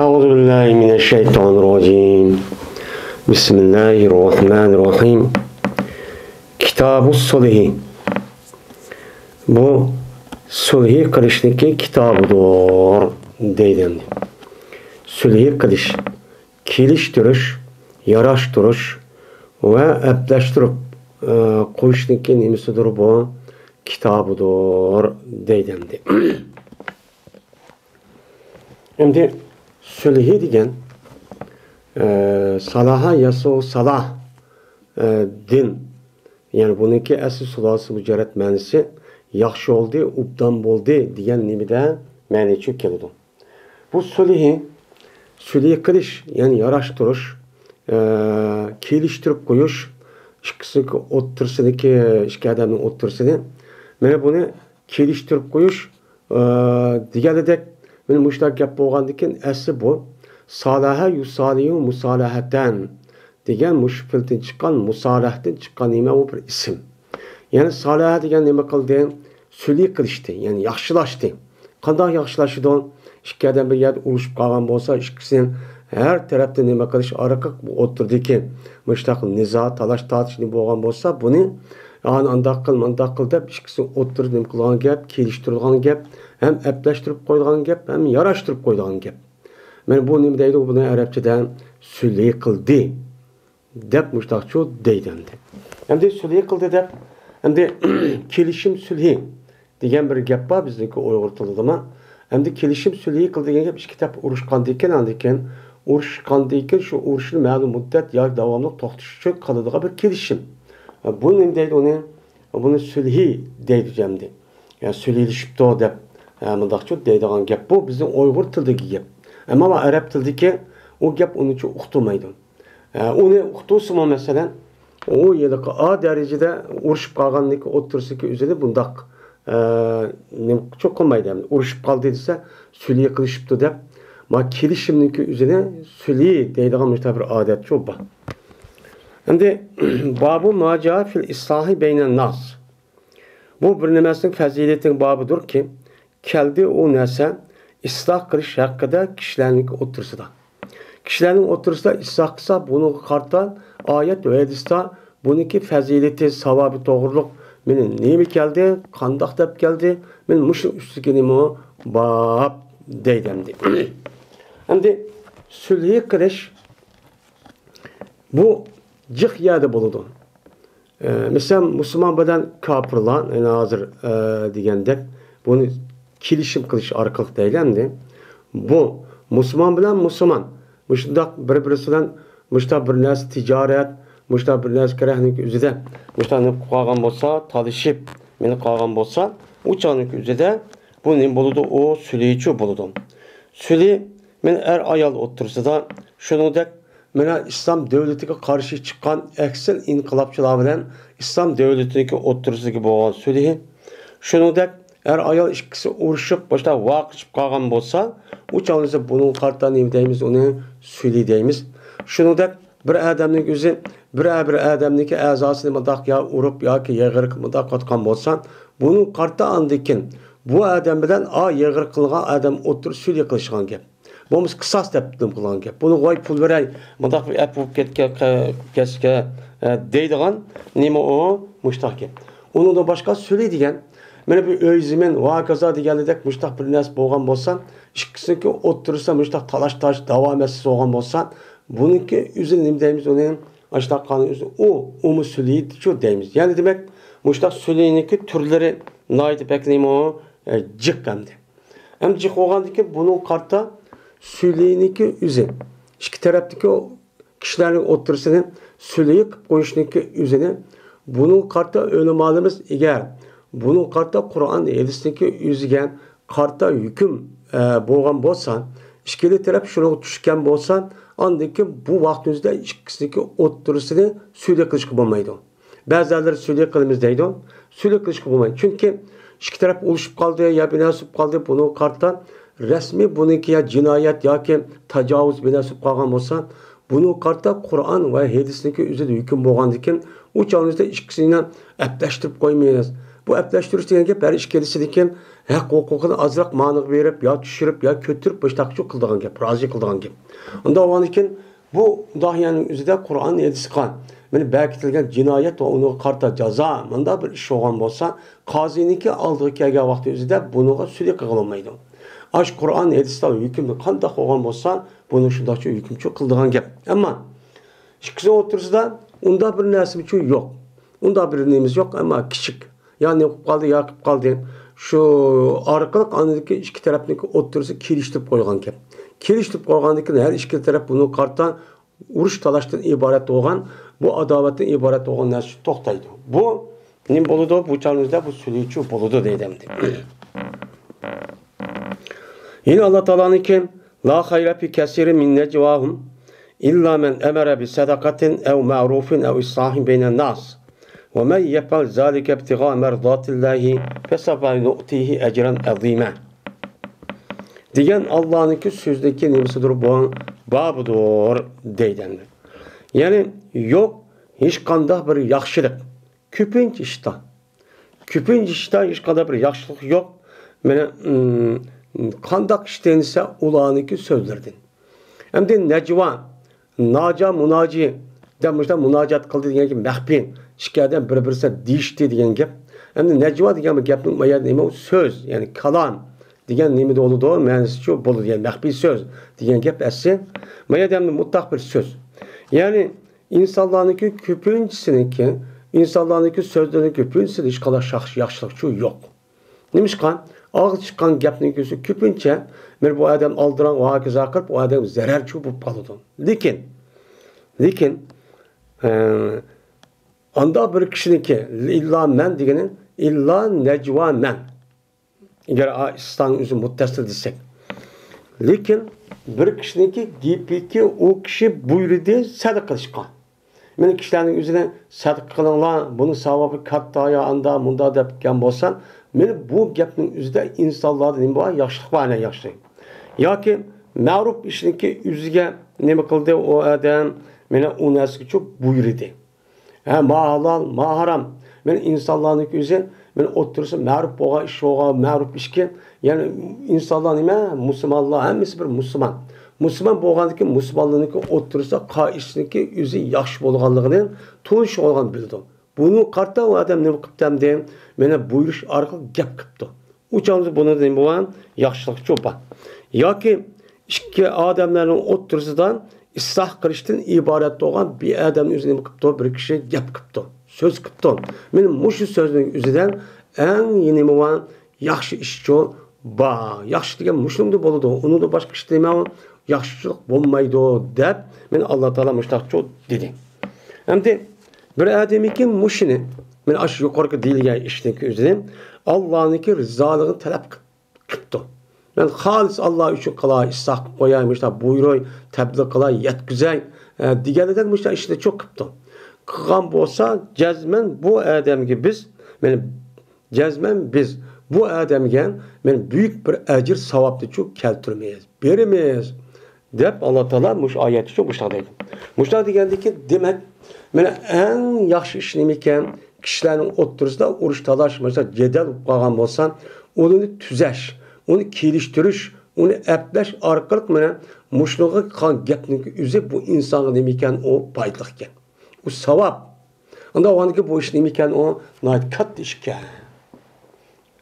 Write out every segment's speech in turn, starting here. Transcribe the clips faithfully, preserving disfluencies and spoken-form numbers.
أعوذ بالله من الشيطان الرجيم. بسم الله الرحمن الرحيم. كتاب الصلح. بۇ سۈلھى قىلىشنىڭكى كىتابىدۇر دەيدۇ ئەمدى. سۈلھى قىلىش، كېلىشتۈرۈش، ياراشتۇرۇش ۋە ئەپلەشتۈرۈپ، ئە، قويۇشنىڭكى نېمىسىدۇر بۇ؟ كىتابىدۇر دەيدۇ ئەمدى. ئەمدى سۈلھى دېگەن، ئە، سالاھا يەسلۇھۇ سالاھ، ئە، دىن. يەنى بۇنىڭكى ئەسلى سۇلاسى مۇجەررەد مەنىسى ياخشى بولدى، ئوبدان بولدى دېگەن نېمىدە مەنىچۇ كېلىدۇ. بۇ سۈلھى، سۈلھى قىلىش، يەنى ياراشتۇرۇش، ئە، كېلىشتۈرۈپ قويۇش، ئىككىسىنىڭكى ئوتتۇرىسىدىكى، ئىككى ئادەمنىڭ ئوتتۇرىسىنى. مانا بۇنى كېلىشتۈرۈپ قويۇش، ئە، دېگەنىدەك، مانا مۇشۇنداق گەپ بولغاندىكىن، ئەسلى بۇ سالاھە يۇسالىھۇ مۇسالاھەتەن دېگەن مۇشۇ پېئىلدىن چىققان، مۇسالاھدىن چىققان نېمە، ئۇ بىر ئىسىم. يەنى سالاھە دېگەن نېمە قىلدى؟ سۈلھى قىلىشتى، يەنى ياخشىلاشتى. قانداق ياخشىلىشىدۇ؟ ئىككى ئادەم بىر يەردە ئۇرۇشۇپ قالغان بولسا، ئىككىسىنى ھەر تەرەپتىن نېمە قىلىش ئارقىلىق بۇ ئوتتۇرىدىكى مۇشۇنداق نىزا، تالاش-تارتىش نېمە بولغان بولسا، بۇنى ئانى ئانداق قىل، مۇنداق قىل دەپ ئىككىسى ئوتتۇرىدا نېمە قىلىدىغان گەپ، كېلىشتۈرىدىغان گەپ، ھەم ئەپلەشتۈرۈپ قويىدىغان گەپ، ھەم ياراشتۇرۇپ قويىدىغان گەپ. مانا بۇ نېمە دەيدۇ؟ بۇنى ئەرەبچىدە سۈلھى قىلدى دەپ مۇشۇنداقچۇ دەيدۇ ئەمدى. ئەمدى سۈلھى قىلدى دەپ، ئەمدى كېلىشىم سۈلھى دېگەن بىر گەپ بار بىزنىڭكى ئۇيغۇر تىلىدىمۇ. ئەمدى كېلىشىم سۈلھى قىلدى دېگەن گەپ ئىككى تەرەپ ئۇرۇشقاندىن كېيىن، ئاندىن كېيىن ئۇرۇشقاندىن كېيىن شۇ ئۇرۇشنى مەلۇم مۇددەت ياكى داۋاملىق توختىتىش ئۈچۈن قىلىدىغان بىر كېلىشىم. بۇ نېمە دەيدۇ ئۇنى؟ بۇنى سۈلھى دەيدۇ ئەمدى. يا سۈلھىلىشىپتۇ دەپ، ھە، مۇنداقچۇ دەيدىغان گەپ. بۇ بىزنىڭ ئۇيغۇر تىلىدىكى گەپ. ئەمما ئەرەب تىلىدىكى ئۇ گەپ ئۇنىچۇ ئۇقتۇرمايدۇ. ھە، ئۇنى ئۇقتۇرسىمۇ، مەسىلەن، ئۇ ھېلىقى ئا دەرىجىدە ئۇرۇشۇپ قالغاننىكى ئوتتۇرىسىدىكى ئۆزىنى بۇنداق، ئە، نېمىچۇ قىلمايدۇ. ئۇرۇشۇپ قالدى دېسە، سۈلھى قىلىشىپتۇ دەپ، ما كېلىشىمنىڭكى ئۆزىنى سۈلھى دەيدىغان مۇشۇنداق بىر ئادەتچۇ بار. ئەمدى بابۇ ما جاء فىل ئىسلاھى بەينەن ناس. بۇ بىر نەرسىنىڭ پەزىلىتىنىڭ بابىدۇركى، كەلدى ئۇ نەرسە ئىسلاھ قىلىش ھەققىدە كىشىلەرنىڭ ئوتتۇرىسىدا. كىشىلەرنىڭ ئوتتۇرىسىدا ئىسلاھ قىلسا، بۇنىڭغا قارىتا ئايەت ۋە ھەدىستە بۇنىڭكى پەزىلىتى، ساۋابى توغرۇلۇق، مېنى نېمە كەلدى، قانداق دەپ كەلدى، مېنى مۇشۇ ئۈستىگە نېمە باب دەيدۇ ئەمدى. ئەمدى سۈلھى قىلىش بۇ جىق يەردە بولىدۇ. ئە، مىسال، مۇسۇلمان بىلەن كاپىرلار، يەنى ھازىر، ئە، دېگەندەك، بۇنى كېلىشىم قىلىش ئارقىلىق دەيلى ئەمدى. بۇ مۇسۇلمان بىلەن مۇسۇلمان مۇشۇنداق بىر-بىرسى بىلەن مۇشۇنداق بىر نەرسە تىجارەت، مۇشۇنداق بىر نەرسە كېرەكنىڭ ئۆزىدە مۇشۇنداق نېمە قىلىپ قالغان بولسا، تالىشىپ مېنى قالغان بولسا، ئۇ چاغنىڭ ئۆزىدە بۇ نېمە بولىدۇ؟ ئۇ سۈلھىچۇ بولىدۇ. سۈلھى مەن ئەر-ئايال ئوتتۇرىسىدا، شۇنىڭدەك مانا ئىسلام دۆلىتىگە قارشى چىققان ئەكسىل ئىنقىلابچىلار بىلەن ئىسلام دۆلىتىنىڭكى ئوتتۇرىسىدىكى بولغان سۈلھى. شۇنىڭدەك ئەر-ئايال ئىككىسى ئۇرۇشۇپ، باشتا ۋارقىرىشىپ قالغان بولسا، ئۇ چاغدا بۇنىڭغا قارىتا نېمە دەيمىز؟ ئۇنى سۈلھى دەيمىز. شۇنىڭدەك بىر ئادەمنىڭ ئۆزى بىر، بىر ئادەمنىڭكى ئەزاسىنى مۇنداق يا ئۇرۇپ ياكى يىغىرىپ مۇنداق قىلىۋاتقان بولسا، بۇنىڭغا قارىتا ئاندىن كېيىن بۇ ئادەم بىلەن ئا يىغىرىپ قىلغان ئادەم ئوتتۇرا سۈلھى قىلىشقان گەپ. بولمىسا قىساس دەپ نېمە قىلغان گەپ. بۇنى ۋاي پۇل بېرەي، مۇنداق بىر ئەپ بولۇپ كەتكەن، كەتسىكە، ئە، دەيدىغان نېمە ئۇ؟ مۇشتاق گەپ. ئۇنىڭدىن باشقا سۈلھى دېگەن، مانا بىر ئۆي زېمىن ۋە ھاكازا دېگەندەك مۇشتاق بىر نەرسە بولغان بولسا، ئىككىسىنىڭكى ئوتتۇرىسىدا مۇشتاق تالاش-تارتىش، داۋا مەسىلىسى بولغان بولسا، بۇنىڭكى ئۆزىنى نېمە دەيمىز ئۇنى؟ ئاشۇنداق قىلغان ئۆزى ئۇ، ئۇمۇ سۈلھىچۇ دەيمىز. يەنى دېمەك، مۇشتاق سۈلھىنىڭكى تۈرلىرى ناھايىتى بەك نېمە ئۇ؟ ئە، جىق ئەمدى. ئەمدى جىق بولغاندىن كېيىن بۇنىڭغا قارىتا سۈلھىنىڭكى ئۆزى، ئىككى تەرەپتىكى كىشىلەرنىڭ ئوتتۇرىسىنى سۈلھى قىلىپ قويۇشنىڭكى ئۆزىنى، بۇنىڭغا قارىتا ئۆلىمالىرىمىز ئەگەر بۇنىڭغا قارىتا قۇرئان ھەدىستىكى ئۆزىگە قارىتا ھۆكۈم، ئە، بولغان بولسا، ئىككىلا تەرەپ شۇنىڭغا چۈشكەن بولسا، ئاندىن كېيىن بۇ ۋاقىتنىڭ ئۆزىدە ئىككىسىنىڭكى ئوتتۇرىسىنى سۈلھى قىلىشقا بولمايدۇ. بەزىلەر سۈلھى قىلىمىز دەيدۇ. سۈلھى قىلىشقا بولمايدۇ. چۈنكى ئىككى تەرەپ ئۇرۇشۇپ قالدى يا بىر نەرسە بولۇپ قالدى، بۇنىڭغا قارىتا رەسمىي بۇنىڭكى يا جىنايەت ياكى تاجاۋۇز بىر نەرسە بولۇپ قالغان بولسا، بۇنىڭغا قارىتا قۇرئان ۋە ھەدىسنىڭكى ئۆزىدە ھۆكۈم بولغاندىكىن، ئۇ چاغنىڭدا ئىككىسىنى ئەپلەشتۈرۈپ قويمايمىز. بۇ ئەپلەشتۈرۈش دېگەن گەپ ھەر ئىككىلىسىنىڭكى ھەق ھوقۇقىنى ئازراق مانىغا بېرىپ، يا چۈشۈرۈپ، يا كۆتۈرۈپ، مۇشۇنداق شۇ قىلىدىغان گەپ، رازى قىلىدىغان گەپ. ئۇنداق بولغاندىكىن بۇ داھىيەنىڭ ئۆزىدە قۇرئان ھەدىسقا مانا بەكىتىلگەن جىنايەت ۋە ئۇنىڭغا قارىتا جازا، مۇنداق بىر ئىش بولغان بولسا، قازىنىڭكى ئالدىغا كەلگەن ۋاقتى ئۆزىدە بۇنىڭغا سۈلۈك قىلغىلى بولمايدۇ. ئاش قۇرئان ھەدىستا ھۆكۈمدە قانداق بولغان بولسا، بۇنى شۇنداقچە ھۆكۈمچى قىلىدىغان گەپ. ئەمما ئىككىسىنىڭ ئوتتۇرىسىدا ئۇنداق بىر نەرسىمۇ يوق. ئۇنداق بىر نېمىمىز يوق، ئەمما كىچىك. يا نېمە قىلىپ قالدى، يا قىلىپ قالدى. شۇ ئارقىلىق ئاندىكى ئىككى تەرەپنىڭكى ئوتتۇرىسى كېلىشتۈرۈپ قويغان گەپ. كېلىشتۈرۈپ قويغاندىن كېيىن ھەر ئىككى تەرەپ بۇنىڭغا قارىتا ئۇرۇش تالاشتىن ئىبارەت بولغان، بۇ ئاداۋەتتىن ئىبارەت بولغان نەرسە توختايدۇ. بۇ نېمە بولىدۇ؟ بۇ چاغنىڭدا بۇ سۈلۈكچى بولىدۇ دەيدۇ ئەمدى. يەنە ئاللا تائالانىڭكى، لا خير في كثير من نجواهم إلا من أمر بصدقة أو معروف أو إصلاح بين الناس ومن يفعل ذلك ابتغاء مرضات الله فسوف نؤتيه أجرا عظيما دېگەن ئاللانىڭكى سۆزىدىكى نېمىسىدۇر بۇ؟ بابىدۇر دەيدۇ ئەمدى. يەنى يوق ھېچقانداق بىر ياخشىلىق. كۆپىنچە ئىشتا. كۆپىنچە ئىشتا ھېچقانداق بىر ياخشىلىق يوق. مانا، ئىم، قانداق ئىش دېسە ئۇلارنىڭكى سۆزلىرىدىن. ئەمدى نەجۋا، ناجا مۇناجى دەپ مۇشۇنداق مۇناجات قىلدى دېگەن گەپ مەخپىي. ئىككى ئادەم بىر-بىرسىگە دېيىشتى دېگەن گەپ. ئەمدى نەجۋا دېگەن بۇ گەپنىڭ ما يەردە نېمە؟ سۆز، يەنى كالام دېگەن نېمىدە بولىدۇ؟ مەنىسىچۇ بولىدۇ، يەنى مەخپىي سۆز دېگەن گەپ ئەسلى. ما يەردە ئەمدى مۇتلەق بىر سۆز. يەنى ئىنسانلارنىڭكى كۆپىنچىسىنىڭكى، ئىنسانلارنىڭكى سۆزلىرىنىڭ كۆپىنچىسىدە ھېچقانداق شاخ-، ياخشىلىقچۇ يوق. نېمىشقا؟ ئاغزى چىققان گەپنىڭ كۆزى كۆپىنچە بىر بۇ ئادەم ئالدىراڭ ۋە ھاكازا قىلىپ، ئۇ ئادەمگە زەرەرچۇ بولۇپ قالىدۇ. لېكىن، لېكىن، ئە، ئاندا بىر كىشىنىڭكى ئىللا مەن دېگىنى، ئىللا نەجۋا مەن. ئەگەر ئا ئىستانىڭ ئۆزى مۇتتەسىل دېسەك. لېكىن بىر كىشىنىڭكى گېپىكى، ئۇ كىشى بۇيرۇدى سەدىقە قىلىشقا. مېنىڭ كىشىلەرنىڭ ئۆزىنى سەدىقە قىلىڭلار، بۇنىڭ ساۋابى كاتتا يا ئاندا مۇندا دەپ كەلگەن بولسا، مېنىڭ بۇ گەپنىڭ ئۆزىدە ئىنسانلاردا نېمە بار؟ ياخشىلىق بار، ئەنە ياخشى. ياكى مەرۇپ ئىشنىڭكى ئۆزىگە نېمە قىلدى ئۇ ئادەم؟ مېنى ئۇ نەرسىگىچۇ بۇيرۇدى. ھە، ما ھالال، ما ھارام. مېنىڭ ئىنسانلارنىڭكى ئۆزى، مېنىڭ ئوتتۇرىسى مەرۇپ بولغان ئىش بولغان، مەرۇپ ئىشكى. يەنى ئىنسانلار نېمە؟ مۇسۇلمانلار، ھەممىسى بىر مۇسۇلمان. مۇسۇلمان بولغاندىكىن مۇسۇلمانلارنىڭكى ئوتتۇرىسىدا قائىدىسىنىڭكى ئۆزى ياخشى بولغانلىقىنى تونۇش بولغان بىلىدۇ. بۇنى قارىتا ئۇ ئادەم نېمە قىپتۇ ئەمدى؟ مېنى بۇيرۇش ئارقىلىق گەپ قىپتۇ. ئۇ چاغدا بۇنىڭدا نېمە بولغان؟ ياخشىلىقچۇ بار. ياكى ئىككى ئادەملەرنىڭ ئوتتۇرىسىدا ئىسلاھ قىلىشتىن ئىبارەت بولغان بىر ئادەمنى ئۆزى نېمە قىپتۇ؟ بىر كىشى گەپ قىپتۇ، سۆز قىپتۇ. مېنى مۇشۇ سۆزنىڭ ئۆزىدە ئەڭ نېمە بار؟ ياخشى ئىشچۇ بار. ياخشى دېگەن مۇشۇنىڭدا بولىدۇ. ئۇنىڭدا باشقا ئىش نېمە؟ ياخشىلىق بولمايدۇ دەپ مېنى ئاللا تائالا مۇشۇنداقچۇ دېدى. ئەمدى بىر ئادەمكى مۇشۇنى، مەن ئاشۇ يۇقىرىقى دېيىلگەن ئىشنىڭكى ئۆزىنى ئاللانىڭكى رىزالىقىنى تەلەپ قىپ-، قىپتۇ. مەن خالىس ئاللا ئۈچۈن قىلاي، ئىسلاھ قىلىپ قوياي، مۇشۇنداق بۇيرۇي، تەبلىغ قىلاي، يەتكۈزەي، ئە، دېگەندەك مۇشۇنداق ئىشنى چوق قىپتۇ. قىلغان بولسا، جەزمەن بۇ ئادەمگە بىز، مەن جەزمەن بىز بۇ ئادەمگە مەن بۈيۈك بىر ئەجىر ساۋابنىچۇ كەلتۈرىمىز، بېرىمىز، دەپ ئاللا تائالا مۇشۇ ئايەتتىچۇ مۇشۇنداق دەيدۇ. مۇشۇنداق دېگەندىكىن، دېمەك، مانا ئەڭ ياخشى ئىش نېمىكەن؟ كىشىلەرنىڭ ئوتتۇرىسىدا ئۇرۇش تالاش، مەسىلەن، جېدەل بولۇپ قالغان بولسا، ئۇنى تۈزەش، ئۇنى كېلىشتۈرۈش، ئۇنى ئەپلەش ئارقىلىق مانا مۇشۇنىڭغا قىلغان گەپنىڭ ئۆزى بۇ ئىنسانغا نېمىكەن؟ ئۇ پايدىلىقكەن. ئۇ ساۋاب. ئۇنداق بولغاندىكىن بۇ ئىش نېمىكەن؟ ئۇ ناھايىتى كاتتا ئىشكەن.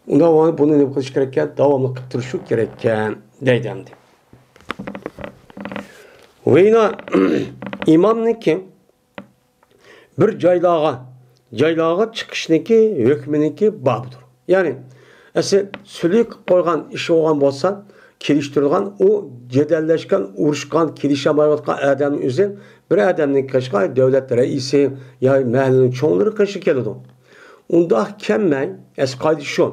ئۇنداق بولغاندا بۇنى نېمە قىلىش كېرەككەن؟ داۋاملىق قىلىپ تۇرۇشۇ كېرەككەن دەيدۇ ئەمدى. ۋە يەنە ئىمامنىڭكى بىر جايلارغا، جايلارغا چىقىشنىڭكى ھۆكمىنىڭكى بابىدۇر. يەنى ئەسلى سۈلھى قىلىپ قويغان ئىش بولغان بولسا، كېلىشتۈرۈلگەن، ئۇ جېدەللەشكەن، ئۇرۇشقان، كېلىشەلمەيۋاتقان ئادەمنىڭ ئۆزى بىر ئادەمنىڭ قېشىغا، دۆلەت رەئىسى يا مەھەللىنىڭ چوڭلىرى قېشىغا كېلىدۇ. ئۇنداق كەلمەي، ئەسلى قائىدە شۇ.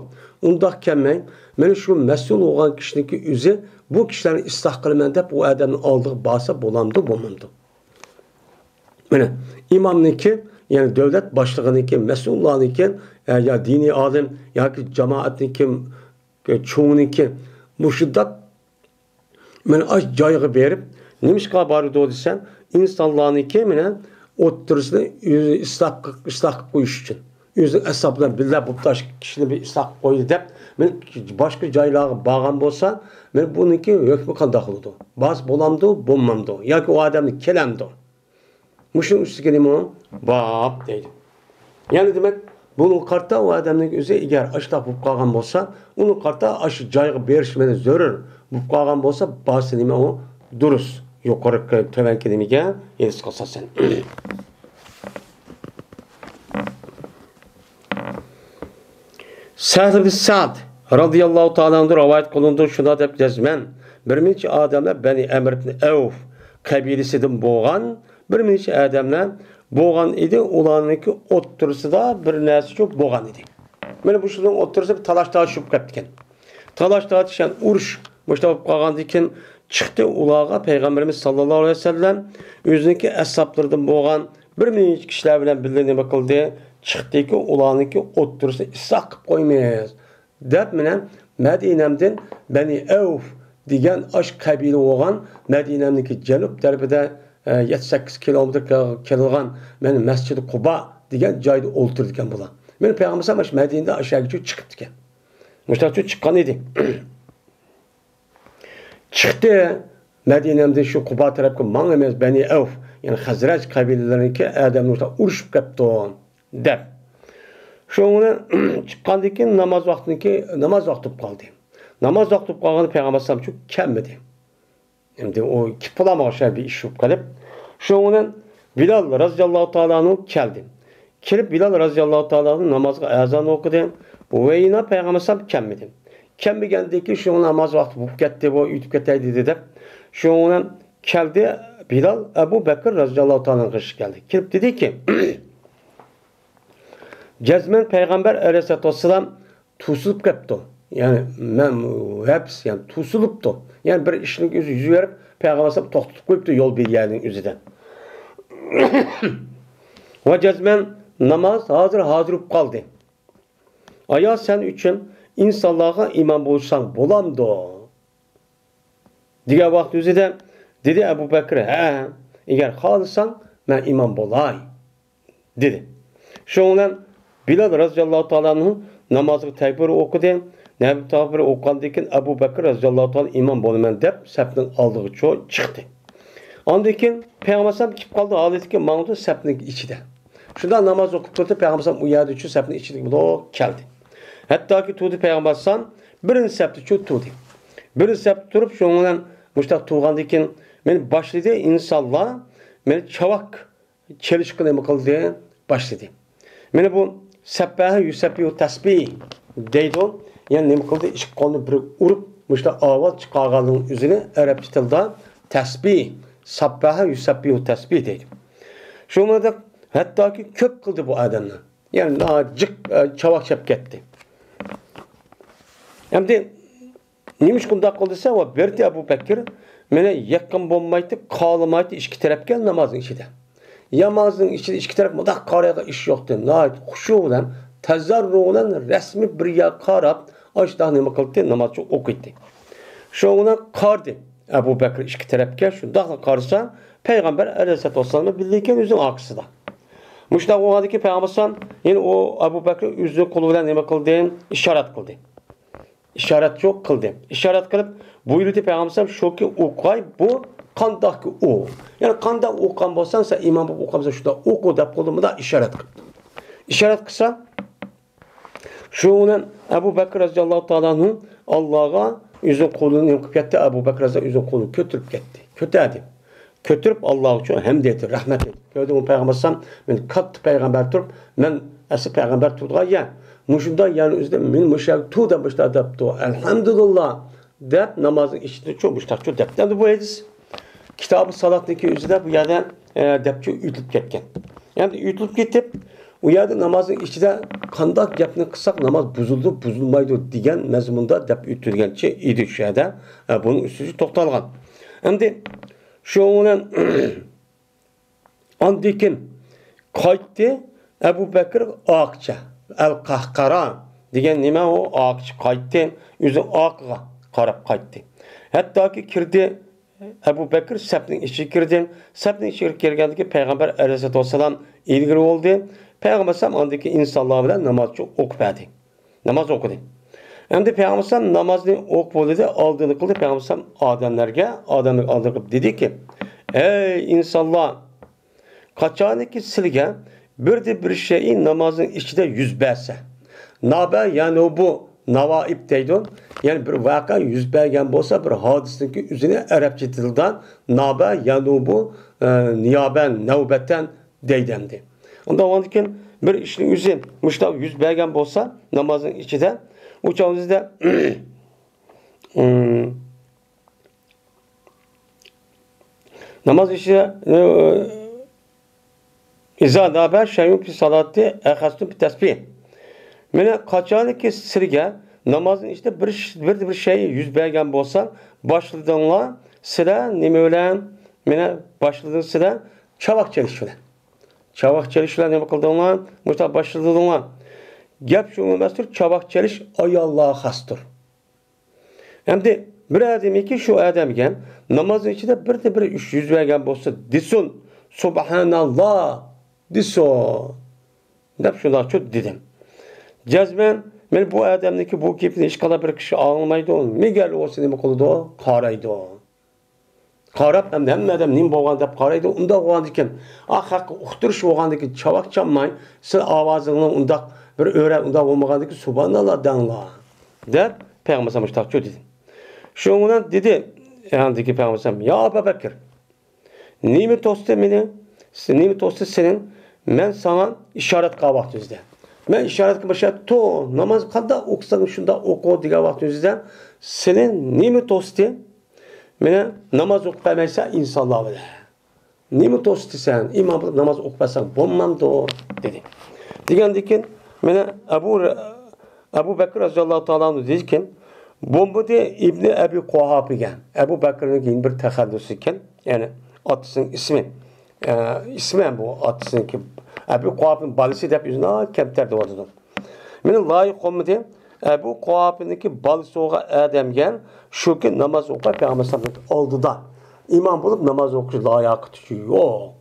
ئۇنداق كەلمەي، مانا شۇ مەسئۇل بولغان كىشىنىڭكى ئۆزى بۇ كىشىلەرنى ئىسلاھ قىلىمەن دەپ ئۇ ئادەمنىڭ ئالدىغا بارسا بولامدۇ، بولمامدۇ؟ مانا ئىمامنىڭكى، يەنى دۆلەت باشلىقىنىڭكى، مەسئۇللارنىڭكى، ئە، يا دىنىي ئالىم ياكى جامائەتنىڭكى، ئە، چوڭىنىڭكى مۇشۇنداق مانا ئاشۇ جايغا بېرىپ، نېمىشقا بارىدۇ دېسە، ئىنسانلارنىڭكى مانا ئوتتۇرىسىنى ئىسلاھ قىلىپ، ئىسلاھ قىلىپ قويۇش ئۈچۈن. ئۆزىنىڭ ئەسھابى بىلەن بىللە بۇ تاش كىشىنى بىر ئىسلاھ قويدى دەپ، مەن باشقا جايلارغا بارغان بولسا، مەن بۇنىڭكى ھۆكمى قانداق بولىدۇ؟ بارسا بولامدۇ، بولمامدۇ؟ ياكى ئۇ ئادەمنى كېلەمدۇ؟ مۇشۇنىڭ ئۈستىگە نېمە باب دەيدۇ. يەنى دېمەك، بۇنىڭغا قارىتا ئۇ ئادەمنىڭ ئۆزى ئەگەر ئاشۇنداق بولۇپ قالغان بولسا، ئۇنىڭغا قارىتا ئاشۇ جايغا بېرىش مانا زۆرۈر بولۇپ قالغان بولسا، بارسا نېمە ئۇ دۇرۇس. يۇقىرىقى تۆۋەنكى نېمىگە ھېس قىلسا سەن. سەھل ئىبن سەئد رەزىياللاھۇ تائالا ئەنھۇ رىۋايەت قىلىنىدۇ، شۇنداق دەپ جەزمەن بىر نەچچە ئادەملەر بەنى ئەمر ئىبن ئەۋف قەبىلىسىدىن بولغان بىر نەچچە ئادەملەر بولغان ئىدى، ئۇلارنىڭكى ئوتتۇرىسىدا بىر نەرسە بولغان ئىدى. مانا بۇ شۇنىڭ ئوتتۇرىسىدا بىر تالاش تارتىشىپ قېلىپتىكەن. تالاش تارتىش، يەنى ئۇرۇش مۇشۇنداق بولۇپ قالغاندىن كېيىن چىقتى ئۇلارغا پەيغەمبىرىمىز ساللاللاھۇ ئەلەيھى ۋەسەللەم ئۆزىنىڭكى ئەسھابلىرىدىن بولغان بىر نەچچە كىشىلەر بىلەن بىللە نېمە قىلدى؟ چىقتىكى ئۇلارنىڭكى ئوتتۇرىسىنى ئىسلاھ قىلىپ قويىمىز دەپ، مانا مەدىنەمدىن بەنى ئەۋف دېگەن ئاش قەبىلە بولغان مەدىنەمنىڭكى جەنۇب تەرىپىدە، ئە، يەتتە سەككىز كىلومېتىر كېلىدىغان مانا مەسچىدى قۇبا دېگەن جايدا ئولتۇرىدىكەن بۇلار. مانا پەيغەمبەر ئەلەيھىسسالام ئاشۇ مەدىنىدە ئاشۇ يەرگىچە چىقىپتىكەن. مۇشۇنداق چىققان ئىدى. چىقتى، مەدىنەمدىن شۇ قۇبا تەرەپكە ماڭىمىز، بەنى ئەۋف، يەنى خەزرەج قەبىلىلىرىنىڭكى ئادەملىرى مۇشۇنداق ئۇرۇشۇپ كەپتۇ دەپ. شۇنىڭ بىلەن چىققاندىن كېيىن ناماز ۋاقتىنىڭكى، ناماز ۋاقتى بولۇپ قالدى. ناماز ۋاقتى بولۇپ قالغاندا پەيغەمبەر ئەلەيھىسسالام شۇ كەلمىدى. ئەمدى ئۇ كېلىپ بولالمىغان ئوخشايدۇ بىر ئىش بولۇپ قېلىپ. شۇنىڭ بىلەن بىلال رەزىياللاھۇ تائالا ئەنھۇ كەلدى. كىرىپ بىلال رەزىياللاھۇ تائالا ئەنھۇ نامازغا ئەزان ئوقۇدى. ۋەينا پەيغەمبەر ئەلەيھىسسالام كەلمىدى. كەلمىگەندىن كېيىن شۇنىڭ ناماز ۋاقتى بولۇپ كەتتى، بۇ ئۆتۈپ كەتەي دېدى دەپ. شۇنىڭ بىلەن كەلدى، بىلال ئەبۇ بەكىر رەزىياللاھۇ تائالا ئەنھۇ قېشىغا كەلدى. كىرىپ دېدىكى، جەزمەن پەيغەمبەر ئەلەيھىسسالاتۇ ۋەسسالام توسۇلۇپ كەپتۇ. يەنى مەن ھەپس، يەنى توسۇلۇپتۇ. يەنى بىر ئىشنىڭ ئۆزى يۈز بېرىپ، پەيغەمبەر ئەلەيھىسسالام توختىتىپ قويۇپتۇ يول بېرىش يەرنىڭ ئۆزىدە. ۋە جەزمەن ناماز ھازىر، ھازىر بولۇپ قالدى. ئايا سەن ئۈچۈن ئىنسانلارغا ئىمام بولساڭ بولامدۇ؟ دېگەن ۋاقىت ئۆزىدە دېدى ئەبۇ بەكرى، ھە، ئەگەر خالىساڭ مەن ئىمام بولاي. دېدى. شۇنىڭ بىلەن بىلال رەزىياللاھۇ تائالا ئەنھۇ نامازغا تەكبىر ئوقۇدى. نەبى تەكبىر ئوقۇغاندىن كېيىن ئەبۇ بەكىر رەزىياللاھۇ تائالا ئىمام بولىمەن دەپ سەپنىڭ ئالدىغا چو-، چىقتى. ئاندىن كېيىن پەيغەمبەر ئەلەيھىسسالام كېلىپ قالدى، ھالىتىكى ماڭدى سەپنىڭ ئىچىدە. شۇنداق ناماز ئوقۇپ تۇردى، پەيغەمبەر ئەلەيھىسسالام ئۇ يەردە شۇ سەپنىڭ ئىچىدىكى بولۇپ كەلدى. ھەتتاكى تۇردى پەيغەمبەر ئەلەيھىسسالام بىرىنچى سەپتە شۇ تۇردى. بىرىنچى سەپتە تۇرۇپ، شۇنىڭ بىلەن مۇشۇنداق تۇرغاندىن كېيىن مېنى باشلىدى، ئىنسانلار مېنى چاۋاك چېلىشقا نېمە قىلدى؟ باشلىدى. مانا بۇ سەببەھە يۇسەببىھۇ تەسبىھ دەيدۇ. يەنى نېمە قىلدى؟ ئىككى قولىنى بىر ئۇرۇپ، مۇشۇنداق ئاۋاز چىقارغانلىقىنىڭ ئۆزىنى ئەرەبچە تىلدا تەسبىھ، سەببەھە يۇسەببىھۇ تەسبىھ دەيدۇ. شۇ مەنىدە ھەتتاكى كۆپ قىلدى بۇ ئادەمنى. يەنى ناھايىتى جىق، ئە، چاۋاك چېلىپ كەتتى. ئەمدى نېمىشقا ئۇنداق قىلدى دېسە، ۋە بەردى ئەبۇ بەكىر، مانا يېقىن بولمايتتى، قالمايتتى ئىككى تەرەپكە نامازنىڭ ئىچىدە. نامازنىڭ ئىچىدە ئىككى تەرەپ مۇنداق قارايدىغان ئىش يوقتى. ناھايىتى خۇشۇ بىلەن، تەزەررۇ بىلەن رەسمىي بىر يەرگە قاراپ، ئاشۇنداق نېمە قىلدى، نامازچە ئوقۇيتتى. شۇنىڭ بىلەن قارىدى ئەبۇ بەكىر ئىككى تەرەپكە، شۇنداقلا قارىسا، پەيغەمبەر ئەلەيھىسسالاتۇ ۋەسسالام بىللە ئىكەن ئۆزىنىڭ ئارقىسىدا. مۇشۇنداق بولغاندىكىن پەيغەمبەر ئەلەيھىسسالام يەنە ئۇ ئەبۇ بەكىر ئۆزىنىڭ قولى بىلەن نېمە قىلدى؟ ئىشارەت قىلدى. ئىشارەت شۇ قىلدى. ئىشارەت قىلىپ بۇيرۇدى پەيغەمبەر ئەلەيھىسسالام، شۇكى ئوقۇي، بۇ قانداقكى ئۇ. يەنى قانداق ئوقۇغان بولساڭ، سەن ئىمام بولۇپ ئوقۇغان بولساڭ، شۇنداق ئوقۇ دەپ قىلدى، مۇنداق ئىشارەت قىلدى. ئىشارەت قىلسا، شۇنىڭ بىلەن ئەبۇ بەكىر رەزىياللاھۇ تائالا ئەنھۇ ئاللاغا ئۆزىنىڭ قولىنى نېمە قىلىپ كەتتى؟ ئەبۇ بەكىر رەزىياللاھۇ ئۆزىنىڭ قولىنى كۆتۈرۈپ كەتتى. كۆتەردى. كۆتۈرۈپ ئاللاغا شۇ ھەمد ئېيتتى، رەھمەت ئېيتتى. كۆردۈڭمۇ پەيغەمبەر ئەلەيھىسسالام، مەن كاتتا پەيغەمبەر تۇرۇپ، مەن ئەسلى پەيغەمبەر تۇرىدىغان يەر. مۇشۇنداق يەرنىڭ ئۆزىدە مېنى مۇشۇ يەرگە تۇر دەپ مۇشۇنداق دەپتۇ. ئەلھەمدۇلىللا دەپ نامازنىڭ ئىچىدە شۇ مۇشۇنداق شۇ دەپتۇ. ئەمدى بۇ ھەدىس كىتابى سالاتنىڭكى ئۆزىدە بۇ يەردە، ئە، دەپچۇ ئۆتۈلۈپ كەتكەن. يەنى ئۆتۈلۈپ كېتىپ، ئۇ يەردە نامازنىڭ ئىچىدە قانداق گەپنى قىلساق ناماز بۇزۇلىدۇ، بۇزۇلمايدۇ دېگەن مەزمۇندا دەپ ئۆتۈلگەنچە ئىدى شۇ يەردە. ئە، بۇنىڭ ئۈستىگە توختالغان. ئەمدى شۇنىڭ بىلەن ئاندىن كېيىن قايتتى ئەبۇ بەكىر ئارقىچە. ئەل قەھقەرا دېگەن نېمە؟ ئۇ ئارقىچە قايتتى، ئۆزى ئارقىغا قاراپ قايتتى. ھەتتاكى كىردى، ئەبۇ بەكىر سەپنىڭ ئىچىگە كىردى. سەپنىڭ ئىچىگە كىرگەندىكى پەيغەمبەر ئەلەيھىسسالاتۇ ۋەسسالام ئىلگىرى بولدى. پەيغەمبەر ئەلەيھىسسالام ئاندىن كېيىن ئىنسانلار بىلەن ناماز ئوقۇپ بەردى. ناماز ئوقۇدى. ئەمدى پەيغەمبەر ئەلەيھىسسالام نامازنى ئوقۇپ بولدى، ئالدىنى قىلدى. پەيغەمبەر ئەلەيھىسسالام ئادەملەرگە، ئادەملەرگە ئالدىنى قىلىپ دېدىكى، ئەي ئىنسانلار، قاچانكى سىلىگە بىردە بىر شەيئى نامازنىڭ ئىچىدە يۈز بەرسە، نابە يەنۇبۇ ناۋائىب دەيدۇ. يەنى بىر ۋەقە يۈز بەرگەن بولسا، بىر ھادىسىنىڭكى ئۆزىنى ئەرەبچە تىلدا نابە يەنۇبۇ، ئە، نىيابەن نەۋبەتەن دەيدۇ ئەمدى. ئۇنداق بولغاندىكىن بىر ئىشنىڭ ئۆزى مۇشۇنداق يۈز بەرگەن بولسا نامازنىڭ ئىچىدە، ئۇ چاغدا ناماز ئىچىدە، ئىزا نابە شەيئۇن فى سالاتى ئەخەزتۇم بىتەسبىھ. مانا قاچانكى سىلىگە نامازنىڭ ئىچىدە بىر، بىر، بىر شەيئى يۈز بەرگەن بولسا، باشلىدىڭلار سىلەر نېمە بىلەن؟ مانا باشلىدىڭ سىلەر چاۋاك چېلىش بىلەن. چاۋاك چېلىش بىلەن نېمە قىلدىڭلار؟ مۇشۇنداق باشلىدىڭلار. گەپ شۇ ئەمەستۇر، چاۋاك چېلىش ئاياللارغا خاستۇر. ئەمدى بىر ئادەمكى شۇ ئادەمگە نامازنىڭ ئىچىدە بىردە بىر ئىش يۈز بەرگەن بولسا دېسۇن، سۇبھاناللا دېسۇن دەپ شۇنداقچۇ دېدىم. جەزمەن مەن بۇ ئادەمنىڭكى بۇ گېپىنى ھېچقانداق بىر كىشى ئاڭلىمايدۇ. مىگەر بولسا نېمە قىلىدۇ؟ قارايدۇ. قاراپ، ھەمدە ھەممە ئادەم نېمە بولغان دەپ قارايدۇ. ئۇنداق بولغاندىكىن، ئا، خەققە ئۇقتۇرۇش بولغاندىكىن چاۋاك چالماي، سىلەر ئاۋازىڭلار ئۇنداق بىر ئۆرە، ئۇنداق بولمىغاندىكىن، سۇبھاناللا دەڭلار، دەپ پەيغەمبەر ئەلەيھىسسالام مۇشۇنداقچۇ دېدى. شۇنىڭ بىلەن دېدى، ياندىكى پەيغەمبەر ئەلەيھىسسالام، يا ئەبا بەكىر، نېمە توستى مېنى؟ نېمە توستى سېنىڭ؟ مەن ساڭا ئىشارەت قىلغان ۋاقتىمىزدا. مەن ئىشارەت قىلىپ باشلاپ، تو، ناماز قانداق ئوقۇساڭ شۇنداق ئوقۇ دېگەن ۋاقتىمىزدا، سېنى نېمە توستى؟ مانا ناماز ئوقۇپ بەرمەيسەن ئىنسانلار بىلەن. نېمە توستى سەن؟ ئىمام بولۇپ ناماز ئوقۇپ بەرسەڭ بولمامدۇ؟ دېدى. دېگەندىكىن، مانا ئەبۇ، ئەبۇ بەكر رەزىياللاھۇ تائالا ئەنھۇ دېدىكەن، بولمىدى ئىبنى ئەبى قۇھاپىگە. ئەبۇ بەكرنىڭ كېيىن بىر تەخەللۇسى ئىكەن. يەنى ئاتىسىنىڭ ئىسمى. ئە، ئىسمى بۇ ئاتىسىنىڭكى. ئەبۇ قۇھاپىنىڭ بالىسى دەپ ئۆزىنى كەمتەر دەۋاتىدۇ. مېنىڭ لايىق قىلمىدى. ئەبۇ قۇھاپىنىڭكى بالىسى بولغان ئادەمگە شۇكى ناماز ئوقۇپ پەيغەمبەر ئەلەيھىسسالامنىڭ ئالدىدا ئىمام بولۇپ ناماز ئوقۇش لاياقىتى يوق.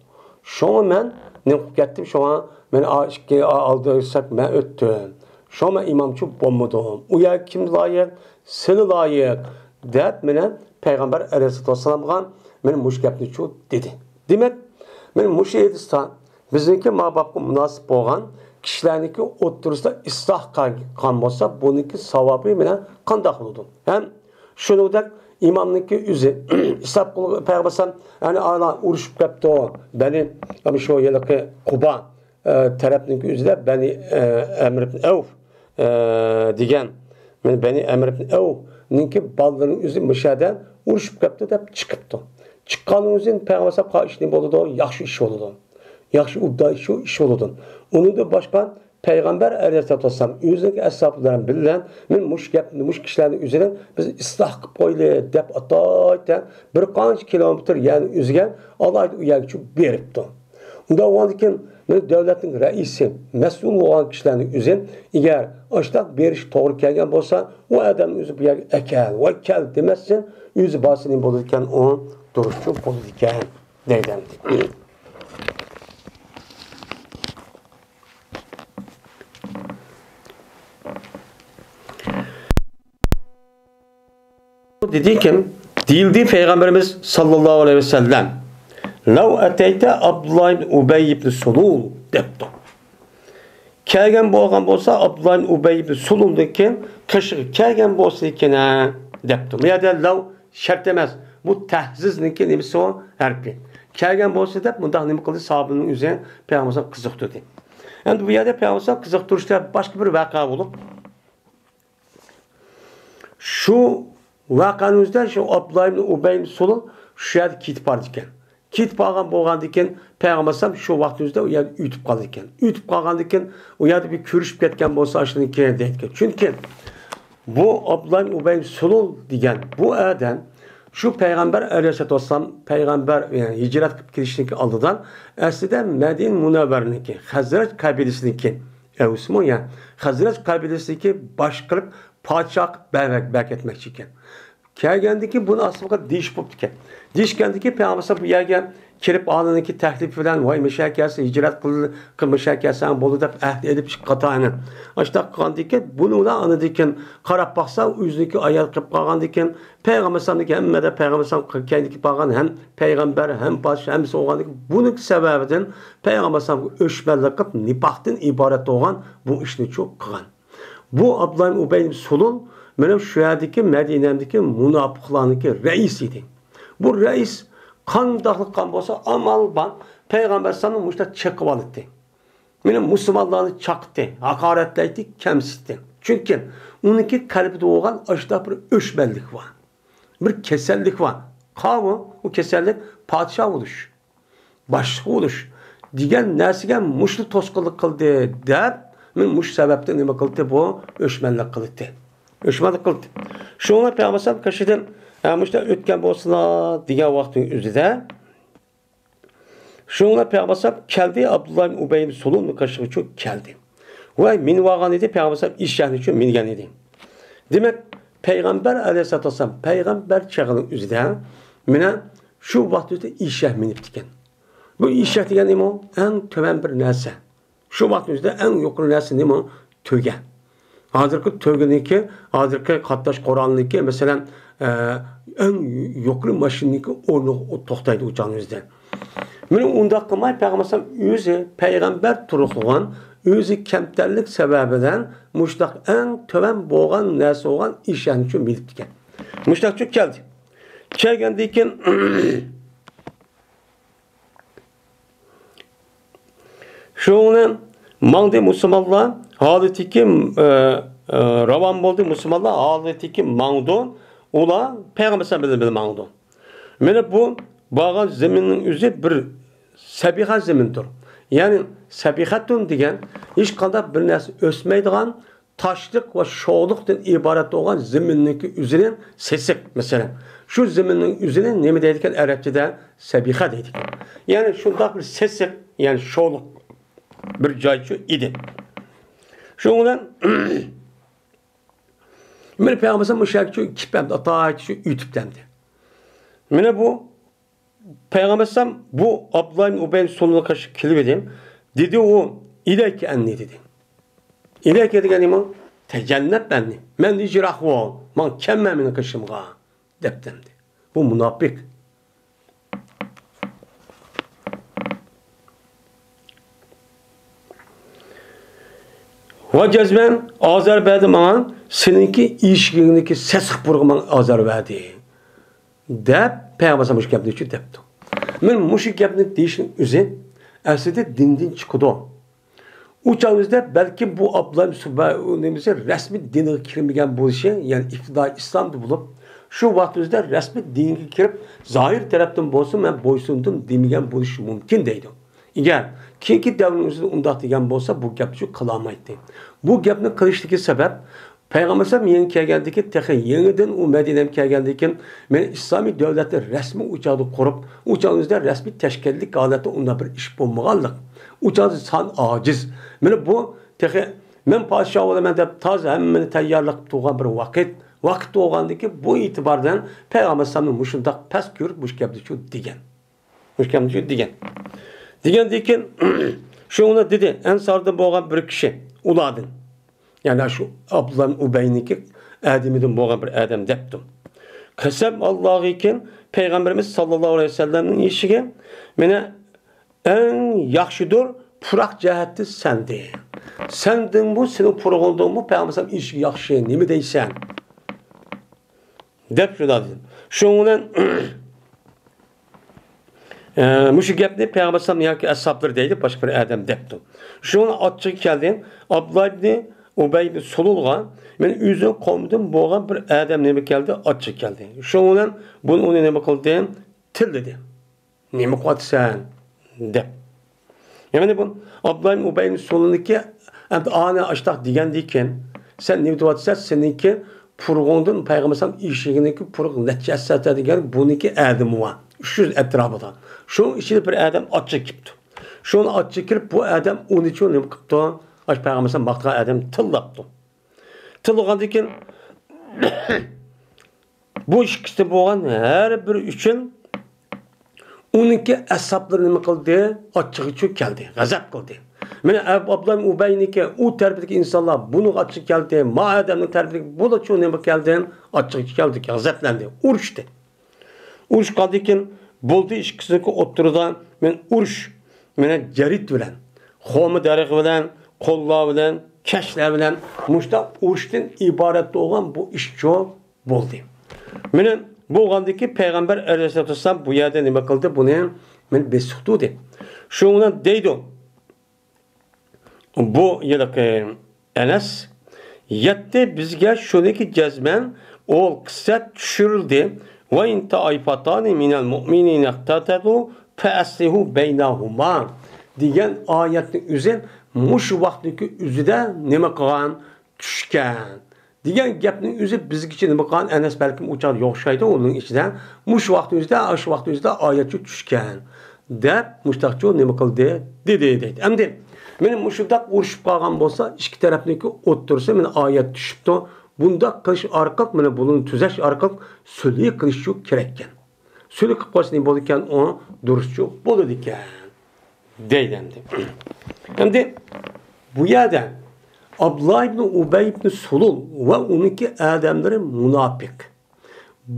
شۇڭا مەن نېمە قىلىپ كەتتىم، شۇڭا مەن ئا ئىككى ئا ئالدىساق مەن ئۆتتۈم. شۇڭا مەن ئىمامچۇ بولمىدىم. ئۇ يەرگە كىم لايىق؟ سىلى لايىق، دەپ مانا پەيغەمبەر ئەلەيھىسسالاتۇ ۋەسسالامغا مانا مۇشۇ گەپنىچۇ دېدى. دېمەك، مانا مۇشۇ ھەدىستە بىزنىڭكى ما بابقا مۇناسىپ بولغان كىشىلەرنىڭكى ئوتتۇرىسىدا ئىسلاھ قىلغان بولسا، بۇنىڭكى ساۋابى مانا قانداق بولىدۇ؟ ھەم شۇنىڭدەك ئىمامنىڭكى ئۆزى ئىسلاھ قىلغان پەيغەمبەر ئەلەيھىسسالام، يەنى ئانا ئۇرۇشۇپ كەپتۇ، بەنى، شۇ ھېلىقى قۇبا، ئە، تەرەپنىڭكى ئۆزىدە بەنى، ئە، ئەمر ئىبن ئەۋف، ئە، دېگەن، مانا بەنى ئەمر ئىبن ئەۋفنىڭكى بالىلىرىنىڭ ئۆزى مۇشۇ يەردە ئۇرۇشۇپ كەپتۇ دەپ چىقىپتۇ. چىققاننىڭ ئۆزى پەيغەمبەر ئەلەيھىسسالام قىلغان ئىش نېمە بولىدۇ؟ ياخشى ئىش بولىدۇ. ياخشى، ئوبدان ئىش، ئىش بولىدۇ. ئۇنىڭدىن باشقا پەيغەمبەر ئەلەيھىسسالاتۇ ۋەسسالام ئۆزىنىڭكى ئەسھابلىرى بىلەن، مەن مۇشۇ گەپنى، مۇشۇ كىشىلەرنى ئۆزىنى بىز ئىسلاھ قىلىپ قويىلى دەپ ئاتايتە بىر قانچە كىلومېتىر يەرنى ئۆزگە، ئالاھىدە ئۇ يەرگىچۇ بېرىپتۇ. ئۇنداق بولغاندىكىن، مانا دۆلەتنىڭ رەئىسى، مەسئۇل بولغان كىشىلەرنىڭ ئۆزى، ئەگەر ئاشۇنداق بېرىش توغرا كەلگەن بولسا، ئۇ ئادەمنى ئۆزى بۇ يەرگە ئەكەل، ۋاي كەل دېمەستىن، ئۆزى بارسا نېمە بولىدىكەن، ئۇ دۇرۇسچۇ بولىدىكەن، دەيدۇ. دېدىكەن، دېيىلدى پەيغەمبىرىمىز ساللاللاھۇ ئەلەيھى ۋەسەللەم، لەۋ ئەتەيتە ئابدۇللا ئىبن ئۇبەي ئىبن سۇلۇل دەپتۇ. كەلگەن بولغان بولسا، ئابدۇللا ئىبن ئۇبەي ئىبن سۇلۇلدىكى قېشىغا كەلگەن بولسىكەن دەپتۇ. بۇ يەردە لەۋ شەرت ئەمەس. بۇ تەھزىزنىڭكى نېمىسى ئۇ؟ ھەرپى. كەلگەن بولسا دەپ مۇنداق نېمە قىلدى؟ ساھابىنىڭ ئۆزى پەيغەمبەرگە قىزىقتۇردى. ئەمدى بۇ يەردە پەيغەمبەر قىزىقتۇرۇشتا باشقا بىر ۋەقە بولۇپ، شۇ ۋەقەنىڭ ئۆزىدە شۇ ئابدۇللا ئىبن ئۇبەي ئىبن سۇلۇل شۇ يەردە كېتىپ بارىدىكەن. كېتىپ بارغان بولغاندىكىن پەيغەمبەر ئەلەيھىسسالام شۇ ۋاقىتنىڭ ئۆزىدە ئۇ يەردە ئۆتۈپ قالىدىكەن. ئۆتۈپ قالغاندىكىن ئۇ يەردە بىر كۆرۈشۈپ كەتكەن بولسا ئاشۇنىڭكى دەيدىكەن. چۈنكى بۇ ئابدۇللا ئىبن ئۇبەي ئىبن سۇلۇل دېگەن بۇ ئادەم شۇ پەيغەمبەر ئەلەيھىسسالاتۇ ۋەسسالام، پەيغەمبەر، يەنى ھىجرەت قىلىپ كېلىشنىڭكى ئالدىدا ئەسلىدە مەدىنە مۇنەۋۋەرىنىڭكى خەزرەج قەبىلىسىنىڭكى ئەۋسمۇ يا خەزرەج قەبىلىسىدىكى باشقا قىلىپ پادىشاھ قىلىپ بەرمەك، بەركەتمەكچى ئىكەن. كەلگەندىن كېيىن بۇنى ئاستىغا دېيىش بوپتىكەن. دېيىشكەندىن كېيىن پەيغەمبەر ئەلەيھىسسالام بۇ يەرگە كېلىپ، ئالىنىڭكى تەكلىپى بىلەن، ۋاي مەشەگە كەلسە، ھىجرەت قىل، قىل، مەشەگە كەلسەڭ بولدى دەپ ئەھدى ئېلىپ چىقىپ قاتاينى. ئاشۇنداق قىلغاندىن كېيىن بۇنى ئۇلار ئاندىن كېيىن قاراپ باقسا، ئۆزىنىڭكى ئايال قىلىپ قالغاندىن كېيىن پەيغەمبەر ئەلەيھىسسالامنىڭكى ھەممىدە پەيغەمبەر ئەلەيھىسسالام كەينىدىكى بارغان ھەم پەيغەمبەر، ھەم پادىشاھ، ھەممىسى بولغاندىن كېيىن بۇنىڭ سەۋەبىدىن پەيغەمبەر ئەلەيھىسسالامغا ئۆچمەنلىك قىلىپ، نىپاقتىن ئىبارەت بولغان بۇ ئىشنى شۇ قىلغان. بۇ ئابدۇللا ئىبن ئۇبەي ئىبن سۇلۇل مېنىڭ شۇ يەردىكى مەدىنەمدىكى مۇناپىقلارنىڭكى رەئىسى ئىدى. بۇ رەئىس قانداقلا قىلغان بولسا ئامال بار، پەيغەمبەر ئەلەيھىسسالامنى مۇشۇنداق چېقىۋالاتتى. مېنىڭ مۇسۇلمانلارنى چاقتى، ھاقارەتلەيتتى، كەمسىتتى. چۈنكى ئۇنىڭكى قەلبىدە بولغان ئاشۇنداق بىر ئۆچمەنلىك بار. بىر كېسەللىك بار. قاۋۇ، ئۇ كېسەللىك پادىشاھ بولۇش، باشلىق بولۇش دېگەن نەرسىگە مۇشۇلا توسقۇنلۇق قىلدى دەپ، مېنى مۇشۇ سەۋەبتىن نېمە قىلدى، بۇ ئۆچمەنلىك قىلدى. ئۆچمەنلىك قىلدى. شۇڭا پەيغەمبەر ئەلەيھىسسالام قېشىدىن، ھە، مۇشۇنداق ئۆتكەن بولسىلا دېگەن ۋاقىتنىڭ ئۆزىدە، شۇڭا پەيغەمبەر ئەلەيھىسسالام كەلدى، ئابدۇللا ئىبن ئۇبەي ئىبن سۇلۇلنىڭ قېشىغا شۇ كەلدى. ۋە مىنىۋالغان ئىدى، پەيغەمبەر ئەلەيھىسسالام ئېشەكنى شۇ مىنگەن ئىدى. دېمەك، پەيغەمبەر ئەلەيھىسسالام پەيغەمبەر چېغىنىڭ ئۆزىدە مانا شۇ ۋاقىت ئۆزىدە ئېشەك مىنىپتىكەن. بۇ ئېشەك دېگەن نېمە؟ ئەڭ تۆۋەن بىر نەرسە. شۇ ۋاقىتنىڭ ئۆزىدە ئەڭ يۇقىرى نەرسە نېمە؟ تۆگە. ھازىرقى تۆگىنىڭكى، ھازىرقى قاتناش قورالىنىڭكى، مەسىلەن، ئە، ئەڭ يۇقىرى ماشىنىنىڭكى ئورنىغا توختايدۇ ئۇ چاغنىڭ ئۆزىدە. مانا ئۇنداق قىلماي، پەيغەمبەر ئەلەيھىسسالام ئۆزى پەيغەمبەر تۇرۇقلىغان، ئۆزى كەمتەرلىك سەۋەبىدىن مۇشۇنداق ئەڭ تۆۋەن بولغان نەرسە بولغان ئېشەكنى شۇ مىنىپتىكەن. مۇشۇنداق شۇ كەلدى. كەلگەندىن كېيىن، شۇنىڭ بىلەن ماڭدى مۇسۇلمانلار ھالىتىكى، ئە، ئە، راۋان بولدى مۇسۇلمانلار ھالىتىكى ماڭدى. ئۇلار پەيغەمبەر ئەلەيھىسسالام بىلەن بىللە ماڭدى. مانا بۇ بارغان زېمىننىڭ ئۆزى بىر سەبىخە زېمىنتۇر. يەنى سەبىخەتۇن دېگەن ھېچقانداق بىر نەرسە ئۆسمەيدىغان، تاشلىق ۋە شولۇقتىن ئىبارەت بولغان زېمىننىڭكى ئۆزىنى سېسىق، مەسىلەن. شۇ زېمىننىڭ ئۆزىنى نېمە دەيدىكەن ئەرەبچىدە؟ سەبىخە دەيدىكەن. يەنى شۇنداق بىر سېسىق، يەنى شولۇق بىر جاي شۇ ئىدى. شۇنىڭ بىلەن مانا پەيغەمبەر مۇشۇ يەرگە شۇ كېلىپ ئەمدى ئاتايتى شۇ ئۆتۈپ ئەمدى. مانا بۇ پەيغەمبەر ئەلەيھىسسالام بۇ ئابدۇللا ئىبن ئۇبەي سۇلۇلنىڭ قېشىغا كېلىۋىدى. دېدى ئۇ، ئىلەيكە ئەننى دېدى. ئىلەيكە دېگەن نېمە؟ تەجەننەپ ئەننى. مەندىن يىراق بول. ماڭا كەلمە مېنىڭ قېشىمغا. دەپتىمدى. بۇ مۇناپىق. ۋە جەزمەن ئازار بەردى ماڭا، سېنىڭكى ئېشىكىڭدىكى سېسىق پۇرىقى ماڭا ئازار بەردى. دەپ پەيغەمبەر ئەلەيھىسسالام مۇشۇ گەپنى شۇ دەپتۇ. مەن مۇشۇ گەپنى دېيىشنىڭ ئۆزى ئەسلىدە دىندىن چىقىدۇ. ئۇ چاغىمىزدا بەلكىم بۇ ئابدۇللا ئىبن سۇبەي نېمىسى رەسمىي دىنغا كىرمىگەن بولۇشى، يەنى ئىپتىدائىي ئىسلامدا بولۇپ، شۇ ۋاقتىمىزدا رەسمىي دىنگە كىرىپ، زاھىر تەرەپتىن بولسا مەن بويسۇندۇم دېمىگەن بولۇشى مۇمكىن دەيدۇ. ئەگەر كېيىنكى دەۋرنىڭ ئۆزىدە ئۇنداق دېگەن بولسا، بۇ گەپنى شۇ قىلالمايتتى. بۇ گەپنى قىلىشتىكى سەۋەب، پەيغەمبەر ئەلەيھىسسالام يېڭى كەلگەندىكى، تېخى يېڭىدىن ئۇ مەدىنەگە كەلگەندىن كېيىن، مېنى ئىسلامىي دۆلەتنى رەسمىي ئۇ چاغدا قۇرۇپ، ئۇ چاغدا رەسمىي تەشكىللىك ھالەتتە ئۇنداق بىر ئىش بولمىغانلىق. ئۇ چاغدا سان ئاجىز. مانا بۇ تېخى مەن پادىشاھ بولىمەن دەپ تازا ھەممىنى تەييارلىق قىلىپ تۇرغان بىر ۋاقىت. ۋاقىت بولغاندىن كېيىن بۇ ئېتىباردىن پەيغەمبەر ئەلەيھىسسالامنى مۇشۇنداق پەس كۆرۈپ مۇشۇ گەپنى شۇ دېگەن. مۇشۇ گەپنى شۇ دېگەن. دېگەندىن كېيىن شۇنى دېدى، ئەنساردىن بولغان بىر كىشى ئۇلاردىن. يەنى شۇ ئابدۇللا ئۇبەينىڭكى ئادىمىدىن بولغان بىر ئادەم دەپتۇ. قەسەم ئاللاھىكىن، پەيغەمبىرىمىز ساللاللاھۇ ئەلەيھى ۋەسەللەمنىڭ ئېشىكى مانا ئەڭ ياخشىدۇر، پۇراق جەھەتتە سەندىن. سەندىنمۇ، سېنىڭ پۇرىقىڭدىنمۇ پەيغەمبەر ئەلەيھىسسالام ئېشىكى ياخشى، نېمە دەيسەن؟ دەپ شۇنداق دېدى. شۇنىڭ بىلەن ئە، مۇشۇ گەپنى پەيغەمبەر ئەلەيھىسسالام ياكى ئەسھابلىرى دەيدۇ، باشقا بىر ئادەم دەپتۇ. شۇڭا ئاچچىقى كەلدى. ئابدۇللا ئىبنى ئۇبەي ئىبنى سۇلۇلغا، مەن ئۆزىنىڭ قومىدىن بولغان بىر ئادەم نېمە كەلدى؟ ئاچچىقى كەلدى. شۇنىڭ بىلەن بۇنى ئۇنى نېمە قىلدى؟ تىللىدى. نېمە قىلىۋاتىسەن؟ دەپ. يەنى بۇ ئابدۇللا ئىبنى ئۇبەي ئىبنى سۇلۇلنىڭكى ئەمدى ئانى ئاشتاق دېگەندىكىن، سەن نېمە دەۋاتىسەن؟ سېنىڭكى پۇرىقىڭدىن پەيغەمبەر ئەلەيھىسسالام ئېشىكىنىڭكى پۇرىقى نەچچە ھەسسە دېگەن بۇنىڭكى ئادىمى بار. ئۈچ يۈز ئەتراپىدا. شۇنىڭ ئىچىدە بىر ئادەم ئاچچىق كېپتۇ. شۇنى ئاچچىق كىرىپ، بۇ ئادەم ئۇنى چۇ نېمە قىپتۇ؟ ئاشۇ پەيغەمبەر ئەلەيھىسسالام ماختىغان ئادەم تىللاپتۇ. تىللىغاندىن كېيىن، بۇ ئىككىسى بولغان ھەر بىر ئۈچۈن ئۇنىڭكى ئەسھابلىرى نېمە قىلدى؟ ئاچچىقى چۈشۈپ كەلدى، غەزەپ قىلدى. مانا ئەب-، ئابدۇللا ئىبن ئۇبەينىڭكى ئۇ تەرىپىدىكى ئىنسانلار بۇنىڭغا ئاچچىقى كەلدى، ما ئادەمنىڭ تەرىپىدىكى بۇلارچۇ نېمە كەلدى؟ ئاچچىقى كەلدى، غەزەپلەندى، ئۇرۇشتى. ئۇرۇشقاندىن كېيىن بولدى، ئىككىسىنىڭكى ئوتتۇرىدا مەن ئۇرۇش، مانا جەرىد بىلەن، خورما دەرىخى بىلەن، قوللار بىلەن، كەشلەر بىلەن مۇشۇنداق ئۇرۇشتىن ئىبارەت بولغان بۇ ئىشچۇ بولدى. مانا بولغاندىن كېيىن پەيغەمبەر ئەلەيھىسسالاتۇ ۋەسسالام بۇ يەردە نېمە قىلدى؟ بۇنى مانا بېسىقتۇردى. شۇنىڭ بىلەن دەيدۇ، بۇ ھېلىقى ئەنەس، يەتتى بىزگە شۇنىكى جەزمەن ئول قىسسەت چۈشۈرۈلدى. ۋە ئىن تائىفەتانى مىنەل مۇئمىنىنە ئىقتەتەلۇ فەئەسلىھۇ بەينەھۇما دېگەن ئايەتنىڭ ئۆزى مۇشۇ ۋاقىتنىڭكى ئۆزىدە نېمە قىلغان؟ چۈشكەن دېگەن گەپنىڭ ئۆزى بىزگىچە نېمە قىلغان؟ ئەنەس بەلكىم ئۇ چاغدا يوق ئوخشايدۇ، ئۇنىڭ ئىچىدە مۇشۇ ۋاقىتنىڭ ئۆزىدە، ئاشۇ ۋاقىتنىڭ ئۆزىدە ئايەتچۇ چۈشكەن دەپ مۇشتاقچۇ نېمە قىلدى؟ دېدى دەيدۇ. ئەمدى مانا مۇشۇنداق ئۇرۇشۇپ قالغان بولسا، ئىككى تەرەپنىڭكى ئوتتۇرىسى مانا ئايەت چۈشۈپتۇ. بۇنداق قىلىش ئارقىلىق، مانا بۇنى تۈزەش ئارقىلىق سۈلھى قىلىشچۇ كېرەككەن. سۈلھى قىلىپ قويسا نېمە بولىدىكەن؟ ئۇ دۇرۇسچۇ بولىدىكەن. دەيدۇ ئەمدى. ئەمدى بۇ يەردە ئابدۇللا ئىبنى ئۇبەي ئىبنى سۇلۇل ۋە ئۇنىڭكى ئادەملىرى مۇناپىق.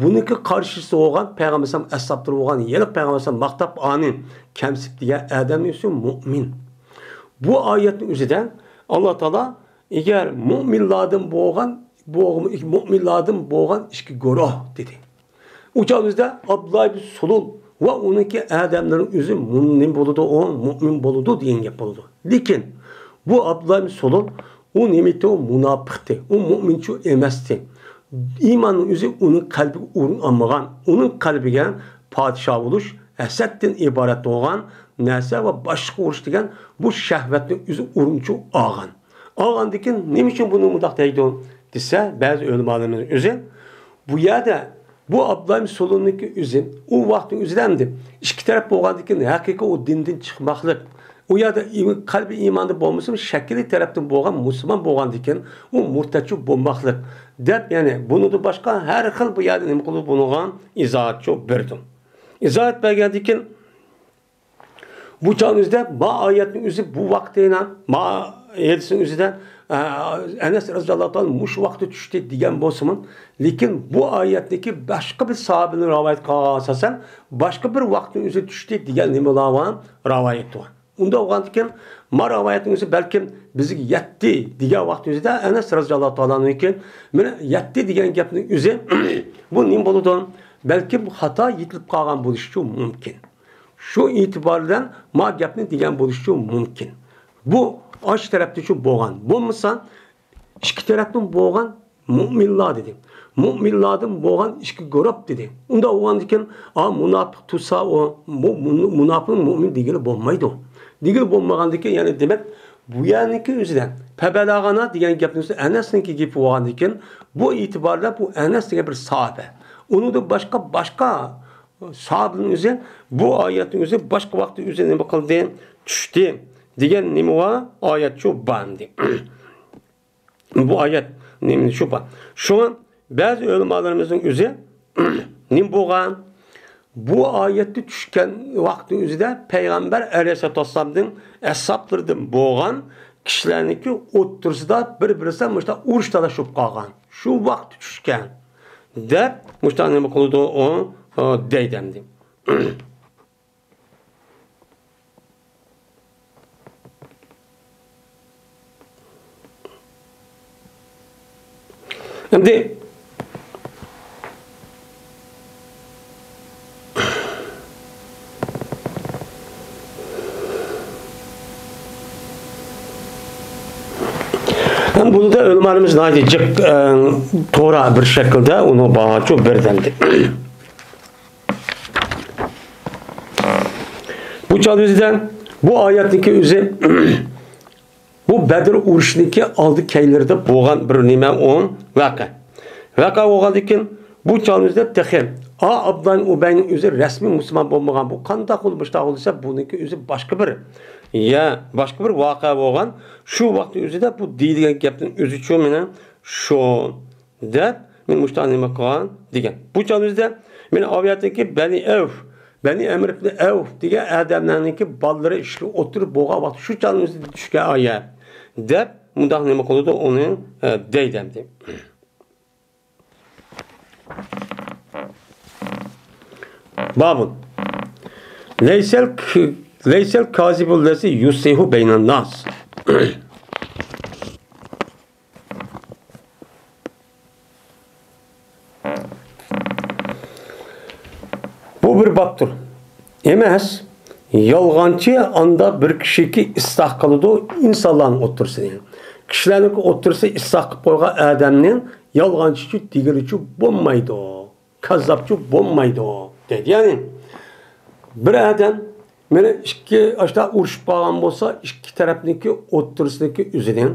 بۇنىڭكى قارشىسى بولغان پەيغەمبەر ئەلەيھىسسالام ئەسھابلىرى بولغان، يەنە پەيغەمبەر ئەلەيھىسسالام ماختاپ ئانى كەمسىتىپ دېگەن ئادەمنىڭ ئىسمى مۇئمىن. بۇ ئايەتنىڭ ئۆزىدە ئاللا تائالا ئەگەر مۇئمىنلاردىن بولغان، بولغان، مۇئمىنلاردىن بولغان ئىككى گۇرۇھ دېدى. ئۇ چاغدا ئابدۇللا ئىبن سۇلۇل ۋە ئۇنىڭكى ئادەملىرىنىڭ ئۆزى مۇ-، نېمە بولىدۇ؟ ئۇ مۇئمىن بولىدۇ دېگەن گەپ بولىدۇ. لېكىن بۇ ئابدۇللا ئىبن سۇلۇل، ئۇ نېمە ئىدى؟ ئۇ مۇناپىقتى، ئۇ مۇئمىنچۇ ئەمەستى. ئىماننىڭ ئۆزى ئۇنىڭ قەلبىگە ئورۇن ئالمىغان، ئۇنىڭ قەلبىگە پادىشاھ بولۇش، ھەسەتتىن ئىبارەت بولغان نەرسە ۋە باشقا ئۇرۇش دېگەن بۇ شەھۋەتنىڭ ئۆزى ئورۇنچۇ ئالغان. ئالغاندىن كېيىن نېمە ئۈچۈن بۇنى مۇنداق دەيدۇ دېسە، بەزى ئۆلىمالىرىمىز ئۆزى بۇ يەردە بۇ ئابدۇللا ئىبن سۇلۇلنىڭكى ئۆزى، ئۇ ۋاقىتنىڭ ئۆزىدە ئەمدى ئىككى تەرەپ بولغاندىن كېيىن ھەقىقىي ئۇ دىندىن چىقماقلىق، ئۇ يەردە ئىم-، قەلبى ئىماندا بولمىسىمۇ، شەكلى تەرەپتىن بولغان مۇسۇلمان بولغاندىن كېيىن ئۇ مۇرتەتچۇ بولماقلىق دەپ، يەنى بۇنىڭدىن باشقا ھەر خىل بۇ يەردە نېمە قىلىدۇ؟ بۇنىڭغا ئىزاھاتچۇ بېرىدۇ. ئىزاھات بەرگەندىن كېيىن بۇ چاغنىڭ ئۆزىدە ما ئايەتنىڭ ئۆزى بۇ ۋاقىتتا يەنە ما ھەدىسنىڭ ئۆزىدە، ئە، ئەنەس رەزىياللاھۇ تائالا مۇشۇ ۋاقىتتا چۈشتى دېگەن بولسىمۇ، لېكىن بۇ ئايەتنىكى باشقا بىر ساھابىنىڭ رىۋايەت قىلغان ئاساسەن، باشقا بىر ۋاقىتنىڭ ئۆزىدە چۈشتى دېگەن نېمىلار بار؟ رىۋايەت بار. ئۇنداق بولغاندىكىن، ما رىۋايەتنىڭ ئۆزى بەلكىم بىزگە يەتتى دېگەن ۋاقىتنىڭ ئۆزىدە ئەنەس رەزىياللاھۇ تائالا ئانھۇكى، مانا يەتتى دېگەن گەپنىڭ ئۆزى بۇ نېمە بولىدۇ؟ بەلكىم خاتا يېتىلىپ قالغان بولۇشىچۇ مۇمكىن. شۇ ئېتىبار بىلەن ما گەپنى دېگەن بولۇشىچۇ مۇمكىن. بۇ ئاشۇ تەرەپتىچۇ بولغان. بولمىسا، ئىككى تەرەپتىن بولغان مۇئمىنلار دېدى. مۇئمىنلاردىن بولغان ئىككى گۇرۇپ دېدى. ئۇنداق بولغاندىكىن، ئا، مۇناپىق تۇرسا ئۇ، بۇ مۇن-، مۇناپىق مۇئمىن دېگىلى بولمايدۇ. دېگىلى بولمىغاندىكىن، يەنى دېمەك، بۇ يەرنىڭكى ئۆزىدە پەبەلەغەنە دېگەن گەپنىڭ ئۆزى ئەنەسنىڭكى گېپى بولغاندىكىن، بۇ ئېتىباردا بۇ ئەنەس دېگەن بىر ساھابە. ئۇنىڭدىن باشقا، باشقا ساھابىنىڭ ئۆزى بۇ ئايەتنىڭ ئۆزى باشقا ۋاقىتتا ئۆزى نېمە قىلدى؟ چۈشتى دېگەن نېمە بار؟ ئايەتچۇ بار ئەمدى. بۇ ئايەت نېمە شۇ بار. شۇڭا بەزى ئۆلىمالىرىمىزنىڭ ئۆزى نېمە بولغان؟ بۇ ئايەتتە چۈشكەن ۋاقىتنىڭ ئۆزىدە پەيغەمبەر ئەلەيھىسسالاتۇ ۋەسسالامدىن ئەسھابلىرىدىن بولغان كىشىلەرنىڭكى ئوتتۇرىسىدا بىر-بىرسىدە مۇشۇنداق ئۇرۇش تالاش بولۇپ قالغان. شۇ ۋاقىتتا چۈشكەن دەپ مۇشۇنداق نېمە قىلىدۇ ئۇ، ئۇ دەيدۇ ئەمدى. ئەمدى ھەم بۇنىڭدا ئۆلىمالىرىمىز ناھايىتى جىق، ئە، تورا بىر شەكىلدە ئۇنى باھاچۇ بېرىدۇ ئەمدى. بۇ چاغدا ئۆزىدە بۇ ئايەتنىڭكى ئۆزى بۇ بەدر ئۇرۇشىنىڭكى ئالدى كەينىلىرىدە بولغان بىر نېمە ئۇ ۋەقە. ۋەقە بولغاندىن كېيىن بۇ چاغنىڭ ئۆزىدە تېخى ئا ئابدۇللا ئۇبەينىڭ ئۆزى رەسمىي مۇسۇلمان بولمىغان. بۇ قانداق بولدى، مۇشۇنداق بولدى دېسە، بۇنىڭكى ئۆزى باشقا بىر، يا باشقا بىر ۋەقە بولغان. شۇ ۋاقىتنىڭ ئۆزىدە بۇ دېيىلگەن گەپنىڭ ئۆزىچۇ مېنىڭ شۇ دەپ مۇشۇنداق نېمە قىلغان دېگەن. بۇ چاغنىڭ ئۆزىدە مېنى ئاۋۇ يەردىكى بەنى ئەۋف، بەنى ئەمر ئىبن ئەۋف دېگەن ئادەملەرنىڭكى بالىلىرى ئىشلىرى ئولتۇرۇپ بولغان ۋاقىت شۇ چاغنىڭ ئۆزىدە چۈشكەن ئايە دەپ مۇنداق نېمە قىلىدۇ ئۇنى، ئە، دەيدۇ ئەمدى. بابۇن. لەيسەل ك-، لەيسەل كازىبۇللەزى يۇسلىھۇ بەينەن ناس. بۇ بىر بابتۇر. ئەمەس، يالغانچى ئاندا بىر كىشىكى ئىسلاھ قىلىدۇ ئىنسانلارنىڭ ئوتتۇرىسىنى. كىشىلەرنىڭ ئوتتۇرىسى ئىسلاھ قىلىپ قويغان ئادەمنى يالغانچىچۇ دېگىلىچۇ بولمايدۇ. كاززاپچۇ بولمايدۇ دەيدۇ. يەنى بىر ئادەم مانا ئىككى ئاشتا ئۇرۇشۇپ قالغان بولسا، ئىككى تەرەپنىڭكى ئوتتۇرىسىدىكى ئۆزىنى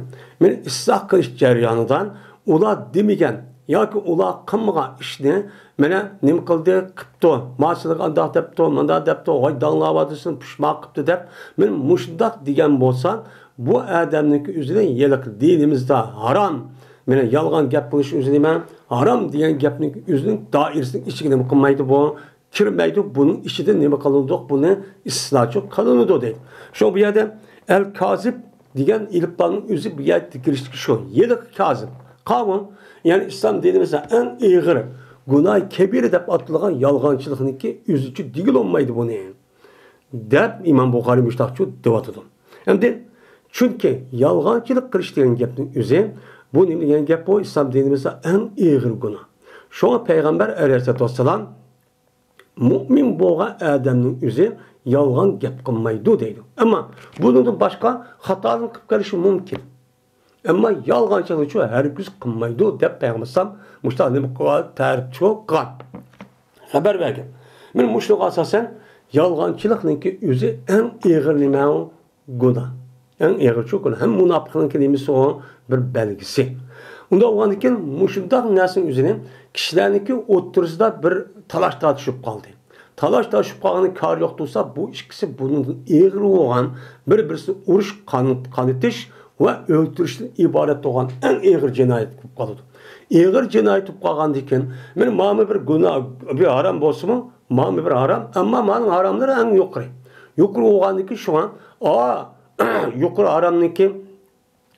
مانا ئىسلاھ قىلىش جەريانىدا ئۇلار دېمىگەن ياكى ئۇلار قىلمىغان ئىشنى مانا نېمە قىلدى، قىپتۇ، ماسىلىغا ئانداق دەپتۇ، مۇنداق دەپتۇ، ۋاي داڭلاۋاتىسەن، پۇشما قىپتۇ دەپ مانا مۇشۇنداق دېگەن بولسا، بۇ ئادەمنىڭكى ئۆزىنى ھېلىقى دىنىمىزدا ھارام، مانا يالغان گەپ قىلىش ئۆزى نېمە؟ ھارام دېگەن گەپنىڭ ئۆزىنىڭ دائىرىسىنىڭ ئىچىگە نېمە قىلمايدۇ بۇ؟ كىرمەيدۇ. بۇنىڭ ئىچىدە نېمە قىلىنىدۇ؟ بۇنى ئىستىسناچۇ قىلىنىدۇ دەيدۇ. شۇڭا بۇ يەردە ئەل كازىب دېگەن ئېلىپبانىڭ ئۆزى بۇ يەردە كىرىشلىكى شۇ. ھېلىقى كازىب. قاۋۇ، يەنى ئىسلام دىنىمىزدا ئەڭ ئېغىر گۇناھ كەبىرە دەپ ئاتىلىدىغان يالغانچىلىقنىڭكى ئۆزىچۇ دېگىلى بولمايدۇ بۇنى. دەپ ئىمام بۇخارىي مۇشۇنداقچۇ دەۋاتىدۇ. ئەمدى چۈنكى يالغانچىلىق قىلىش دېگەن گەپنىڭ ئۆزى، بۇ نېمە دېگەن گەپ بۇ؟ ئىسلام دىنىمىزدا ئەڭ ئېغىر گۇناھ. شۇڭا پەيغەمبەر ئەلەيھىسسالاتۇ ۋەسسالام مۇئمىن بولغان ئادەمنىڭ ئۆزى يالغان گەپ قىلمايدۇ دەيدۇ. ئەمما بۇنىڭدىن باشقا خاتالىق قىلىپ قېلىشى مۇمكىن. ئەمما يالغانچىلىقنىچۇ ھەرگىز قىلمايدۇ دەپ پەيغەمبەر ئەلەيھىسسالام مۇشۇنداق نېمە قىلغان، تەرىپچۇ قىلغان. خەۋەر بەرگەن. مانا مۇشۇنىڭغا ئاساسەن يالغانچىلىقنىڭكى ئۆزى ئەڭ ئېغىر نېمە؟ گۇناھ. ئەڭ ئېغىرچۇ گۇناھ. ھەم مۇناپىقنىڭكى نېمىسى ئۇ؟ بىر بەلگىسى. ئۇنداق بولغاندىن كېيىن مۇشۇنداق نەرسىنىڭ ئۆزىنى كىشىلەرنىڭكى ئوتتۇرىسىدا بىر تالاش تارتىشىپ قالدى. تالاش تارتىشىپ قالغىنى كارى يوق تۇرسا، بۇ ئىككىسى بۇنىڭدىن ئېغىر بولغان بىر-بىرسىنى ئۇرۇش، قان-، قانىتىش ۋە ئۆلتۈرۈشتىن ئىبارەت بولغان ئەڭ ئېغىر جىنايەت بولۇپ قالىدۇ. ئېغىر جىنايەت بولۇپ قالغاندىن كېيىن، مانا مانا بىر گۇناھ، بىر ھارام بولسىمۇ، مانا بىر ھارام، ئەمما مانىڭ ھاراملىرى ئەڭ يۇقىرى. يۇقىرى بولغاندىن كېيىن شۇڭا، ئا، يۇقىرى ھارامنىڭكى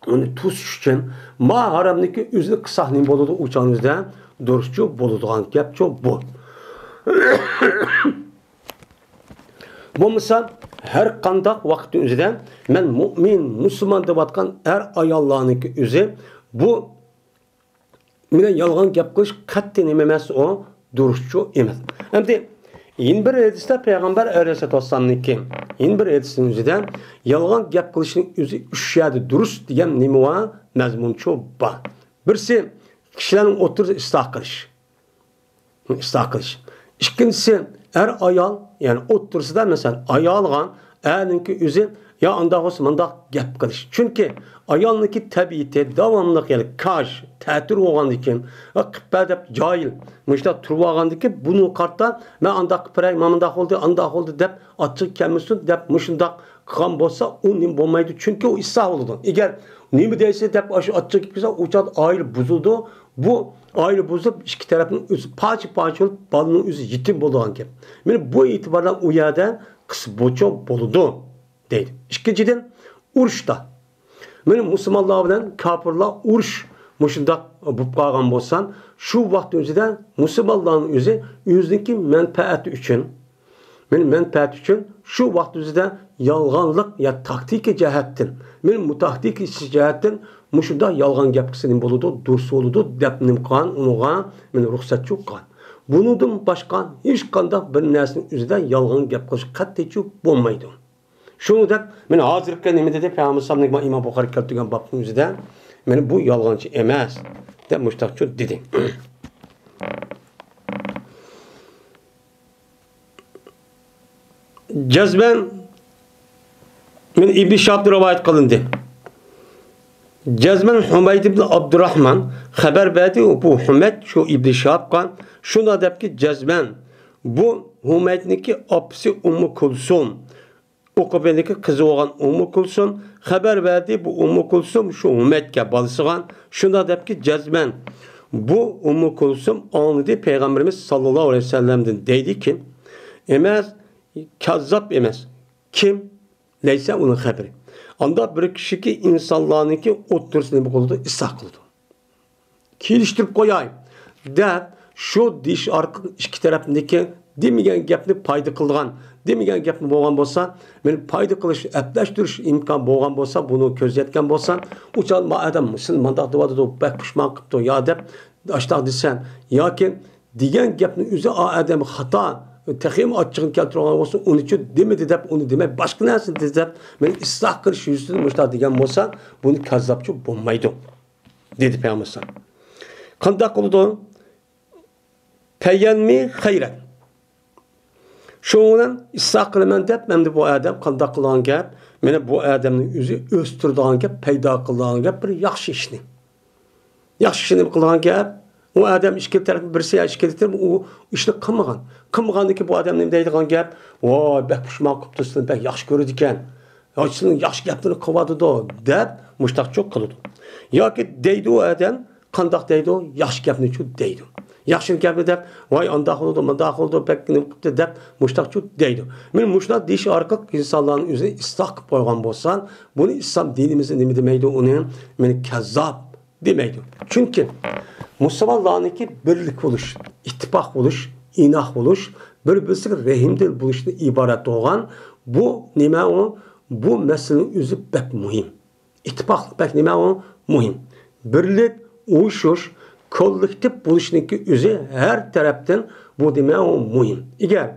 ئۇنى توسۇش ئۈچۈن ما ھارامنىڭكى ئۆزىنى قىلساق نېمە بولىدۇ؟ ئۇ چاغنىڭ ئۆزىدە دۇرۇسچۇ بولىدىغان گەپچۇ بۇ. بولمىسا ھەر قانداق ۋاقىتنىڭ ئۆزىدە مەن مۇئمىن، مۇسۇلمان دەۋاتقان ئەر ئاياللارنىڭكى ئۆزى بۇ مېنىڭ يالغان گەپ قىلىش قەتئىي نېمە ئەمەس، ئۇ دۇرۇسچۇ ئەمەس. ئەمدى يەنە بىر ھەدىستە پەيغەمبەر ئەلەيھىسسالاتۇ ۋەسسالامنىڭكى، يەنە بىر ھەدىسنىڭ ئۆزىدە يالغان گەپ قىلىشنىڭ ئۆزى ئۈچ يەردە دۇرۇس دېگەن نېمە بار؟ مەزمۇنچۇ بار. بىرسى، كىشىلەرنىڭ ئوتتۇرىسىدا ئىسلاھ قىلىش. ئىسلاھ قىلىش. ئىككىنچىسى، ئەر ئايال، يەنى ئوتتۇرىسىدا، مەسىلەن، ئايالغا ئەرنىڭكى ئۆزى يا ئانداق بولسا مانداق گەپ قىلىش. چۈنكى ئايالنىڭكى تەبىئىتى داۋاملىق، يەنى كاش، تەتۈر بولغاندىن كېيىن، ۋە قىپە دەپ جاھىل مۇشۇنداق تۇرۇپ ئالغاندىن كېيىن، بۇنى قارىتا، مەن ئانداق قىلىپ بېرەي، مانا مۇنداق بولدى، ئانداق بولدى دەپ ئاچچىقى كەلمىسۇن دەپ مۇشۇنداق قىلغان بولسا، ئۇ نېمە بولمايدۇ، چۈنكى ئۇ ئىسلاھ بولىدۇ. ئەگەر نېمە دەيسىز دەپ ئاشۇ ئاچچىقى كەلسە، ئۇ چاغدا ئائىلە بۇزۇلىدۇ. بۇ ئائىلە بۇزۇلۇپ، ئىككى تەرەپنىڭ ئۆزى پارچە-پارچە بولۇپ، بالىنىڭ ئۆزى يېتىم بولىدىغان گەپ. مانا بۇ ئېتىباردا ئۇ يەردە قىسىپ بوچۇ بولىدۇ، دەيدۇ. ئىككىنچىدىن، ئۇرۇشتا. مانا مۇسۇلمانلار بىلەن كاپىرلار ئۇرۇش مۇشۇنداق بولۇپ قالغان بولسا، شۇ ۋاقىت ئۆزىدە مۇسۇلمانلارنىڭ ئۆزى ئۆزىنىڭكى مەنپەئەتى ئۈچۈن، مېنىڭ مەنپەئەت ئۈچۈن شۇ ۋاقىت ئۆزىدە يالغانلىق يا تاكتىكا جەھەتتىن، مېنىڭ مۇتاكتىكا ئىشلىشى جەھەتتىن مۇشۇنداق يالغان گەپ قىلسا نېمە بولىدۇ، دۇرۇس بولىدۇ دەپ نېمە قىلغان، ئۇنىڭغا مېنى رۇخسەتچۇ قىلغان. بۇنىڭدىن باشقا ھېچقانداق بىر نەرسىنىڭ ئۆزىدە يالغان گەپ قىلىش قەتئىيچۇ بولمايدۇ. شۇنىڭدەك مېنى ھازىرقى نېمە دېدى؟ پەيغەمبەر ئىمام بۇخارى كەلتۈرگەن بابنىڭ ئۆزىدە مېنى بۇ يالغانچى ئەمەس دەپ مۇشتاقچۇ دېدى. جەزمەن مەن ئىبن شىھابتىن رىۋايەت قىلىندى. جەزمەن ھۇمەيد ئىبن ئابدۇراھمان خەۋەر بەردى، بۇ ھۇمەيد شۇ ئىبن شىھابقا شۇنداق دەپكى، جەزمەن بۇ ھۇمەيدنىڭكى ئاپىسى ئۇممۇ كۇلسۇم، ئۇقبىنىڭكى قىزى بولغان ئۇممۇ كۇلسۇم خەۋەر بەردى، بۇ ئۇممۇ كۇلسۇم شۇ ھۇمەيدكە، بالىسىغا شۇنداق دەپكى، جەزمەن بۇ ئۇممۇ كۇلسۇم ئاڭلىدى پەيغەمبىرىمىز ساللاللاھۇ ئەلەيھى ۋەسەللەمدىن، دەيدىكى، ئەمەس، كاززاپ ئەمەس. كىم؟ لەيسە ئۇنىڭ خەۋىرى. ئاندا بىر كىشىكى ئىنسانلارنىڭكى ئوتتۇرىسىنى نېمە قىلىدۇ؟ ئىسلاھ قىلىدۇ. كېلىشتۈرۈپ قوياي دەپ، شۇ دېيىش ئارقىلىق ئىككى تەرەپنىكى دېمىگەن گەپنى پايدا قىلىدىغان، دېمىگەن گەپنى بولغان بولسا، مېنى پايدا قىلىش، ئەپلەشتۈرۈش ئىمكان بولغان بولسا، بۇنى كۆزەتكەن بولسا، ئۇ چاغ ما ئادەم سېنى مانداق دېۋاتىدۇ، بەك پۇشمان قىپتۇ يا دەپ، ئاشتاق دېسەم، ياكى دېگەن گەپنى ئۆزى ئا ئادەم خاتا، تېخىمۇ ئاچچىقىنى كەلتۈرۈۋالغان بولسا، ئۇنىچۇ دېمىدى دەپ، ئۇنى دېمەي، باشقا نەرسىنى دېدى دەپ، مېنى ئىسلاھ قىلىش يۈزىسىدىن مۇشۇنداق دېگەن بولسا، بۇنى كاززاپچۇ بولمايدۇ، دېدى پەيغەمبەر. قانداق قىلىدۇ؟ پەيەنمى خەيرەن. شۇنىڭ بىلەن ئىسلاھ قىلىمەن دەپ، ئەمدى بۇ ئادەم قانداق قىلغان گەپ؟ مېنى بۇ ئادەمنىڭ ئۆزى ئۆستۈرىدىغان گەپ، پەيدا قىلىدىغان گەپ، بىر ياخشى ئىشنى. ياخشى ئىشنى قىلغان گەپ. ئۇ ئادەم ئىككى تەرەپ، بىرسى يا ئىككى تەرەپ ئۇ ئىشنى قىلمىغان. قىلمىغاندىكى بۇ ئادەم نېمە دەيدىغان گەپ؟ ۋاي، بەك پۇشمان قىپتۇ، سېنى بەك ياخشى كۆرىدىكەن. يا، سېنىڭ ياخشى گەپلىرىنى قىلىۋاتىدۇ، دەپ مۇشتاقچۇ قىلىدۇ. ياكى دەيدۇ ئۇ ئادەم، قانداق دەيدۇ؟ ياخشى گەپنىچۇ دەيدۇ. ياخشى گەپنى دەپ، ۋاي، ئانداق بولىدۇ، مۇنداق بولىدۇ، بەك نېمە قىپتۇ دەپ مۇشتاقچۇ دەيدۇ. مېنى مۇشۇنداق دېيىش ئارقىلىق ئىنسانلارنىڭ ئۆزىنى ئىسلاھ قىلىپ قويغان بولسا، بۇنى ئىسلام دىنىمىزدا نېمە دېمەيدۇ ئۇنى؟ مېنى كاززاپ دېمەيدۇ. چۈنكى مۇسۇلمانلارنىڭكى بىرلىك بولۇش، ئىتتىپاق بولۇش، ئىناق بولۇش، بىر-بىرسىگە رەھىمدىل بولۇشتىن ئىبارەت بولغان بۇ نېمە ئۇ؟ بۇ مەسىلىنىڭ ئۆزى بەك مۇھىم. ئىتتىپاقلىق بەك نېمە ئۇ؟ مۇھىم. بىرلىك، ئۇيۇشۇش، كوللېكتىپ بولۇشنىڭكى ئۆزى ھەر تەرەپتىن بۇ نېمە ئۇ؟ مۇھىم. ئەگەر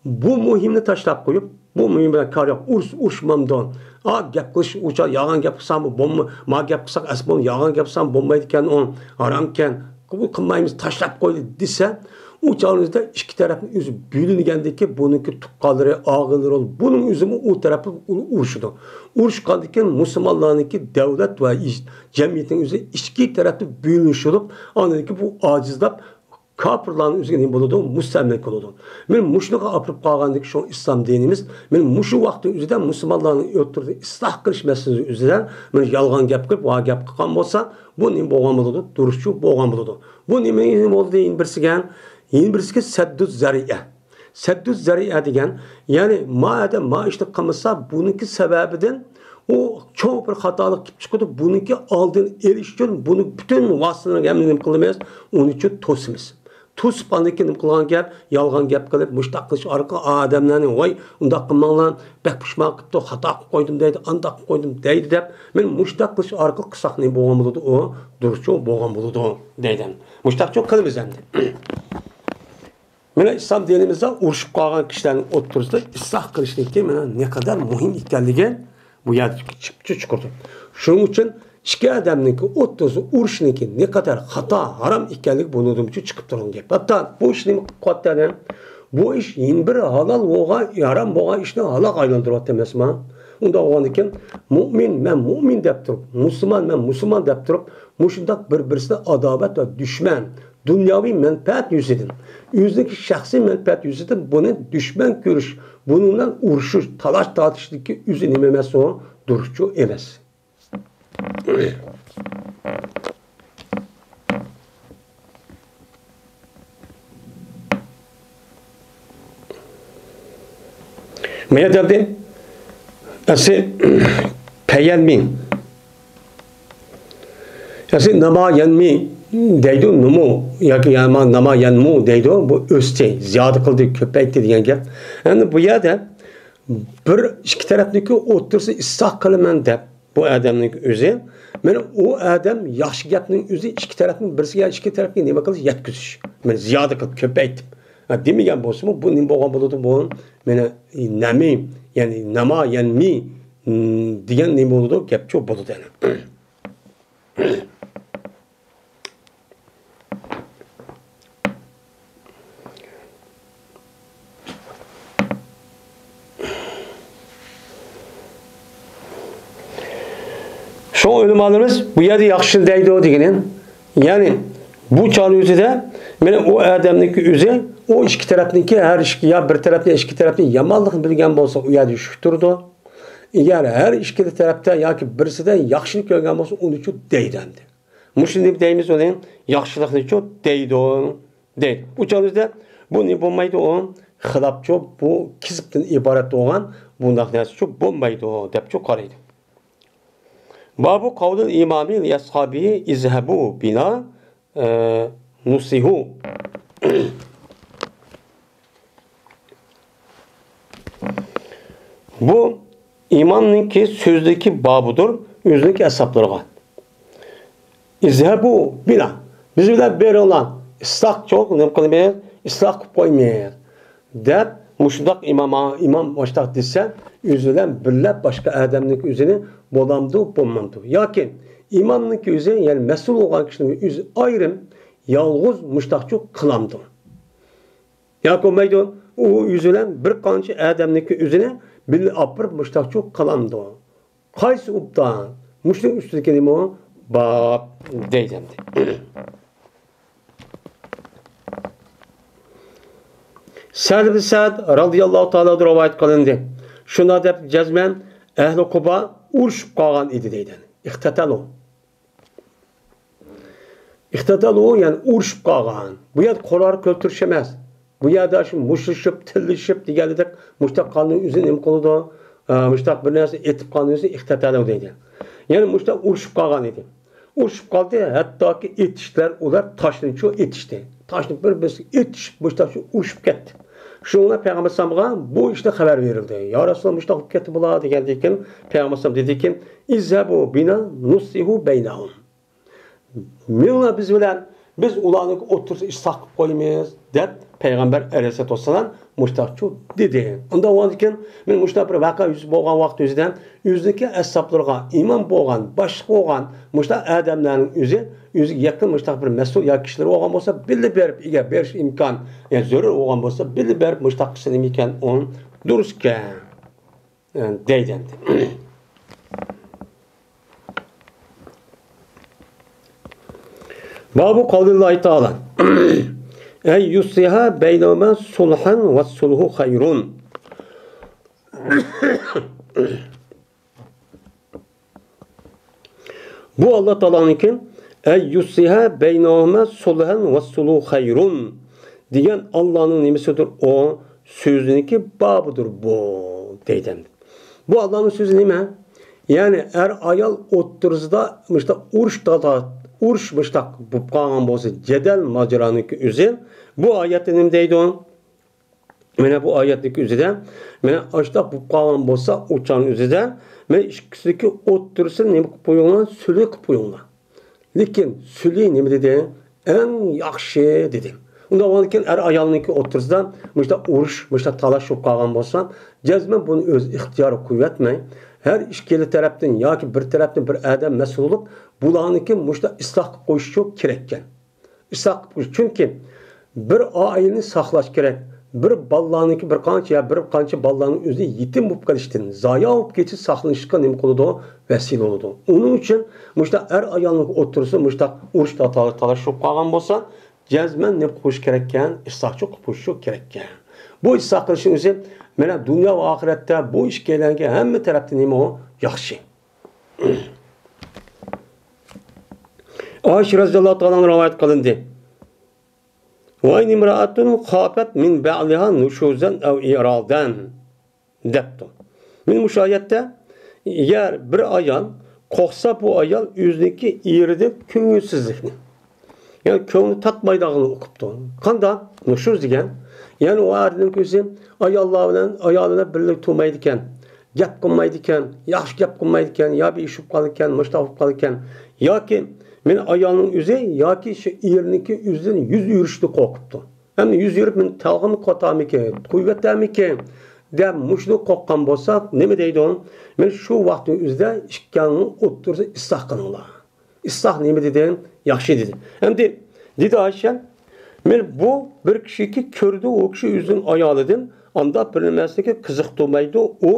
بۇ مۇھىمنى تاشلاپ قويۇپ، بۇ مۇھىم بىلەن كار يوق، ئۇرۇش، ئۇرۇشمامدۇ؟ ئا، گەپ قىلىش، ئۇچا يالغان گەپ قىلسام بولما، ما گەپ قىلساق ئەس بولما، يالغان گەپ قىلسام بولمايدىكەن، ئۇ ھارامكەن، قوبۇل قىلمايمىز، تاشلاپ قويدى دېسە، ئۇ چاغنىڭىزدا ئىككى تەرەپنىڭ ئۆزى بۆلۈنگەندىن كېيىن بۇنىڭكى تۇغقانلىرى، ئاغىنىلىرى، بۇنىڭ ئۆزىمۇ ئۇ تەرەپتە ئۇرۇشىدۇ. ئۇرۇشقاندىن كېيىن مۇسۇلمانلارنىڭكى دۆلەت ۋە ئىج-، جەمئىيەتنىڭ ئۆزى ئىككى تەرەپتە بۆلۈنۈشۈپ، ئاندىن كېيىن بۇ ئاجىزلاپ، كاپىرلارنىڭ ئۆزىگە نېمە بولىدۇ؟ مۇستەملىكە بولىدۇ. مېنى مۇشۇنىڭغا ئاپىرىپ قالغاندىكى شۇ ئىسلام دىنىمىز، مېنى مۇشۇ ۋاقىتنىڭ ئۆزىدە مۇسۇلمانلارنىڭ ئوتتۇرىدا ئىسلاھ قىلىش مەسىلىسى ئۆزىدە مېنى يالغان گەپ قىلىپ، ۋا گەپ قىلغان بولسا، بۇ نېمە بولغان بولىدۇ؟ دۇرۇسچۇ بولغان بولىدۇ. بۇ نېمە بولدى يەنە بىرسىگە؟ يەنە بىرسىگە سەددۇ زەرىئە. سەددۇ زەرىئە دېگەن، يەنى ما ئادەم ما ئىشنى قىلمىسا، بۇنىڭكى سەۋەبىدىن ئۇ چوڭ بىر خاتالىق كېلىپ چىقىدۇ. بۇنىڭكى ئالدىنى ئېلىش ئۈچۈن بۇنى پۈتۈن ۋاسىتىلەرنى ھەممىنى نېمە قىلىمىز؟ ئۇنى چۈ توسىمىز. توسۇپ ئاندىن كېيىن نېمە قىلغان گەپ؟ يالغان گەپ قىلىپ، مۇشتاق قىلىش ئارقىلىق ئادەملەرنى، ۋاي، ئۇنداق قىلماڭلار، بەك پۇشمان قىپتۇ، خاتا قىلىپ قويدۇم دەيدۇ، ئانداق قىلىپ قويدۇم دەيدۇ دەپ، مېنى مۇشتاق قىلىش ئارقىلىق قىلساق نېمە بولغان بولىدۇ؟ ئۇ دۇرۇسچۇ بولغان بولىدۇ دەيدۇ. مۇشتاقچۇ قىلىمىز ئەمدى. مانا ئىسلام دىنىمىزدا ئۇرۇشۇپ قالغان كىشىلەرنىڭ ئوتتۇرىسىدا ئىسلاھ قىلىشنىڭكى مانا نەقەدەر مۇھىم ئىكەنلىكى بۇ يەردە چىقىپ چىقىدۇ. شۇنىڭ ئۈچۈن ئىككى ئادەمنىڭكى ئوتتۇرىسىدا ئۇرۇشنىڭكى نەقەدەر خاتا، ھارام ئىكەنلىكى بۇنىڭدىن چىقىپ تۇرغان گەپ. ھەتتا بۇ ئىش نېمە قىلىپ قويۇپتۇ؟ بۇ ئىش يەنە بىر ھالال بولغان، ھارام بولغان ئىشنى ھالالغا ئايلاندۇرۇۋاتىدۇ ئەمەسمۇ؟ ئۇنداق بولغاندىكىن مۇئمىن، مەن مۇئمىن دەپ تۇرۇپ، مۇسۇلمان، مەن مۇسۇلمان دەپ تۇرۇپ، مۇشۇنداق بىر-بىرسىدە ئاداۋەت ۋە دۈشمەن، دۇنياۋى مەنپەئەت يۈزىدىن، ئۆزىنىڭكى شەخسىي مەنپەئەت يۈزىدىن بۇنى دۈشمەن كۆرۈش، بۇنىڭ بىلەن ئۇرۇشۇش، تالاش-تارتىشلىكى ئۆزى نېمە ئەمەس ئۇ؟ دۇرۇسچۇ ئەمەس. مەيەردە ئەسلى پەيەنمى، ئەسلى ناما يەنمى دەيدۇ، نۇمۇ ياكى ياما-، ناما يەنمۇ دەيدۇ. بۇ ئۆستى، زىيادە قىلدى، كۆپەيتتى دېگەن گەپ. ئەمدى بۇ يەردە بىر ئىككى تەرەپنىڭكى ئوتتۇرىسى ئىسلاھ قىلىمەن دەپ، بۇ ئادەمنىڭ ئۆزى، مانا ئۇ ئادەم ياخشى گەپنىڭ ئۆزى ئىككى تەرەپنىڭ بىرسىگە، ئىككى تەرەپكە نېمە قىلىش؟ يەتكۈزۈش. مانا زىيادە قىلىپ، كۆپەيتىپ. ھە، دېمىگەن بولسىمۇ، بۇ نېمە بولغان بولىدۇ بۇ؟ مانا نەمى، يەنى ناما يەنمى، م، دېگەن نېمە بولىدۇ؟ گەپچۇ بولىدۇ يەنە. شۇڭا ئۆلىمالىرىمىز بۇ يەردە ياخشى دەيدۇ دېگىنى، يەنى بۇ چاغنىڭ ئۆزىدە مانا ئۇ ئادەمنىڭكى ئۆزى، ئۇ ئىككى تەرەپنىڭكى، ھەر ئىككى، يا بىر تەرەپنى، ئىككى تەرەپنى يامانلىقنى بىلگەن بولسا، ئۇ يەردە يۈشۈك تۇرىدۇ. ئەگەر ھەر ئىككىلا تەرەپتە ياكى بىرسىدە ياخشىنى كۆرگەن بولسا، ئۇنىچۇ دەيدۇ ئەمدى. مۇشۇنى دەيمىز ئۇنى، ياخشىلىقنىچۇ دەيدۇ، دەيدۇ. ئۇ چاغدا بۇ نېمە بولمايدۇ ئۇ؟ خىلاپچۇ، بۇ كېزىپتىن ئىبارەت بولغان بۇنداق نەرسىچۇ بولمايدۇ دەپچۇ قارايدۇ. بابۇ قەۋلىل ئىمامى لىئەسھابىھى ئىزھەبۇ بىنا، ئە، نۇسسىھۇ. بۇ ئىمامنىڭكى سۆزىدىكى بابىدۇر، ئۆزىنىڭكى ئەسھابلىرىغا. ئىزھەبۇ بىنا، بىز بىلەن بېرىڭلار، ئىسلاھچۇ نېمە قىلىمىز، ئىسلاھ قىلىپ قويىمىز، دەپ مۇشۇنداق ئىمام، ئىمام مۇشۇنداق دېسە، ئۆزى بىلەن بىللە باشقا ئادەمنىڭكى ئۆزىنى بولامدۇ، بولمامدۇ؟ ياكى ئىمامنىڭكى ئۆزى، يەنى مەسئۇل بولغان كىشىنىڭ ئۆزى ئايرىم، يالغۇز مۇشۇنداقچۇ قىلامدۇ؟ ياكى بولمايدۇ، ئۇ ئۆزى بىلەن بىر قانچە ئادەمنىڭكى ئۆزىنى بىللە ئاپىرىپ مۇشۇنداقچۇ قىلامدۇ؟ قايسى ئوبدان؟ مۇشۇنىڭ ئۈستىدىكى نېمە؟ باب دەيدۇ ئەمدى. سەھل ئىبن سەئد رەزىياللاھۇ تائالا ئەنھۇ رىۋايەت قىلىندى. شۇنداق دەپ جەزمەن ئەھلى قۇبا ئۇرۇشۇپ قالغان ئىدى دەيدۇ. ئىختەتەلۇ. ئىختەتەلۇ، يەنى ئۇرۇشۇپ قالغان. بۇ يەردە قورال كۆتۈرۈش ئەمەس. بۇ يەردە شۇ مۇشتلىشىپ، تىللىشىپ دېگەنلىدەك مۇشتاق قانۇن ئۆزى نېمە قىلىدۇ؟ ئە، مۇشتاق بىر نەرسە ئېتىپ قانۇن ئۆزى ئىختەتەلۇ دەيدۇ. يەنى مۇشتاق ئۇرۇشۇپ قالغان ئىدى. ئۇرۇشۇپ قالدى، ھەتتاكى ئېتىشلار، ئۇلار تاشنىچۇ ئېتىشتى. تاشنى بىر-بىرسىگە ئېتىشىپ، مۇشتاق شۇ ئۇرۇشۇپ كەتتى. شۇڭا پەيغەمبەر ئەلەيھىسسالامغا بۇ ئىشتا خەۋەر بېرىلدى. يا رەسۇلاللا، مۇشتاق بولۇپ كەتتى بۇلار دېگەندىكىن، پەيغەمبەر ئەلەيھىسسالام دېدىكى، ئىزھەبۇ بىنا نۇسسىھۇ بەينەھۇم. مېڭىڭلار بىز بىلەن، بىز ئۇلارنىڭ ئوتتۇرىسىدا ئىسلاھ قىلىپ قويىمىز، دەپ پەيغەمبەر ئەلەيھىسسالاتۇ ۋەسسالام مۇشتاقچۇ دېدى. ئۇنداق بولغاندىكىن، مەن مۇشۇنداق بىر ۋەقە يۈز بولغان ۋاقىت ئۆزىدە ئۆزىنىڭكى ئەسھابلىرىغا، ئىمام بولغان، باشلىق بولغان مۇشۇنداق ئادەملەرنىڭ ئۆزى، ئۆزىگە يېقىن مۇشۇنداق بىر مەسئۇل يا كىشىلەر بولغان بولسا، بىللە بېرىپ، ئەگەر بېرىش ئىمكان، يا زۆرۈر بولغان بولسا، بىللە بېرىپ مۇشۇنداق قىلسا نېمە ئىكەن، ئۇ دۇرۇس ئىكەن. دەيدۇ ئەمدى. بابۇ قەۋلىللاھى تائالا، ئەن يۇسلىھە بەينەھۇمە سۇلھەن ۋە سۇلھۇ خەيرۇن. بۇ ئاللا تائالانىڭكى، ئەن يۇسلىھە بەينەھۇمە سۇلھەن ۋە سۇلھۇ خەيرۇن دېگەن ئاللانىڭ نېمىسىدۇر ئۇ؟ سۆزىنىڭكى بابىدۇر بۇ، دەيدۇ ئەمدى. بۇ ئاللانىڭ سۆزى نېمە؟ يەنى ئەر-ئايال ئوتتۇرىسىدا مۇشۇنداق ئۇرۇش، تالا-، ئۇرۇش مۇشۇنداق بولۇپ قالغان بولسا، جېدەل ماجىرانىڭكى ئۆزى، بۇ ئايەتتە نېمە دەيدۇ؟ مانا بۇ ئايەتنىڭكى ئۆزىدە، مانا ئاشۇنداق بولۇپ قالغان بولسا، ئۇ چاغنىڭ ئۆزىدە، مانا ئىككىسىنىڭكى ئوتتۇرىسىنى نېمە قىلىپ قويۇڭلار؟ سۈلھى قىلىپ قويۇڭلار. لېكىن سۈلھى نېمە دېدى؟ ئەڭ ياخشى دېدى. ئۇنداق بولغاندىكىن ئەر-ئايالنىڭكى ئوتتۇرىسىدا مۇشۇنداق ئۇرۇش، مۇشۇنداق تالاش بولۇپ قالغان بولسا، جەزمەن بۇنى ئۆز ئىختىيارى قويۇۋەتمەي، ھەر ئىككىلا تەرەپتىن ياكى بىر تەرەپتىن بىر ئادەم مەسئۇل بولۇپ، بۇلارنىڭكى مۇشۇنداق ئىسلاھ قىلىپ قويۇشى كېرەككەن. ئىسلاھ قىلىپ قويۇش. چۈنكى بىر ئائىلىنى ساقلاش كېرەك. بىر بالىلارنىڭكى بىر قانچە يا بىر قانچە بالىلارنىڭ ئۆزى يېتىم بولۇپ قېلىشتىن، زايا بولۇپ كېتىش، ساقلىنىشقا نېمە قىلىدۇ؟ ۋەسىلە بولىدۇ. ئۇنىڭ ئۈچۈن مۇشۇنداق ئەر-ئايالنىڭ ئوتتۇرىسى مۇشۇنداق ئۇرۇش، تالا-، تالاشلىق قالغان بولسا، جەزمەن نېمە قىلىش كېرەككەن؟ ئىسلاھچۇ قىلىپ قويۇشى كېرەككەن. بۇ ئىسلاھ قىلىشنىڭ ئۆزى مانا دۇنيا ۋە ئاخىرەتتە بۇ ئىككىيلەنگە ھەممە تەرەپتىن نېمە ئۇ؟ ياخشى. ئائىشە رەزىياللاھۇ تائالا ئەنھا رىۋايەت قىلىندى. «ۋە ئىن ئىمرائەتۇن خافەت مىن بەئلىھا نۇشۇزەن ئەۋ ئىرادەن» دەپتۇ. مانا مۇشۇ ئايەتتە، يەر بىر ئايال قورقسا، بۇ ئايال ئۆزىنىڭكى ئېرىدىن كۆڭۈلسىزلىكنى، يەنى كۆڭلى تارتمايدىغانلىقىنى ئۇقۇپتۇ. قانداق؟ نۇشۇز دېگەن، يەنى ئۇ ئەرنىڭ ئۆزى ئاياللار بىلەن، ئايالى بىلەن بىرلىكتە تۇرمايدىكەن، گەپ قىلمايدىكەن، ياخشى گەپ قىلمايدىكەن، يا بىر ئىش بولۇپ قالىدىكەن، مۇشۇنداق بولۇپ قالىدىكەن، ياكى مانا ئايالنىڭ ئۆزى ياكى شۇ ئېرىنىڭكى ئۆزىدىن يۈز ئۆرۈشتىن قورقۇپتۇ. ئەمدى يۈز ئۆرۈپ مېنى تالغىمۇ قاتارمىكىن، قويۇۋېتەرمىكىن دەپ مۇشۇندىن قورققان بولسا، نېمە دەيدۇ؟ مانا شۇ ۋاقىتنىڭ ئۆزىدە ئىككىڭلارنىڭ ئوتتۇرىسىدا ئىسلاھ قىلىڭلار. ئىسلاھ نېمە دېدى؟ ياخشى دېدى. ئەمدى دېدى ئائىشە، مانا بۇ بىر كىشىكى كۆردى، ئۇ كىشى ئۆزىنىڭ ئايالىدىن ئانداق بىر نەرسىگە قىزىقتۇرمايدۇ، ئۇ،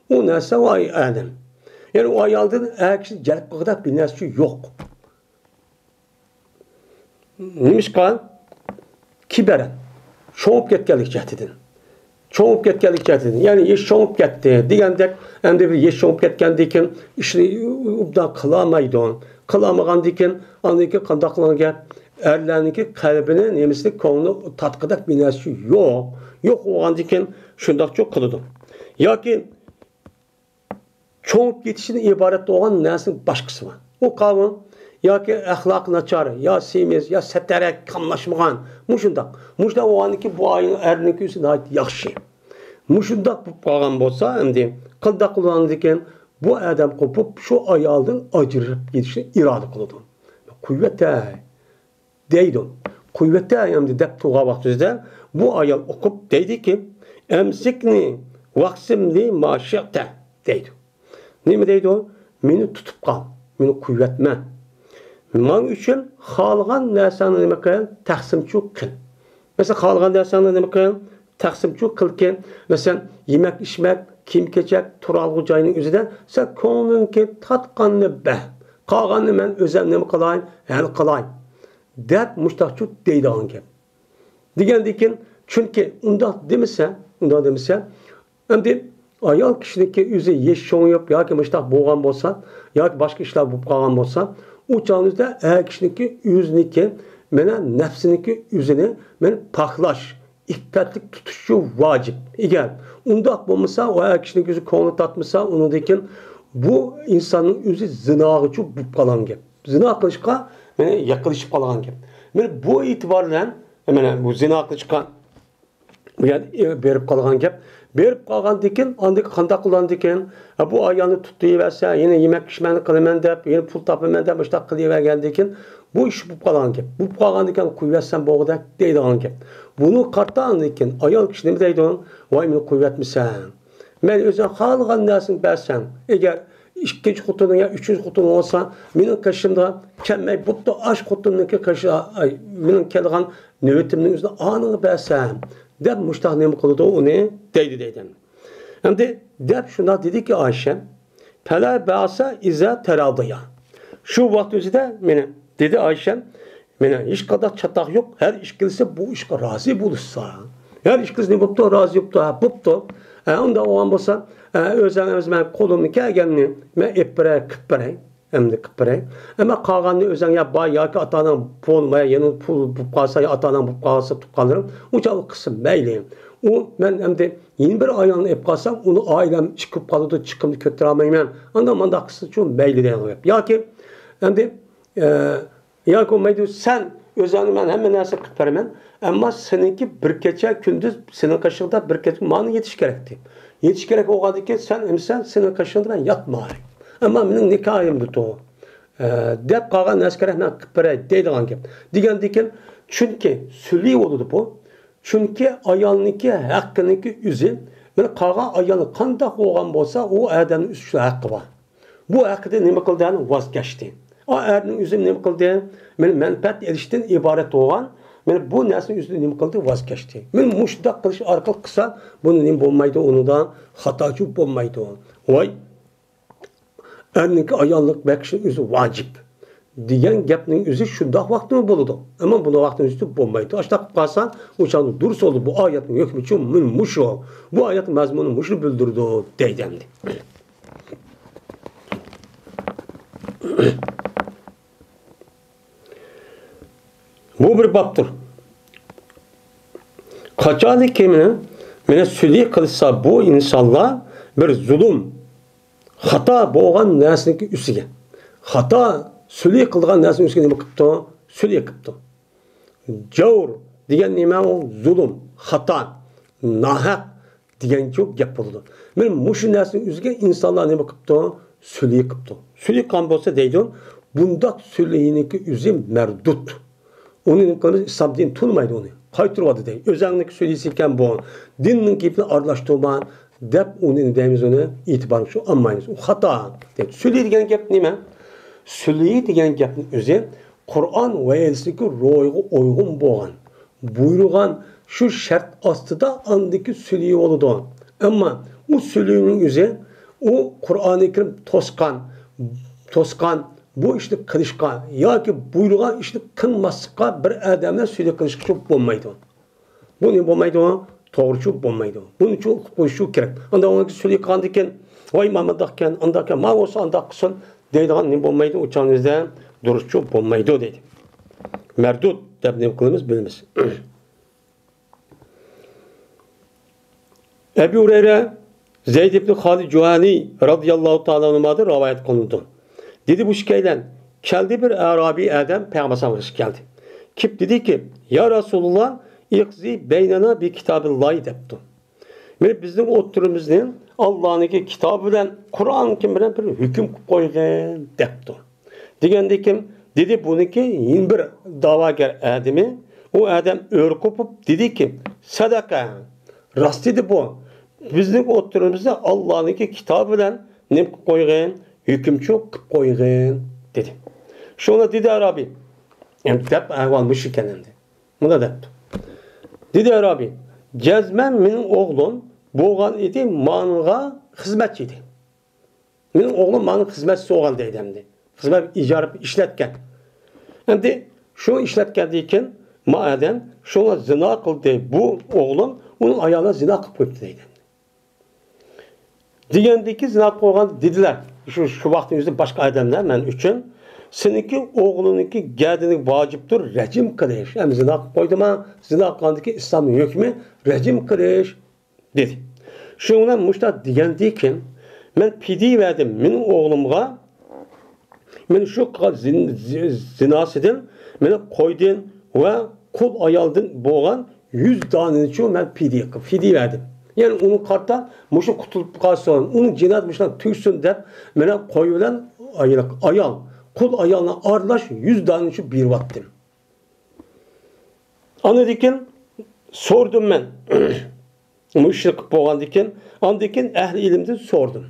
ئۇ نەرسە ۋاي ئادەم. يەنى ئۇ ئايالدىن ئەر كىشىنى جەلپ قىلغۇدەك بىر نەرسە يوق. نېمىشقا؟ كىبەرەن. شوڭىپ كەتكەنلىك جەھىتىدىن. چوڭۇپ كەتكەنلىكى جەھەتتىن، يەنى يېشى چوڭۇپ كەتتى دېگەندەك، ئەمدى بىر يېشى چوڭۇپ كەتكەندىن كېيىن ئىشنى ئوبدان قىلالمايدۇ. قىلالمىغاندىن كېيىن، ئاندىن كېيىن قانداق قىلغان گەپ؟ ئەرلەرنىڭكى قەلبىنى، نېمىسىنى، كۆڭلىنى تارتقۇدەك بىر نەرسە يوق. يوق بولغاندىن كېيىن شۇنداقچۇ قىلىدۇ. ياكى چوڭۇپ كېتىشىدىن ئىبارەت بولغان نەرسىنىڭ باشقىسى بار. ئۇ قاۋۇم ياكى ئەخلاقى ناچار، يا سېمىز، يا سەتەرەك، قاملاشمىغان، مۇشۇنداق. مۇشۇنداق بولغاندىن كېيىن بۇ ئايالنىڭ، ئەرنىڭكى ئۆزى ناھايىتى ياخشى. مۇشۇنداق بولۇپ قالغان بولسا، ئەمدى قانداق قىلغاندىكىن، بۇ ئادەم قوپۇپ، شۇ ئايالدىن ئاجرىشىپ كېتىشنى ئىرادە قىلىدۇ. قۇۋۋەت ھەي! دەيدۇ. قۇۋۋەت ھەي ئەمدى دەپ تۇرغان ۋاقتىمىزدا بۇ ئايال ئوقۇپ دەيدىكى، ئەمسىكنى ۋاقسىمنى ماشىئتە دەيدۇ. نېمە دەيدۇ؟ مېنى تۇتۇپ قال، مېنى قۇۋۋەتمە. ماڭا ئۈچۈن خالىغان نەرسەڭنى نېمە قىل؟ تەقسىمچۇ قىل. مەسىلەن، خالىغان نەرسەڭنى نېمە قىل؟ تەقسىمچۇ قىلكى. مەسىلەن، يېمەك، ئىچمەك، كىيىم-كېچەك، تۇرالغۇ جاينىڭ ئۆزىدە سەن كۆڭلۈڭكى تارتقاننى بەر. قالغاننى مەن ئۆزۈم نېمە قىلاي؟ ھەل قىلاي. دەپ مۇشتاقچۇ دەيدىغان گەپ. دېگەندىن كېيىن، چۈنكى ئۇنداق دېمىسە، ئۇنداق دېمىسە، ئەمدى ئايال كىشىنىڭكى ئۆزى يېشى چوڭىيىپ ياكى مۇشتاق بولغان بولسا، ياكى باشقا ئىشلار بولۇپ قالغان بولسا، ئۇ چاغنىڭدا ئەر كىشىنىڭكى ئۆزىنىڭكى، مانا نەپسىنىڭكى ئۆزىنى مانا پاكلاش، ئىپپەتلىك تۇتۇشى ۋاجىپ. ئەگەر ئۇنداق بولمىسا، ئۇ ئەر كىشىنىڭكى ئۆزى كۆڭلى تارتمىسا، ئۇنىڭدىن كېيىن بۇ ئىنساننىڭ ئۆزى زىناغىچۇ بولۇپ قالغان گەپ. زىنا قىلىشقا، مانا، يېقىنلىشىپ قالغان گەپ. مانا بۇ ئېتىبار بىلەن، مانا بۇ زىنا قىلىشقا بۇ يەردە بېرىپ قالغان گەپ. بېرىپ قالغاندىن كېيىن، ئاندىن قانداق قىلغاندىن كېيىن، ھە، بۇ ئايالنى تۇتۇۋەرسە، يەنە يېمەك ئىچمەكنى قىلىمەن دەپ، يەنە پۇل تاپىمەن دەپ، مۇشۇنداق قىلىۋەرگەندىن كېيىن، بۇ ئىش بولۇپ قالغان گەپ. بولۇپ قالغاندىن كېيىن، قويۇۋەتسەم بولغۇدەك دەيدىغان گەپ. بۇنى قارىتا ئاندىن كېيىن ئايال كىشى نېمە دەيدۇ؟ ۋاي، مېنى قويۇۋەتمىسەڭ. مەن ئۆزۈڭ خالىغان نەرسىنى بەرسەڭ، ئەگەر ئىككىنچى خوتۇنۇڭ يا ئۈچىنچى خوتۇنۇڭ بولسا، مېنىڭ قېشىمدا كەلمەي بوپتۇ، ئاشۇ خوتۇننىڭكى قېشىدا، ئاي، مېنىڭ كەلگەن نۆۋىتىمنىڭ ئۆزىدە ئانىڭغا بەرسەم، دەپ مۇشتاق نېمە قىلىدۇ ئۇنى دەيدۇ دەيدۇ. ئەمدى دەپ شۇنداق دېدىكى ئايشە، پەلا بەسە ئىزا تەراضىيا. شۇ ۋاقىت ئۆزىدە مېنى دېدى ئايشەم، مېنى ھېچقانداق چاتاق يوق، ھەر ئىككىلىسى بۇ ئىشقا رازى بولۇشسا. ھەر ئىككىلىسى نېمە بوپتۇ؟ رازى بوپتۇ، ھە، بوپتۇ. ھە، ئۇنداق بولغان بولسا، ھە، ئۆزۈڭ ئەمەس، مەن قولۇمدىن كەلگەننى مەن ئېلىپ بېرەي، قىلىپ بېرەي، ئەمدى قىلىپ بېرەي. ئەمما قالغاننى ئۆزۈڭ يا باي ياكى ئاتا-ئاناڭ پۇل، يەنە پۇل بولۇپ قالسا يا ئاتا-ئاناڭ بولۇپ قالسا، تۇغقانلىرىڭ، ئۇ چاغدا قىلسا مەيلى. ئۇ مەن ئەمدى يەنە بىر ئايالنى ئېلىپ قالسام، ئۇنى ئائىلەم ئىككى بولۇپ قالىدۇ، چىقىمنى كۆتۈرەلمەيمەن. ئانداق مانداق قىلسىچۇ مەيلى دېگەن گەپ. ياكى ئەمدى، ئە، ياكى بولمايدۇ، سەن ئۆزۈڭنى مەن ھەممە نەرسە قىلىپ بېرىمەن، ئەمما سېنىڭكى بىر كېچە كۈندۈز، سېنىڭ قېشىڭدا بىر كېچە مانا يېتىش كېرەكتى. يېتىش كېرەك بولغاندىن كېيىن سەن ئەمىسە سېنىڭ قېشىڭدا مەن ياتماي. ئەمما مېنىڭ نىكاھىمدا تۇر. ئە، دەپ قالغان نەرسە كېرەك، مەن قىلىپ بېرەي دەيدىغان گەپ. دېگەندىن كېيىن، چۈنكى سۈلھى بولىدۇ بۇ. چۈنكى ئايالنىڭكى ھەققىنىڭكى ئۆزى، مانا قالغان ئايالنىڭ قانداق بولغان بولسا، ئۇ ئادەمنىڭ ئۆزى شۇ ھەققى بار. بۇ ھەققىدە نېمە قىلدى؟ ۋاز كەچتى. ئا، ئەرنىڭ ئۆزى نېمە قىلدى؟ مانا مەنپەئەت ئېلىشتىن ئىبارەت بولغان، مانا بۇ نەرسىنىڭ ئۆزىدىن نېمە قىلدى؟ ۋاز كەچتى. مانا مۇشۇنداق قىلىش ئارقىلىق قىلسا، بۇنى نېمە بولمايدۇ؟ ئۇنىڭدا خاتاچۇ بولمايدۇ. ۋاي، ئەرنىڭكى ئاياللىق بېقىشنىڭ ئۆزى ۋاجىپ دېگەن گەپنىڭ ئۆزى شۇنداق ۋاقتىمۇ بولىدۇ. ئەمما بۇنى ۋاقتىنىڭ ئۆزى بولمايدۇ. ئاشۇنداق قىلىپ قالسا، ئۇ چاغدا دۇرۇس بولىدۇ. بۇ ئايەتنىڭ ھۆكمىچۇ مۇشۇ. بۇ ئايەتنىڭ مەزمۇنى مۇشۇنى بىلدۈرىدۇ دەيدۇ ئەمدى. بۇ بىر بابتۇر. قاچانكى مېنى، مېنى سۈلھى قىلسا بۇ ئىنسانلار بىر زۇلۇم، خاتا بولغان نەرسىنىڭكى ئۈستىگە، خاتا سۈلھى قىلغان نەرسىنىڭ ئۈستىگە نېمە قىپتۇ؟ سۈلھى قىپتۇ. جور دېگەن نېمە ئۇ؟ زۇلۇم، خاتا، ناھەق دېگەنچۇ گەپ بولىدۇ. مانا مۇشۇ نەرسىنىڭ ئۆزىگە ئىنسانلار نېمە قىپتۇ؟ سۈلھى قىپتۇ. سۈلھى قىلغان بولسا دەيدۇ، بۇنداق سۈلھىنىڭكى ئۆزى مەردۇت. ئۇنى نېمە قىلىمىز؟ ئىسلام دىنى تونۇمايدۇ ئۇنى. قايتۇرۇۋاتىدۇ. ئۆزەڭنىڭكى سۈلھىسى ئىكەن بۇ. دىننىڭ گېپىنى ئارىلاشتۇرما دەپ ئۇنى نېمە دەيمىز ئۇنى؟ ئېتىبارنى شۇ ئالمايمىز. ئۇ خاتا. سۈلھى دېگەن گەپ نېمە؟ سۈلھى دېگەن گەپنىڭ ئۆزى قۇرئان ۋە ھەدىستىكى روھىغا ئۇيغۇن بولغان، بۇيرۇغان شۇ شەرت ئاستىدا ئاندىكى سۈلھى بولىدۇ. ئەمما ئۇ سۈلھىنىڭ ئۆزى، ئۇ قۇرئانى كەرىم توسقان، توسقان بۇ ئىشنى قىلىشقا ياكى بۇيرۇغان ئىشنى قىلماسلىققا بىر ئادەم بىلەن سۈلھى قىلىشقا بولمايدۇ. بۇ نېمە بولمايدۇ؟ توغرىچۇ بولمايدۇ. بۇنىچۇ قويۇشۇ كېرەك. ئانداق ئۇنىڭ سۈلى قىلغاندىكىن، ۋاي، مانا مۇنداق ئىكەن، ئانداق ئىكەن، مانا بولسا ئانداق قىلسۇن دەيدىغان نېمە بولمايدۇ، ئۇ چاغنىڭىزدا دۇرۇسچۇ بولمايدۇ دەيدۇ. مەردۇد دەپ نېمە قىلىمىز، بىلىمىز. ئەبۇ ھۇرەيرە زەيد ئىبن خالىد جۇھانى رازىياللاھۇ تائالا ئەنھۇدىن رىۋايەت قىلىنىدۇ. دېدى، بۇ ئىككىيلەن كەلدى، بىر ئەرابىي ئادەم پەيغەمبەر ئەلەيھىسسالامغا كەلدى. كېلىپ دېدىكى، يا رەسۇلاللا، ئىقزى بەينەنا بى كىتابىللاھى دەپتۇ. مانا بىزنىڭ ئوتتۇرىمىزنى ئاللانىڭكى كىتابى بىلەن، قۇرئانكى بىلەن بىر ھۆكۈم قىلىپ قويغىن دەپتۇ. دېگەندىكىن، دېدى، بۇنىڭكى يەنە بىر دەۋاگەر ئادىمى، ئۇ ئادەم ئۆرە قوپۇپ دېدىكى، سەدەقە، راست دېدى بۇ. بىزنىڭ ئوتتۇرىمىزدا ئاللانىڭكى كىتابى بىلەن نېمە قىلىپ قويغىن؟ ھۆكۈمچۇ قىلىپ قويغىن، دېدى. شۇڭا دېدى ئەرابىي، ئەمدى دەپ ئەھۋال مۇشۇ ئىكەن ئەمدى. مۇنداق دەپتۇ. دېدى ئەرابىي، جەزمەن مېنىڭ ئوغلۇم بولغان ئىدى، ماڭا خىزمەتچى ئىدى. مېنىڭ ئوغلۇم ماڭا خىزمەتچى بولغان دەيدۇ ئەمدى. خىزمەت ئىجارە ئىشلەتكەن. ئەمدى شۇ ئىشلەتكەندىن كېيىن ما ئادەم شۇڭا زىنا قىلدى بۇ ئوغلۇم، ئۇنىڭ ئايالىغا زىنا قىلىپ قويۇپتۇ دەيدۇ. دېگەندىكى زىنا قىلغان دېدىلەر. شۇ، شۇ ۋاقىتنىڭ ئۆزىدە باشقا ئادەملەر مەن ئۈچۈن، سېنىڭكى ئوغلۇڭنىڭكى گەدىنىگە ۋاجىپتۇر رەجىم قىلىش. ئەمدى زىنا قىلىپ قويدىما، زىنا قىلغاندىكى ئىسلامنىڭ ھۆكمى رەجىم قىلىش، دېدى. شۇنىڭ بىلەن مۇشۇنداق دېگەندىن كېيىن، مەن پىدىيە بەردىم مېنىڭ ئوغلۇمغا، مەن شۇ قىلغان زىن-، زى-، زىناسىدىن، مېنىڭ قويدىن ۋە قۇل ئايالدىن بولغان يۈز دانىنىچۇ مەن پىدىيە قىلىپ، پىدىيە بەردىم. يەنى ئۇنى قارىتا، مۇشۇ قۇتۇلۇپ قالسۇن، ئۇنىڭ جىنايىتى مۇشۇنداق تۈگىسۇن دەپ، مېنىڭ قوي بىلەن ئايال، قۇل ئايالنى ئارىلاش يۈز دانىنىچۇ بېرىۋەتتىم. ئاندىن كېيىن سورىدىم مەن. بۇ ئىشنى قىلىپ بولغاندىن كېيىن، ئاندىن كېيىن ئەھلى ئىلىمدىن سورىدىم.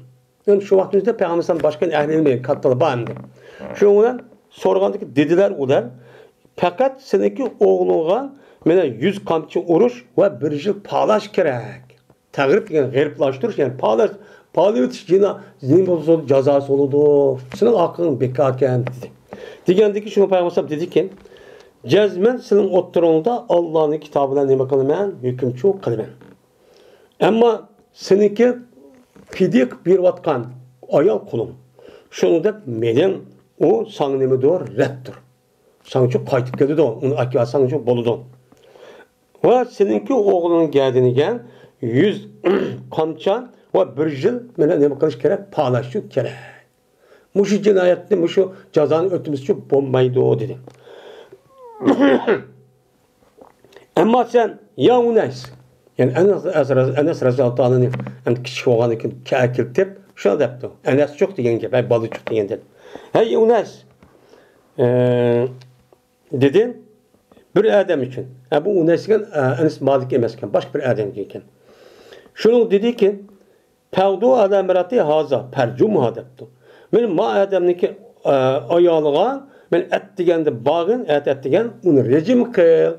يەنى شۇ ۋاقىتتا پەيغەمبەر باشقا ئەھلى ئىلىم كاتتىلار بار ئەمدى. شۇنىڭ بىلەن سورىغاندىكىن دېدىلەر ئۇلار، پەقەت سېنىڭكى ئوغلۇڭغا مانا يۈز قامچا ئۇرۇش ۋە بىر يىل پالاش كېرەك. تەغرىب دېگەن غەرىبلاشتۇرۇش، يەنى پالاش، پالىۋېتىش جىنا-، نېمە بولسا جازاسى بولىدۇ. سېنىڭ ھەققىڭ بىكاركەن، دېدى. دېگەندىكىن شۇنى پەيغەمبەر دېدىكى، جەزمەن سېنىڭ ئوتتۇرىڭدا ئاللانىڭ كىتابى بىلەن نېمە قىلىمەن؟ ھۆكۈمچۇ قىلىمەن. ئەمما سېنىڭكى پىدىيە قىلىپ بېرىۋاتقان ئايال قۇلۇڭ. شۇنىڭدەك مېنىڭ ئۇ ساڭا نېمىدۇر؟ رەتتۇر. ساڭىچۇ قايتىپ كېلىدۇ، ئۇنى ئەكەلسەڭچۇ بولىدۇ. ۋە سېنىڭكى ئوغلۇڭنىڭ گەدىنىگە يۈز قامچا ۋە بىر يىل مانا نېمە قىلىش كېرەك؟ پالاشچۇ كېرەك. مۇشۇ جىنايەتنى، مۇشۇ جازانى ئۆتىمىسىچۇ بولمايدۇ، دېدى. ئەمما سەن، يا ئۇنەيس، يەنى ئەنەس، ئەنەس رازىياللاھۇ تائالانى ئەمدى كىچىك بولغاندىن كېيىن ئەكېلىپ، شۇنداق دەپتۇ. ئەنەسچۇق دېگەن گەپ، ھەي بالىچۇق دېگەن گەپ. ھەي ئۇنەيس، ئى، دېدى بىر ئادەم ئۈچۈن. ھە، بۇ ئۇنەيس دېگەن، ئە، ئەنەس مالىك ئەمەسكەن، باشقا بىر ئادەم ئىكەن. شۇنىڭ دېدىكى، پەغدۇ ئالا مەرئەتى ھازا پەرجۇمھا دەپتۇ. مانا ما ئادەمنىڭكى، ئە، ئايالىغا مانا ئەتىگەندە بارغىن، ئەتە ئەتىگەن ئۇنى رەجىم قىل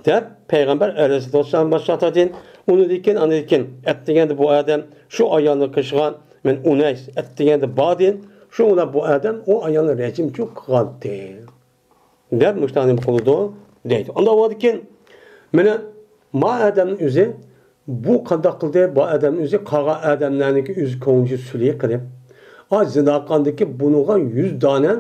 دەپ پەيغەمبەر ئەلەيھىسسالاتۇ ۋەسسالام باشلاپتۇ. ئۇنىڭدىن كېيىن، ئاندىن كېيىن ئەتىگەندە بۇ ئادەم شۇ ئايالنى قىلىشقا مانا ئۇنەيس ئەتىگەندە باردى. شۇنىڭ بىلەن بۇ ئادەم ئۇ ئايالنى رەجىمچۇ قىلغانتى. دەپ مۇشۇنداق نېمە قىلىدۇ دەيدۇ. ئانداق بولغاندىكىن، مانا ما ئادەمنىڭ ئۆزى بۇ قانداق قىلدى؟ بۇ ئادەمنىڭ ئۆزى قالغان ئادەملەرنىڭكى ئۆزى كۆڭلىچە سۈلھى قىلىپ، ئا زىنا قىلغاندىكى بۇنىڭغا يۈز دانە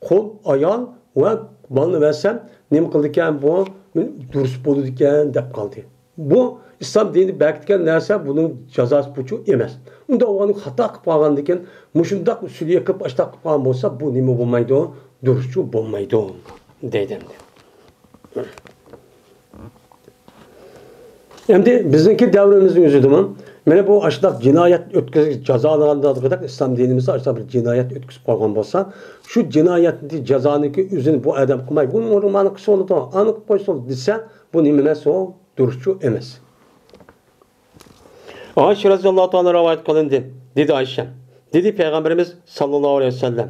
قۇل ئايال ۋە مالنى بەرسەم نېمە قىلىدىكەن بۇ؟ دۇرۇس بولىدىكەن دەپ قالدى. بۇ ئىسلام دىنى بەكىتكەن نەرسە، بۇنىڭ جازاسى بۇچۇ ئەمەس. ئۇنداق بولغاندا خاتا قىلىپ قالغاندىكىن، مۇشۇنداق سۈلھى قىلىپ، ئاشتاق قىلىپ قالغان بولسا، بۇ نېمە بولمايدۇ؟ دۇرۇسچۇ بولمايدۇ، دەيدۇ ئەمدى. ئەمدى بىزنىڭكى دەۋرىمىزنىڭ ئۆزىدىمۇ، مانا بۇ ئاشۇنداق جىنايەت ئۆتكۈزۈش، جازالىغاندىكىدەك ئىسلام دىنىمىزدا ئاشۇنداق بىر جىنايەت ئۆتكۈزۈپ قالغان بولسا، شۇ جىنايەتنى، جازانىڭكى ئۆزىنى بۇ ئادەم قىلماي، بۇنى مانا قىلسا بولىدۇ، ئانا قىلىپ قويسا بولىدۇ دېسە، بۇ نېمە ئەمەس ئۇ؟ دۇرۇسچۇ ئەمەس. ئائىشە رازىياللاھۇ تائالا رىۋايەت قىلىندى، دېدى ئائىشە. دېدى پەيغەمبىرىمىز ساللاللاھۇ ئەلەيھى ۋەسەللەم،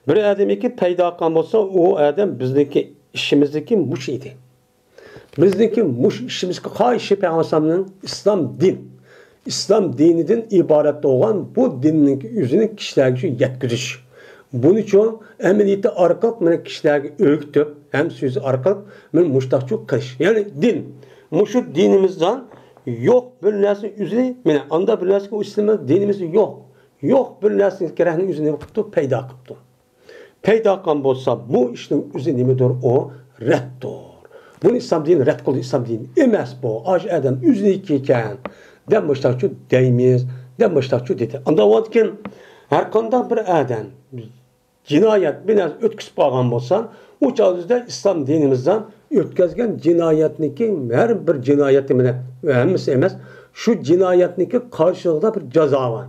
بىر ئادەمنىڭكى پەيدا قىلغان بولسا، ئۇ ئادەم بىزنىڭكى ئىشىمىزدىكى مۇشۇ ئىدى. بىزنىڭكى مۇشۇ ئىشىمىزگە قايسى پەيغەمبەر ئىسلام دىن، ئىسلام دىنىدىن ئىبارەت بولغان بۇ دىننىڭكى ئۆزىنى كىشىلەرگە شۇ يەتكۈزۈش. بۇنىچۇ ئەمەلىيىتى ئارقىلىق مانا كىشىلەرگە ئۆگىتىپ، ھەم سۆزى ئارقىلىق مانا مۇشتاقچۇ قىلىش. يەنى دىن، مۇشۇ دىنىمىزدا يوق بىر نەرسىنىڭ ئۆزىنى، مانا ئاندا بىر نەرسىگە ئىسلام دىنىمىزدە يوق. يوق بىر نەرسىنىڭ كېرەكنى ئۆزى نېمە قىپتۇ؟ پەيدا قىپتۇ. پەيدا قىلغان بولسا، بۇ ئىشنىڭ ئۆزى نېمىدۇر؟ ئۇ رەتتۇر. بۇنى ئىسلام دىنى رەت قىلدى، ئىسلام دىنى ئەمەس بۇ. ئاشۇ ئادەم ئۆزىنىڭكى ئىكەن، دەپ مۇشتاقچۇ دەيمىز، دەپ مۇشتاقچۇ دېدى. ئاندىن كېيىن ھەر قانداق بىر ئادەم جىنايەت بىر نەرسە ئۆتكۈزۈپ قالغان بولسا، ئۇ چاغدا ئىسلام دىنىمىزدا ئۆتكۈزگەن جىنايەتنىڭكى ھەر بىر جىنايەتنى مانا ھەممىسى ئەمەس، شۇ جىنايەتنىڭكى قارشىلىقىدا بىر جازا بار.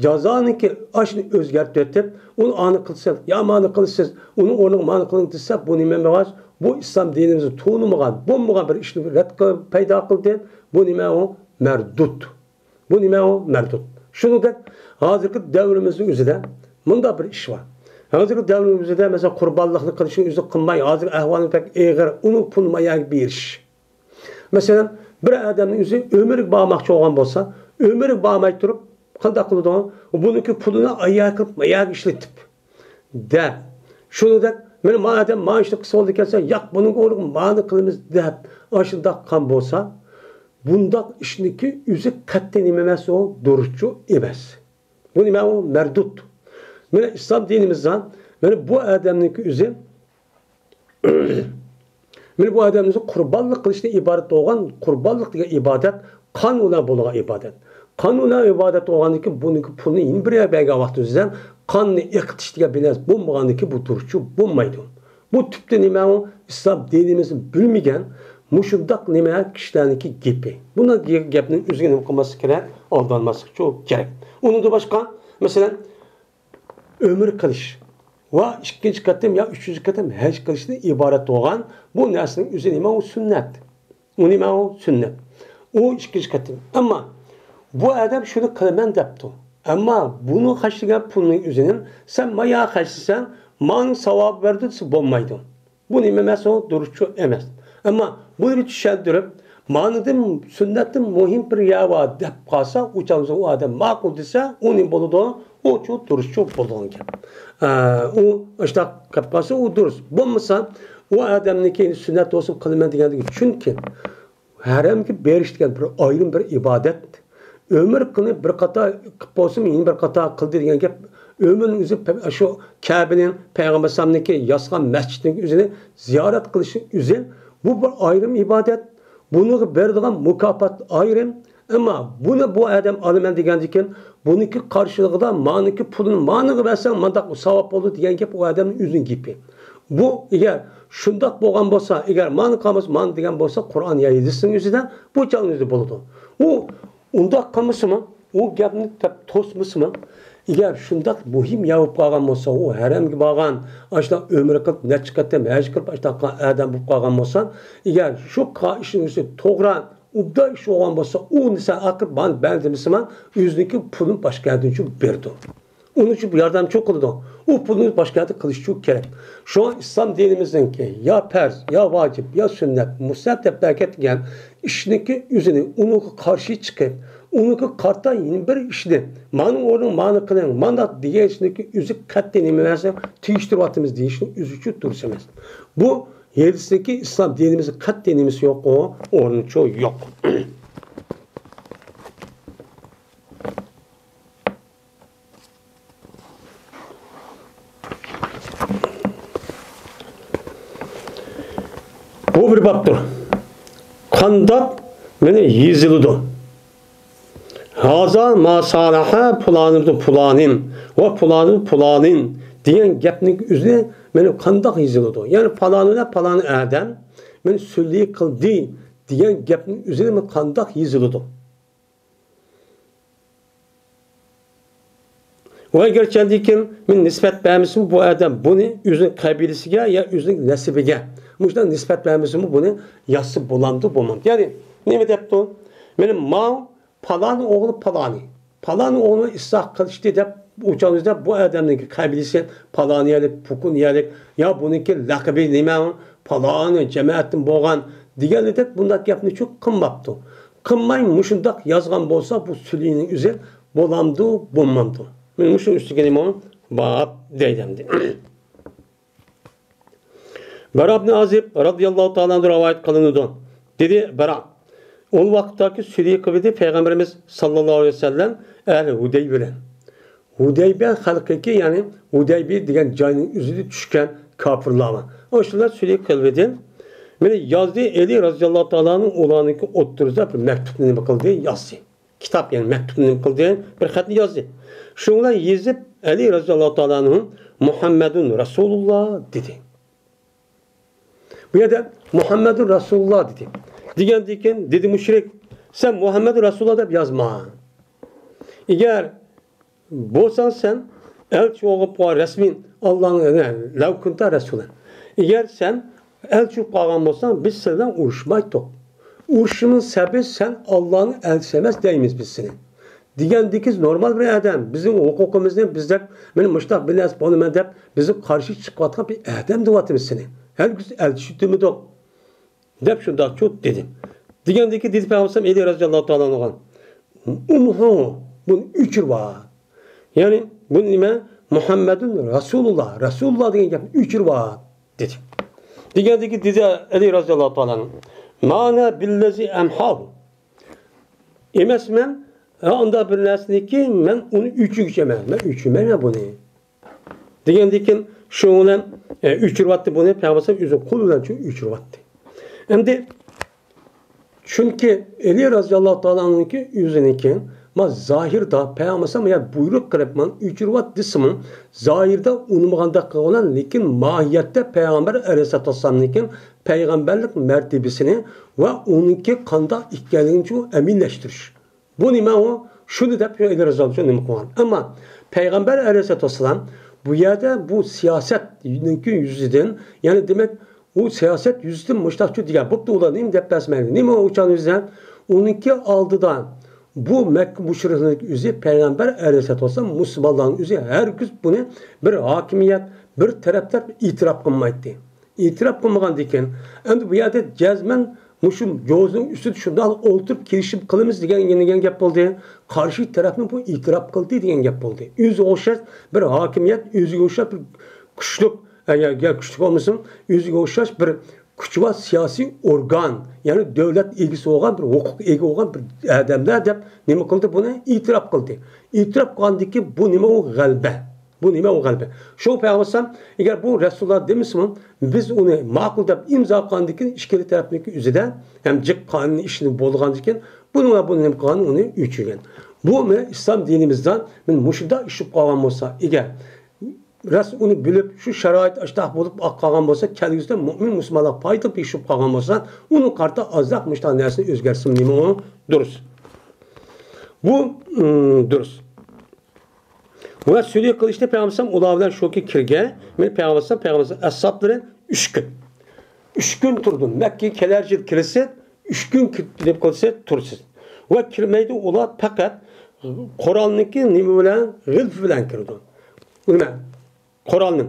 جازانىڭكى ئاشۇنى ئۆزگەرتىۋېتىپ، ئۇنى ئانى قىلسىز، يا مانى قىلسىز، ئۇنىڭ ئورنىغا مانى قىلىڭ دېسە، بۇ نېمە ئەمەس؟ بۇ ئىسلام دىنىمىزدا تونۇمىغان، بولمىغان بىر ئىشنى رەت قىل-، پەيدا قىلدى. بۇ نېمە ئۇ؟ مەردۇد. بۇ نېمە ئۇ؟ مەردۇد. شۇنىڭدەك ھازىرقى دەۋرىمىزنىڭ ئۆزىدە مۇنداق بىر ئىش بار. ھازىرقى دەۋرىمىزدە، مەسىلەن، قۇربانلىقنى قىلىشنى ئۆزى قىلماي، ھازىر ئەھۋالى بەك ئېغىر، ئۇنىڭ پۇلىنى ماياگە بېرىش. مەسىلەن، بىر ئادەمنىڭ ئۆزى ئۆمرىگە بارماقچى بولغان بولسا، ئۆمرىگە بارماي تۇرۇپ قانداق قىلىدۇ؟ بۇنىڭكى پۇلىنى ئاياغ قىلىپ، ماياگە ئىشلىتىپ، دەپ، شۇنىڭدەك، مانا، ما ئادەم ما ئىشنى قىلسا بولىدىكەنسە، ياق، بۇنىڭ ئورنىغا مانى قىلىمىز، دەپ، ئاشۇنداق قىلغان بولسا، بۇنداق ئىشنىڭكى ئۆزى قەتئىي نېمە ئەمەس، ئۇ دۇرۇسچۇ ئەمەس. بۇ نېمە ئۇ؟ مەردۇد. مانا ئىسلام دىنىمىزدا، مانا بۇ ئادەمنىڭكى ئۆزى، مانا بۇ ئادەمنىڭ ئۆزى قۇربانلىق قىلىشتىن ئىبارەت بولغان، قۇربانلىق دېگەن ئىبادەت قان بىلەن بولغان ئىبادەت. قان بىلەن ئىبادەت بولغاندىن كېيىن بۇنىڭكى پۇلىنى يەنە بىر يەرگە بەرگەن ۋاقتىمىزدا قاننى ئېقىتىش دېگەن بىر نەرسە بولمىغاندىن كېيىن بۇ دۇرۇسچۇ بولمايدۇ. بۇ تۈپتە نېمە ئۇ؟ ئىسلام دىنىمىزنى بىلمىگەن مۇشۇنداق نېمە كىشىلەرنىڭكى گېپى. بۇنداق گەپنىڭ ئۆزىگە نېمە قىلماسلىق كېرەك؟ ئالدانماسلىق كېرەك. ئۇنىڭدىن باشقا، مەسىلەن، ئۆمرە قىلىش ۋە ئىككىنچى قېتىم يا ئۈچىنچى قېتىم ھەج قىلىشتىن ئىبارەت بولغان بۇ نەرسىنىڭ ئۆزى نېمە ئۇ؟ سۈننەت. ئۇ نېمە ئۇ؟ سۈننەت. ئۇ ئىككىنچى قېتىم. ئەمما بۇ ئادەم شۇنى قىلىمەن دەپتۇ. ئەمما بۇنى خەجلىگەن پۇلنىڭ ئۆزىنى سەن مايا خەجلىسەڭ، ماڭا ساۋاب بەردى دېسە بولمايدۇ. بۇ نېمە ئەمەس ئۇ؟ دۇرۇسچۇ ئەمەس. ئەمما بۇنى بىر چۈشەندۈرۈپ، مانىدىن سۈننەتتىن مۇھىم بىر يەر بار دەپ قالسا، ئۇ چاغدا ئۇ ئادەم ماقۇل دېسە، ئۇ نېمە بولىدۇ؟ ئۇچۇ دۇرۇسچۇ بولىدىغان گەپ. ئە، ئۇ ئاشۇنداق قىلىپ قالسا، ئۇ دۇرۇس. بولمىسا، ئۇ ئادەمنىڭكى سۈننەت بولسۇن قىلىمەن دېگەندىكى، چۈنكى ھەرەمگە بېرىش دېگەن بىر ئايرىم بىر ئىبادەت. ئۆمرە قىلىپ بىر قاتار قىلىپ بولسىمۇ، يەنە بىر قاتار قىلدى دېگەن گەپ. ئۆمرىنىڭ ئۆزى پە-، شۇ كەبىنىڭ، پەيغەمبەر ئەلەيھىسسالامنىڭكى ياسىغان مەسچىتنىڭ ئۆزىنى زىيارەت قىلىشنىڭ ئۆزى، بۇ بىر ئايرىم ئىبادەت. بۇنىڭغا بېرىدىغان مۇكاپات ئايرىم. ئەمما بۇنى بۇ ئادەم ئالىمەن دېگەندىن كېيىن، بۇنىڭكى قارشىلىقىدا مانىكى پۇلىنى مانىغا بەرسەڭ، مانداق ساۋاب بولىدۇ دېگەن گەپ ئۇ ئادەمنىڭ ئۆزىنىڭ گېپى. بۇ ئەگەر شۇنداق بولغان بولسا، ئەگەر مانا قالمىسا، مانا دېگەن بولسا، قۇرئان يا ھەدىسنىڭ ئۆزىدە بۇ چاغنىڭ ئۆزىدە بولىدۇ. ئۇ ئۇنداق قىلمىسىمۇ، ئۇ گەپنى دەپ توسمىسىمۇ، ئەگەر شۇنداق مۇھىم يەر بولۇپ قالغان بولسا، ئۇ ھەرەمگە بارغان، ئاشۇنداق ئۆمرە قىلىپ، نەچچە قېتىم ھەج قىلىپ، ئاشۇنداق قىلغان ئادەم بولۇپ قالغان بولسا، ئەگەر شۇ قا-، ئىشنىڭ ئۆزى توغرا، ئوبدان ئىش بولغان بولسا، ئۇ نېسە ئاقىرىپ مانا بەردىمىسىما، ئۆزىنىڭكى پۇلىنى باشقا يەردىن بېرىدۇ. ئۇنىڭ ئۈچۈن بۇ ياردەمچى قىلىدۇ. ئۇ پۇلنى باشقا يەردە قىلىشى كېرەك. شۇڭا ئىسلام دىنىمىزنىڭكى يا پەرز، يا ۋاجىپ، يا سۈننەت، مۇستەھەب دەپ بەرگەن ئىشنىڭكى ئۆزىنى، ئۇنىڭغا قارشى چىقىپ، ئۇنىڭغا قارىتا يەنە بىر ئىشنى، مانا ئورنىڭ مانا قىلىڭ، مانداق دېگەن ئىشنىڭكى ئۆزى قەتئىي نېمە ئەمەس، تېگىشتۈرۈۋاتىمىز دېيىشنىڭ ئۆزى ئۈچۈن دۇرۇس ئەمەس. بۇ ھەدىستىكى ئىسلام دىنىمىزدا قەتئىي نېمىسى يوق، ئۇ ئورنىچۇ يوق. بۇ بىر بابتۇر. قانداق مانا يېزىلىدۇ؟ ھازا ما سالەھە پۇلانىبنۇ پۇلانىن ۋە پۇلانىبنۇ پۇلانىن دېگەن گەپنىڭ ئۆزى مانا قانداق يېزىلىدۇ؟ يەنى پالانى بىلەن پالانى ئادەم مانا سۈلھى قىلدى دېگەن گەپنىڭ ئۆزى مانا قانداق يېزىلىدۇ؟ ۋە ئەگەر چەندىكىن مەن نىسبەت بەرمىسىمۇ، بۇ ئادەم بۇنى ئۆزىنىڭ قەبىلىسىگە يا ئۆزىنىڭ نەسىبىگە مۇشۇنداق نىسبەت بەرمىسىمۇ، بۇنى يازسا بولامدۇ، بولمامدۇ؟ يەنى نېمە دەپتۇ؟ مېنىڭ ماۋۇ پالانى ئوغلى پالانى، پالانى ئوغلى ئىسلاھ قىلىشتى دەپ ئۇچالمىز دەپ، بۇ ئادەمنىڭكى قەبىلىسى پالانىيەلىك، پۇكۇنىيەلىك، يا بۇنىڭكى لەقىبى نېمە، پالانى جەمەتتىن بولغان دېگەنلىدەك بۇنداق گەپنى چۇ قىلماپتۇ. قىلماي مۇشۇنداق يازغان بولسا، بۇ سۈلھىنىڭ ئۆزى بولامدۇ، بولمامدۇ؟ مەن مۇشۇنىڭ ئۈستىگە نېمە باب دەيدۇ ئەمدى. بەرا ئىبنى ئازىب رازىياللاھۇ تائالا ئەنھۇ رىۋايەت قىلىنىدۇ. دېدى بەرا، ئۇ ۋاقىتتاكى سۈلھى قىلىۋىدى پەيغەمبىرىمىز ساللاللاھۇ ئەلەيھى ۋەسەللەم ئەھلى ھۇدەيبىيە بىلەن. ھۇدەيبىيە خەلقىكى، يەنى ھۇدەيبىيە دېگەن جاينىڭ ئۆزىدە چۈشكەن كاپىرلار بار. ئاشۇلار سۈلھى قىلىۋىدى. مانا يازدى، ئەلى رازىياللاھۇ تائالانىڭ ئۇلارنىڭكى ئوتتۇرىسىدا بىر مەكتۇبنى نېمە قىلدى؟ يازدى. كىتاب، يەنى مەكتۇبنى نېمە قىلدى؟ بىر خەتنى يازدى. شۇنى يېزىپ، ئەلى رازىياللاھۇ تائالانىڭ مۇھەممەدۇن رەسۇلۇللا دېدى. بۇ يەردە مۇھەممەدۇن رەسۇلۇللا دېدى. دېگەندىن كېيىن دېدى مۇشرىك، سەن مۇھەممەدۇن رەسۇلۇللا دەپ يازما. ئەگەر بولساڭ سەن ئەلچى بولۇپ قالغان رەسمىي ئاللاھنىڭ، لەۋ كۇنتە رەسۇلەن. ئەگەر سەن ئەلچى بولۇپ قالغان بولساڭ، بىز سەن بىلەن ئۇرۇشمايتتۇق. ئۇرۇشۇشنىڭ سەۋەبى سەن ئاللاھنىڭ ئەلچىسى ئەمەس دەيمىز بىز سېنى. دېگەندىكى نورمال بىر ئادەم، بىزنىڭ ھوقۇقىمىزنى بىزدەك، مەن مۇشۇنداق بىر نەرسە بولىمەن دەپ، بىزگە قارشى چىقىۋاتقان بىر ئادەم دەۋاتىمىز سېنى. ھەرگىز ئەلچى دېمىدۇق، دەپ شۇنداق چۇ دېدى. دېگەندىكى دېدى پەيغەمبەر ئەلەيھىسسالام ئەلى رازىياللاھۇ تائالا ئانھۇغا، ئۇمھۇ، بۇنى ئۆچۈرۈۋەت. يەنى بۇنى نېمە؟ مۇھەممەدۇن رەسۇلۇللا، رەسۇلۇللا دېگەن گەپنى ئۆچۈرۈۋەت دېدى. دېگەندىكى دېدى ئەلى رازىياللاھۇ تائالا ئانھۇ، مانا بىللەزى ئەمھاھۇ. ئەمەسمەن، ھە، ئۇنداق بىر نەرسىنىكى مەن ئۇنى ئۆچۈرگۈچى ئەمەس، مەن ئۆچۈرمەيمەن بۇنى. دېگەندىن كېيىن شۇنىڭ بىلەن، ئە، ئۆچۈرۈۋەتتى بۇنى، پەيغەمبەر ئۆزى قول بىلەن شۇ ئۆچۈرۈۋەتتى. ئەمدى چۈنكى ئەلى رازىياللاھۇ تائالا ئانھۇنىڭكى ئۆزىنىڭكى، ما زاھىردا پەيغەمبەر يا بۇيرۇق قىلىپ، مانا ئۆچۈرۈۋەت دېسىمۇ، زاھىردا ئۇنىمىغاندەك قىلغان، لېكىن ماھىيەتتە پەيغەمبەر ئەلەيھىسسالاتۇ ۋەسسالامنىڭكى پەيغەمبەرلىك مەرتىۋىسىنى ۋە ئۇنىڭكى قانداق ئىكەنلىكىنى ئەمىنلەشتۈرۈش. بۇ نېمە ئۇ؟ شۇنى دەپ شۇ ئەلى رازىياللاھۇ نېمە قىلغان. ئەمما پەيغەمبەر ئەلەيھىسسالاتۇ ۋەسسالام بۇ يەردە بۇ سىياسەتنىڭكى يۈزىدىن، يەنى دېمەك، ئۇ سىياسەت يۈزىسىدىن مۇشتاق شۇ دېگەن، بوپتۇ، ئۇلار نېمە دەپ بەرسە مەيلى. نېمە ئۇ چاغنىڭ ئۆزىدە؟ ئۇنىڭكى ئالدىدا بۇ مەككە مۇشرىكلىرىنىڭ ئۆزى پەيغەمبەر ئەلەيھىسسالاتۇ ۋەسسالام، مۇسۇلمانلارنىڭ ئۆزى ھەرگىز بۇنى بىر ھاكىمىيەت، بىر تەرەپ دەپ ئېتىراپ قىلمايتتى. ئېتىراپ قىلمىغاندىكىن، ئەمدى بۇ يەردە جەزمەن مۇشۇ جوزىنىڭ ئۈستىدە شۇنداق ئولتۇرۇپ كېلىشىم قىلىمىز دېگەن، دېگەن گەپ بولدى. قارشى تەرەپنى بۇ ئېتىراپ قىلدى دېگەن گەپ بولدى. ئۆزىگە ئوخشاش بىر ھاكىمىيەت، ئۆزىگە ئوخشاش بىر كۈچلۈك، ئەگەر، ئەگەر كۈچلۈك بولمىسۇن، ئۆزىگە ئوخشاش بىر كۈچ ۋە سىياسىي ئورگان، يەنى دۆلەت ئىگىسى بولغان، بىر ھوقۇق ئىگە بولغان بىر ئادەملەر دەپ نېمە قىلدى؟ بۇنى ئېتىراپ قىلدى. ئېتىراپ قىلغاندىكىن بۇ نېمە ئۇ؟ غەلىبە. بۇ نېمە ئۇ غەلىبە؟ شۇ پەيغەمبەر ئەلەيھىسسالام، ئەگەر بۇ رەسۇلۇللا دېمىسىمۇ، بىز ئۇنى ماقۇل دەپ ئىمزا قىلغاندىن كېيىن، ئىككىلى تەرەپنىڭكى ئۆزىدە ھەم جىق قانۇن ئىشىنى بولغاندىن كېيىن، بۇنىڭ بۇنى نېمە قىلغان؟ ئۇنى ئۆچۈرگەن. بۇ مانا ئىسلام دىنىمىزدا مانا مۇشۇنداق ئىش بولۇپ قالغان بولسا، ئەگەر راست ئۇنى بىلىپ، شۇ شارائىت ئاشتاق بولۇپ قالغان بولسا، كەلگۈسىدە مۆمىن مۇسۇلمانلارغا پايدىلىق بىر ئىش بولۇپ قالغان بولسا، ئۇنىڭ قارىتا ئازراق مۇشۇنداق نەرسىنى ئۆزگەرتسىمۇ نېمە ئۇ؟ دۇرۇس. بۇ، ئىم، دۇرۇس. ۋە سۈلھى قىلىشنى پەيغەمبەر ئەلەيھىسسالام ئۇلار بىلەن شۇكى كىرگەن، مەن پەيغەمبەر ئەلەيھىسسالام، پەيغەمبەر ئەلەيھىسسالام ئەسھابلىرى ئۈچ كۈن. ئۈچ كۈن تۇردۇم. مەككىگە كېلەر يىل كىرىسىز، ئۈچ كۈن كىرىپ قىلسا تۇرىسىز. ۋە كىرمەيدۇ ئۇلار پەقەت قورالنىڭكى نېمە بىلەن، غىلپە بىلەن كىرىدۇ. نېمە؟ قورالنىڭ.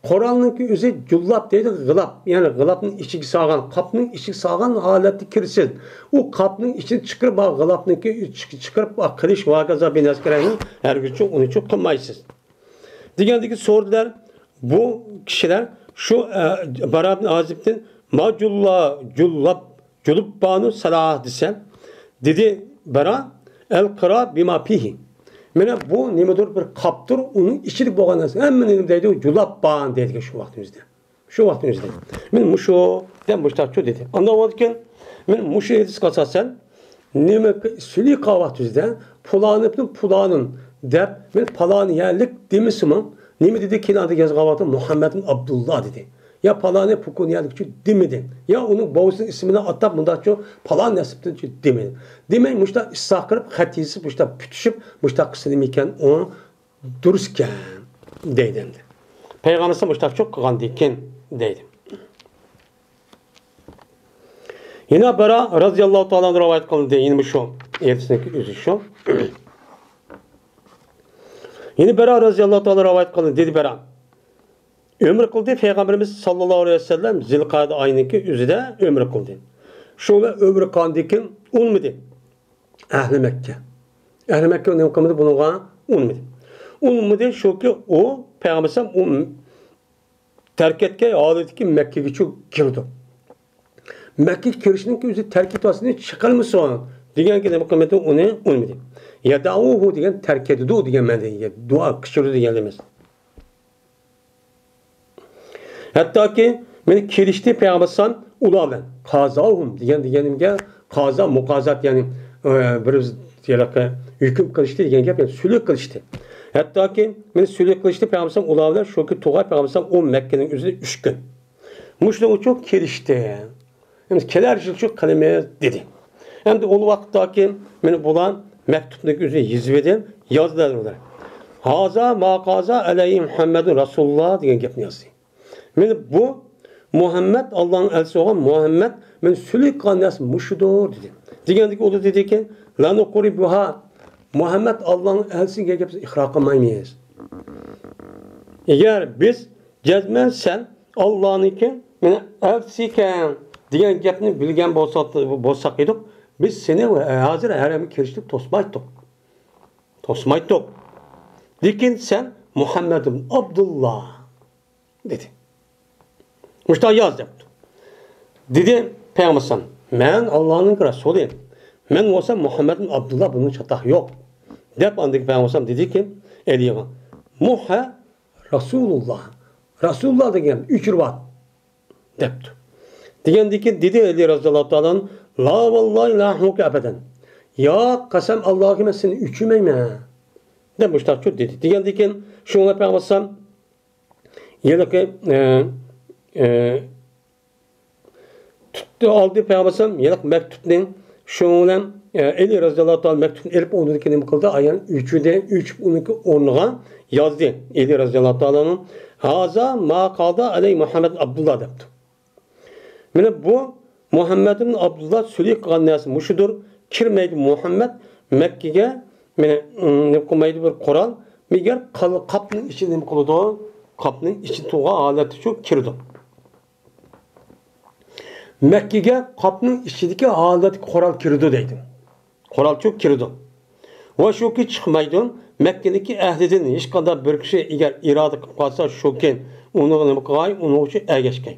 قورالنىڭكى ئۆزى جۇللاب دەيدۇ، غىلاپ. يەنى غىلاپنىڭ ئىچىگە سالغان، قاپنىڭ ئىچىگە سالغان ھالەتتە كىرىسىز. ئۇ قاپنىڭ ئىچىنى چىقىرىپ، ھا، غىلاپنىڭكى چىق-، چىقىرىپ، ھا، قىلىچ ۋە ھاكازا بىر نەرسە كېرەكنى ھەرگىزچە ئۇنى چۇ قىلمايسىز. دېگەندىكى سورىدىلەر، بۇ كىشىلەر شۇ، ئە، باراء ئىبن ئازىبتىن، ما جۇللا، جۇللاب، جۇلۇببانۇ سالاھ دېسە، دېدى باراء، ئەل قىرا بىما فىھى. مانا بۇ نېمىدۇر بىر قاپتۇر، ئۇنىڭ ئىچىدە بولغان نەرسە، ھەممە نېمە دەيدۇ، جۇلاببان دەيدىكەن شۇ ۋاقتىمىزدا. شۇ ۋاقتىمىزدا. مانا مۇشۇ، دەپ مۇشتاق شۇ دېدى. ئاندىن بولىدىكەن، مانا مۇشۇ ھەدىسكە ئاساسەن، نېمە سۈلھى قىلغان ۋاقتىمىزدا، پۇلانىبنى پۇلانىن دەپ، مانا پالان يەرلىك دېمىسىمۇ، نېمە دېدى؟ كېيىن ئاندىن يازغان ۋاقتىدا مۇھەممەدىن ئابدۇللا دېدى. يا پالانى پۇكۇن يەرلىكچۇ دېمىدى. يا ئۇنىڭ بوۋىسىنىڭ ئىسمىنى ئاتاپ مۇنداقچۇ پالان نەسىبتىنچۇ دېمىدى. دېمەي مۇشۇنداق ئىسسا قىلىپ خەت يېزىپ مۇشۇنداق پۈتۈشۈپ مۇشۇنداق قىلسا نېمىكەن ئۇ دۇرۇسكەن دەيدۇ ئەمدى. پەيغەمبەر مۇشۇنداقچۇ قىلغاندىكىن دەيدۇ. يەنە بەرا رازىياللاھۇ تائالا ئەنھۇ رىۋايەت قىلىندى. يەنە شۇ ھەدىسنىڭ ئۆزى شۇ. يەنە بەرا رازىياللاھۇ تائالا رىۋايەت قىلىندى. دېدى بەرا. ئۆمرە قىلدى پەيغەمبىرىمىز ساللاللاھۇ ئەلەيھى ۋەسەللەم زىلقەدە ئاينىڭكى ئۆزىدە ئۆمرە قىلدى. شۇ بىلەن ئۆمرە قىلغاندىن كېيىن ئۇنىمىدى. ئەھلى مەككە. ئەھلى مەككە نېمە قىلمىدى؟ بۇنىڭغا ئۇنىمىدى. ئۇنىمىدى، شۇكى ئۇ پەيغەمبەر ئەلەيھىسسالام ئۇ تەرك ئەتكەن ھالىتىدىكى مەككىگىچۇ كىردى. مەككىگە كىرىشنىڭكى ئۆزى تەرك ئېتىۋاتسىنى چىقارمىسۇن دېگەنگە نېمە قىلمىدى؟ ئۇنى ئۇنىمىدى. يەدئۇھۇ دېگەن تەرك ئېتىدۇ دېگەن مەنىدە، دۇئا قىچۇرىدۇ دېگەن ئەمەس. ھەتتاكى مېنى كېلىشتى پەيغەمبەر ئەلەيھىسسالام ئۇلار بىلەن. قازاھۇم دېگەن، دېگىنىمگە قازا، مۇقازات، يەنى، ئە، بىر ھېلىقى ھۆكۈم قىلىشتى دېگەن گەپ، يەنى سۈلھى قىلىشتى. ھەتتاكى مېنى سۈلھى قىلىشتى پەيغەمبەر ئەلەيھىسسالام ئۇلار بىلەن، شۇكى تۇغاي پەيغەمبەر ئەلەيھىسسالام ئۇ مەككىنىڭ ئۆزىدە ئۈچ كۈن. مۇشۇنىڭ ئۈچۈن كېلىشتى. ئەمدى كېلەر يىلچۇ قىلىمىز دېدى. ئەمدى ئۇ ۋاقىتتاكى مېنى بۇلار مەكتۇپنى ئۆزى يېزىۋىدى، يازدى ئۇلار. ھازا ما قازا ئەلەيھى مۇھەممەدۇن رەسۇلۇللا دېگەن گەپنى يازدى. مېنى بۇ مۇھەممەد، ئاللانىڭ ئەلچىسى بولغان مۇھەممەد مېنى سۈلھى قىلغان نەرسە مۇشۇدۇر دېدى. دېگەندىكىن ئۇلار دېدىكى، لا نۇقرىبۇھا، مۇھەممەد ئاللانىڭ ئەلچىسى دېگەن گەپنى ئىقرار قىلمايمىز. ئەگەر بىز جەزمەن سەن ئاللانىڭكى، مېنى ئەلچىسى ئىكەن دېگەن گەپنى بىلگەن بولساق، بولساق ئىدۇق، بىز سېنى ھازىر ھەرەمگە كىرىشتىن توسمايتتۇق. توسمايتتۇق. لېكىن سەن مۇھەممەد ئىبن ئابدۇللا دېدى. مۇشۇنداق ياز دەپتۇ. دېدى پەيغەمبەر ئەلەيھىسسالام، مەن ئاللانىڭ رەسۇلى. مەن بولسام مۇھەممەد ئىبن ئابدۇللا، بۇنىڭ چاتاق يوق. دەپ ئاندىن پەيغەمبەر ئەلەيھىسسالام دېدىكى، ئەلىگە، مۇھە رەسۇلۇللا. رەسۇلۇللا دېگەن ئۆچۈرۈۋەت. دەپتۇ. دېگەندىكىن دېدى ئەلى رەزىياللاھۇ تائالا ئەنھۇ، لا ۋاللاھى لا ئەھمۇكە ئەبەدەن. ياق، قەسەم ئاللاغا، مەن سېنى ئۆچۈرمەيمەن. دەپ مۇشتاق دېدى. دېگەندىكىن شۇڭا پەيغەمبەر ئەلەيھىسسالام ھېلىقى، ئە، ئە، تۇتتى، ئالدى پەيغەمبەر ئەلەيھىسسالام ھېلىقى مەكتۇپنى. شۇنىڭ بىلەن، ئە، ئەلى رەزىياللاھۇ تائالا مەكتۇپنى ئېلىپ ئۇنىڭدىكى نېمە قىلدى؟ ئايان ئۆچۈردى، ئۆچۈپ ئۇنىڭكى ئورنىغا يازدى. ئەلى رەزىياللاھۇ تائالا ئەنھۇ، ھازا ما قازا ئەلەيھى مۇھەممەد ئابدۇللا دەپتۇ. مانا بۇ مۇھەممەد ئىبن ئابدۇللا سۈلھى قىلغان نەرسە مۇشۇدۇر. كىرمەيدۇ مۇھەممەد مەككىگە، مانا، ئىم، نېمە قىلمايدۇ بىر قورال. مەگەر قال-، قاپنىڭ ئىچى نېمە قىلىدۇ؟ قاپنىڭ ئىچى تولغان ھالەتتىچۇ كىرىدۇ. مەككىگە قاپنىڭ ئىچىدىكى ھالەتتىكى قورال كىرىدۇ دەيدۇ. قورالچۇ كىرىدۇ. ۋە شۇكى چىقمايدۇ. مەككىدىكى ئەھلىدىن ھېچقانداق بىر كىشى ئەگەر ئىرادە قىلىپ قالسا، شۇكى ئۇنىڭغا نېمە قىلغاي، ئۇنىڭ ئۈچۈن ئەگەشكەي.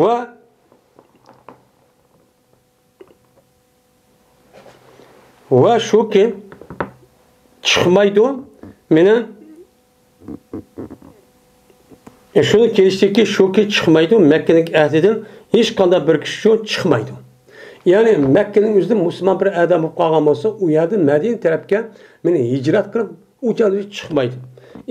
ۋە، ۋە شۇكى چىقمايدۇ. مېنى، شۇنى كېلىشتىكى شۇكى چىقمايدۇ، مەككىنىڭ ئەھلىدىن ھېچقانداق بىر كىشى شۇ چىقمايدۇ. يەنى مەككىنىڭ ئۆزىدە مۇسۇلمان بىر ئادەم بولۇپ قالغان بولسا، ئۇ يەردىن مەدىنە تەرەپكە مېنى ھىجرەت قىلىپ، ئۇ جايدىن چىقمايدۇ.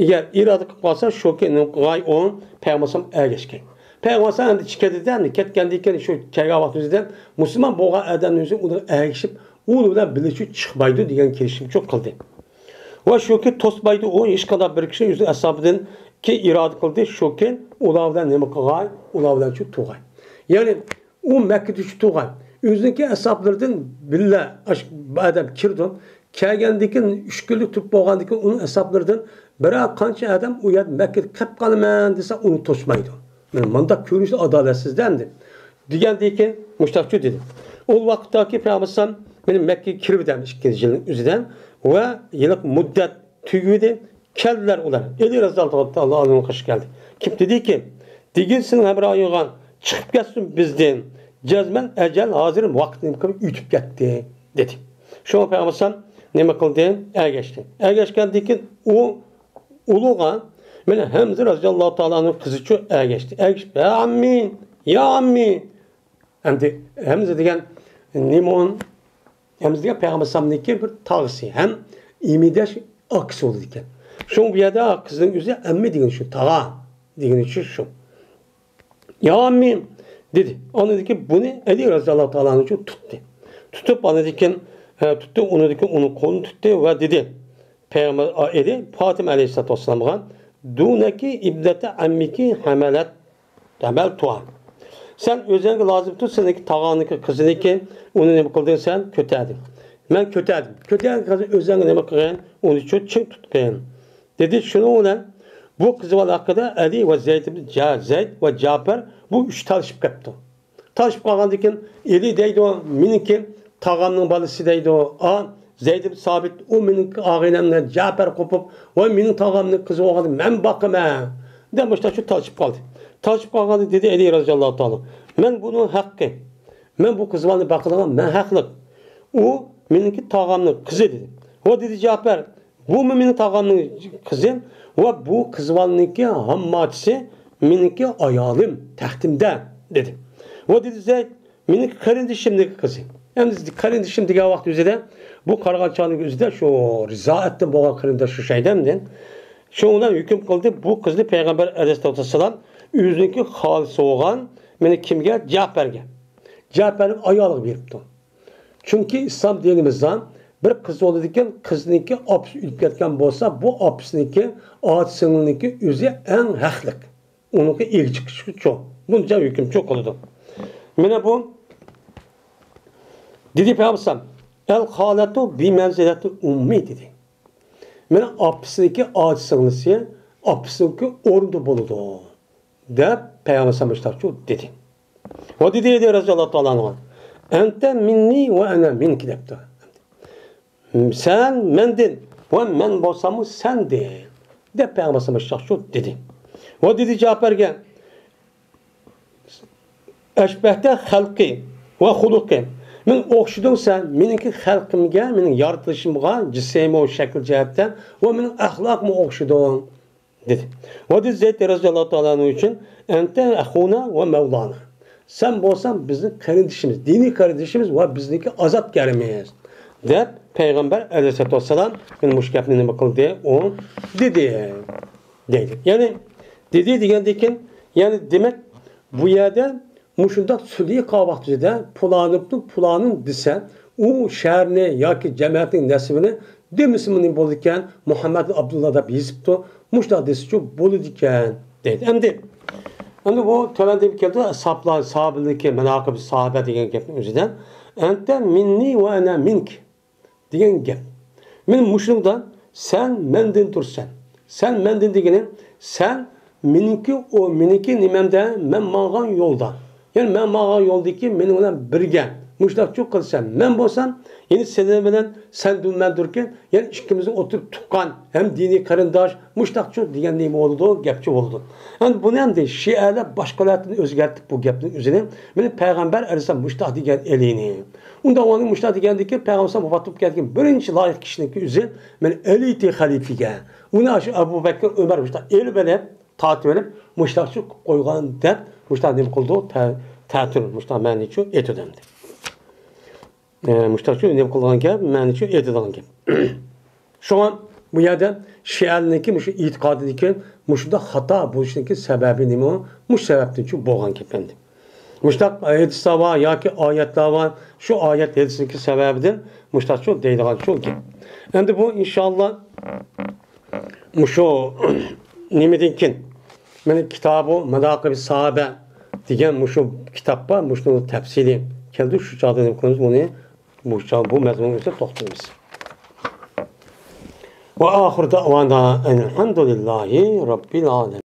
ئەگەر ئىرادە قىلىپ قالسا، شۇكى نېمە قىلغاي، ئۇ پەيغەمبەر ئەلەيھىسسالام ئەگەشكەي. پەيغەمبەر ئەلەيھىسسالام ئەمدى كەتتى-دە، ئەمدى كەتكەندىن كېيىن شۇ كەلگەن ۋاقتىمىزدا مۇسۇلمان بولغان ئادەمنىڭ ئۆزى ئۇنىڭغا ئەگىشىپ، ئۇنىڭ بىلەن بىللە شۇ چىقمايدۇ دېگەن كېلىشىمچۇ قىلدى. ۋە شۇكى توسمايدۇ ئۇ ھېچقانداق بىر كىشى ئۆزىنىڭ ئەسھابىدىن كېيىن ئىرادە قىلدى، شۇكى ئۇلار بىلەن نېمە قىلغاي، ئۇلار بىلەن شۇ تۇرغاي. يەنى ئۇ مەككىدە شۇ تۇرغان. ئۆزىنىڭكى ئەسھابلىرىدىن بىللە ئاش-، بۇ ئادەم كىرىدۇ. كەلگەندىن كېيىن، ئۈچ كۈنلۈك تۇرۇپ بولغاندىن كېيىن، ئۇنىڭ ئەسھابلىرىدىن بىرەر قانچە ئادەم ئۇ يەردە مەككىدە قېلىپ قالىمەن دېسە، ئۇنى توسمايدۇ. مانا مۇنداق كۆرۈنۈشتە ئادالەتسىز-دە ئەمدى. دېگەندىن كېيىن مۇشتاقچۇ دېدى. ئۇ ۋاقىتتاكى پەيغەمبەر ئەلەيھىسسالام مېنى مەككىگە كىرىۋىدەم ئىككىنچى يىلنىڭ ئۆزىدە ۋە ھېلىقى مۇددەت تۈگىدى. كەلدىلەر ئۇلار. ئەلى رەزىياللاھۇ تائالا ئەنھۇ قېشىغا كەلدى. كېلىپ دېدىكى، دېگىن سېنىڭ ھەمراھىڭغا چىقىپ كەتسۇن بىزدىن. جەزمەن ئەجەل ھازىر ۋاقىت نېمە قىلىپ ئۆتۈپ كەتتى، دېدى. شۇڭا پەيغەمبەر ئەلەيھىسسالام نېمە قىلدى؟ ئەگەشتى. ئەگەشكەندىن كېيىن ئۇ ئۇلۇغا، مانا ھەمزە رەزىياللاھۇ تائالا ئەنھۇ قىزىچۇ ئەگەشتى. ئەگىشىپ، يا ئاممى، يا ئاممى. ئەمدى ھەمزە دېگەن نېمە ئۇ؟ ھەمزە دېگەن پەيغەمبەر ئەلەيھىسسالامنىڭكى بىر تاغىسى ھەم ئىمىدەش ئاكىسى بولىدىكەن. شۇڭا بۇ يەردە قىزنىڭ ئۆزى ئەممە دېگىنى شۇ، تاغا دېگىنى شۇ، شۇ. يا ئاممى دېدى. ئاندىن كېيىن بۇنى ئەلى رەزىياللاھۇ تائالا ئەنھۇ تۇتتى. تۇتۇپ ئاندىن كېيىن، ئە، تۇتتى، ئۇنىڭدىن كېيىن ئۇنىڭ قولىنى تۇتتى ۋە دېدى. پەيغەمبەر ئېلى پاتىمە ئەلەيھىسسالاتۇ ۋەسسالامغا، دۇنەكى ئىبنەتە ئەممىكى ھەمەلەت ھەمەلتۇھا. سەن ئۆزۈڭگە لازىم تۇت، سېنىڭكى تاغاڭنىڭكى قىزىنىكى، ئۇنى نېمە قىلدىڭ سەن؟ كۆتەردىڭ. مەن كۆتەردىم. كۆتەرگەن قىزنى ئۆزۈڭگە نېمە قىلغىن؟ ئۇنى چوڭ تۇتقىن. دېدى، شۇنىڭ بىلەن بۇ قىز بالا ھەققىدە ئەلى ۋە زەيد ئىبن جا-، زەيد ۋە جاپەر بۇ ئۈچ تالىشىپ كەپتۇ. تالىشىپ قالغاندىن كېيىن ئېلى دەيدۇ، مېنىڭكى تاغامنىڭ بالىسى دەيدۇ. ئا، زەيد ئىبن سابىت، ئۇ مېنىڭكى ئاغىنەمنى جەپەر قوپۇپ، ۋاي مېنىڭ تاغامنىڭ قىزى بولغاندا مەن باقىمەن، دەپ مۇشۇنداق شۇ تالىشىپ قالدى. تالىشىپ قالغاندا دېدى ئەلى رەزىياللاھۇ تائالا، مەن بۇنىڭ ھەققى، مەن بۇ قىز بالىنى باقىدىغان مەن ھەقلىق. ئۇ مېنىڭكى تاغامنىڭ قىزى، دېدى. ۋە دېدى جەپەر، بۇمۇ مېنىڭ تاغامنىڭ قىزى ۋە بۇ قىز بالىنىڭكى ھامماچىسى مېنىڭكى ئايالىم تەختىمدە، دېدى. ۋە دېدى زەيد، مېنىڭكى قېرىندىشىمنىڭ قىزى. ئەمدى قېرىندىشىم دېگەن ۋاقىت ئۆزىدە، بۇ قارىغان چاغنىڭ ئۆزىدە شۇ رىزائەتتىن بولغان قېرىنداش ئوخشايدۇ ئەمدى. شۇنىڭ بىلەن ھۆكۈم قىلدى، بۇ قىزنى پەيغەمبەر ئەلەيھىسسالاتۇ ۋەسسالام ئۆزىنىڭكى خالىسى بولغان، مېنى كىمگە؟ جەپەرگە. جەپەرنىڭ ئايالىغا بېرىپتۇ. چۈنكى ئىسلام دىنىمىزدا بىر قىز بولىدىكەن، قىزنىڭكى ئاپىسى ئۆلۈپ كەتكەن بولسا، بۇ ئاپىسىنىڭكى ئاچا سىڭلىنىڭكى ئۆزى ئەڭ ھەقلىق. ئۇنىڭكى ئىگە چىقىشىچۇ. بۇنچە ھۆكۈمچۇ قىلىدۇ. مانا بۇ دېدى پەيغەمبەر، ئەل خالەتۇ بىمەنزىلەتىل ئۇممى، دېدى. مانا ئاپىسىنىڭكى ئاچا سىڭلىسى ئاپىسىنىڭكى ئورنىدا بولىدۇ، دەپ پەيغەمبەر مۇشتاقچۇ دېدى. ۋە دېدى، دېدى رەزىياللاھۇ تائالا ئەنھۇ، ئەنتە مىننى ۋە ئەنە مىنكى، دەپتۇ. سەن مەندىن ۋە مەن بولساممۇ سەندىن، دەپ پەيغەمبەر مۇشتاقچۇ دېدى. ۋە دېدى جەپەرگە، ئەشبەھتە خەلقى ۋە خۇلۇقى، مېنى ئوخشىدىڭ سەن مېنىڭكى خەلقىمگە، مېنىڭ يارىتىلىشىمغا، جىسمىمۇ شەكىل جەھەتتە ۋە مېنىڭ ئەخلاقىمۇ ئوخشىدىڭ، دېدى. ۋە دېدى زەيد رەزىياللاھۇ تائالا ئەنھۇ ئۈچۈن، ئەنتە ئەخۇنا ۋە مەۋلانا. سەن بولساڭ بىزنىڭ قېرىندىشىمىز، دىنىي قېرىندىشىمىز ۋە بىزنىڭكى ئازادكارىمىز، دەپ پەيغەمبەر ئەلەيھىسسالاتۇ ۋەسسالام مانا مۇشۇ گەپنى نېمە قىلدى؟ ئۇ دېدى، دەيدۇ. يەنى دېدى دېگەندىن كېيىن، يەنى دېمەك، بۇ يەردە مۇشۇنداق سۈلھى قىلغان ۋاقتىدا پۇلانىبنۇ پۇلانىن دېسە، ئۇ شەھەرنى ياكى جەمەتنىڭ نەسىبىنى دېمىسىمۇ نېمە بولىدىكەن، مۇھەممەد ئابدۇللا دەپ يېزىپتۇ، مۇشۇنداق دېسىچۇ بولىدىكەن، دەيدۇ. ئەمدى، ئەمدى بۇ تۆۋەندە كەلدى، ئەسھابلار، ساھابىلىكى، ماناقىب ساھابە دېگەن گەپنىڭ ئۆزىدە، ئەنتە مىننى ۋە ئەنە مىنك دېگەن گەپ. مانا مۇشۇنىڭدا سەن مەندىن تۇرسەن. سەن مەندىن دېگىنى، سەن مېنىڭكى، ئۇ مېنىڭكى نېمەمدە، مەن ماڭغان يولدا. يەنى مەن ماڭغان يولدىكى مېنىڭ بىلەن بىرگە. مۇشۇنداقچۇ قىلسەن، مەن بولسام، يەنى سېنىڭ بىلەن سەن دۈمەندۇركەن، يەنى ئىككىمىزنىڭ ئوتتۇرىدا تۇغقان ھەم دىنىي قېرىنداش، مۇشۇنداقچۇ دېگەن نېمە بولىدۇ، گەپچۇ بولىدۇ. ئەمدى بۇنى ئەمدى شىئەلەر باشقىلاردىن ئۆزگەرتىپ بۇ گەپنىڭ ئۆزىنى، مانا پەيغەمبەر ئەلەيھىسسالام مۇشۇنداق دېگەن ئەلىنى. ئۇنداق بولغاندا مۇشۇنداق دېگەندىكىن، پەيغەمبەر ۋاپات بولۇپ كەتكەن بىرىنچى لايىق كىشىنىڭكى ئۆزى، مانا ئەلى ئېيتى خەلىپىگە. ئۇنى ئاشۇ ئەبۇ بەكىر، ئۆمەر مۇشۇنداق ئېلىپ ئېلىپ، تارتىۋېلىپ، مۇشۇنداقچۇ قويغان دەپ، مۇشۇنداق نېمە قىلىدۇ؟ تە-، تەتۈر، مۇشۇنداق مەنىچۇ ئېيتىدۇ ئەمدى. ئە، مۇشۇنداقچۇ نېمە قىلغان گەپ؟ مەنىچۇ ئېيتىدىغان گەپ. شۇڭا بۇ يەردە شىئەلىنىڭكى مۇشۇ ئېتىقادىدىكى مۇشۇنداق خاتا بولۇشىنىڭكى سەۋەبى نېمە؟ مۇشۇ سەۋەبتىنچۇ بولغان گەپ ئەمدى. مۇشۇنداق ھەدىسلەر بار ياكى ئايەتلەر بار. شۇ ئايەت ھەدىسنىڭكى سەۋەبىدىن مۇشۇنداقچۇ دەيدىغانچۇ گەپ. ئەمدى بۇ ئىنشاللا مۇشۇ نېمىدىن كېيىن، مانا كىتابۇ ماناقىب ساھابە دېگەن مۇشۇ كىتاب بار، مۇشۇنىڭ تەپسىلى كەلدى. شۇ چاغدا نېمە قىلىمىز؟ بۇنى بۇ چاغ، بۇ مەزمۇن ئۈستىدە توختىلىمىز. وآخر دعوانا أن الحمد لله رب العالمين.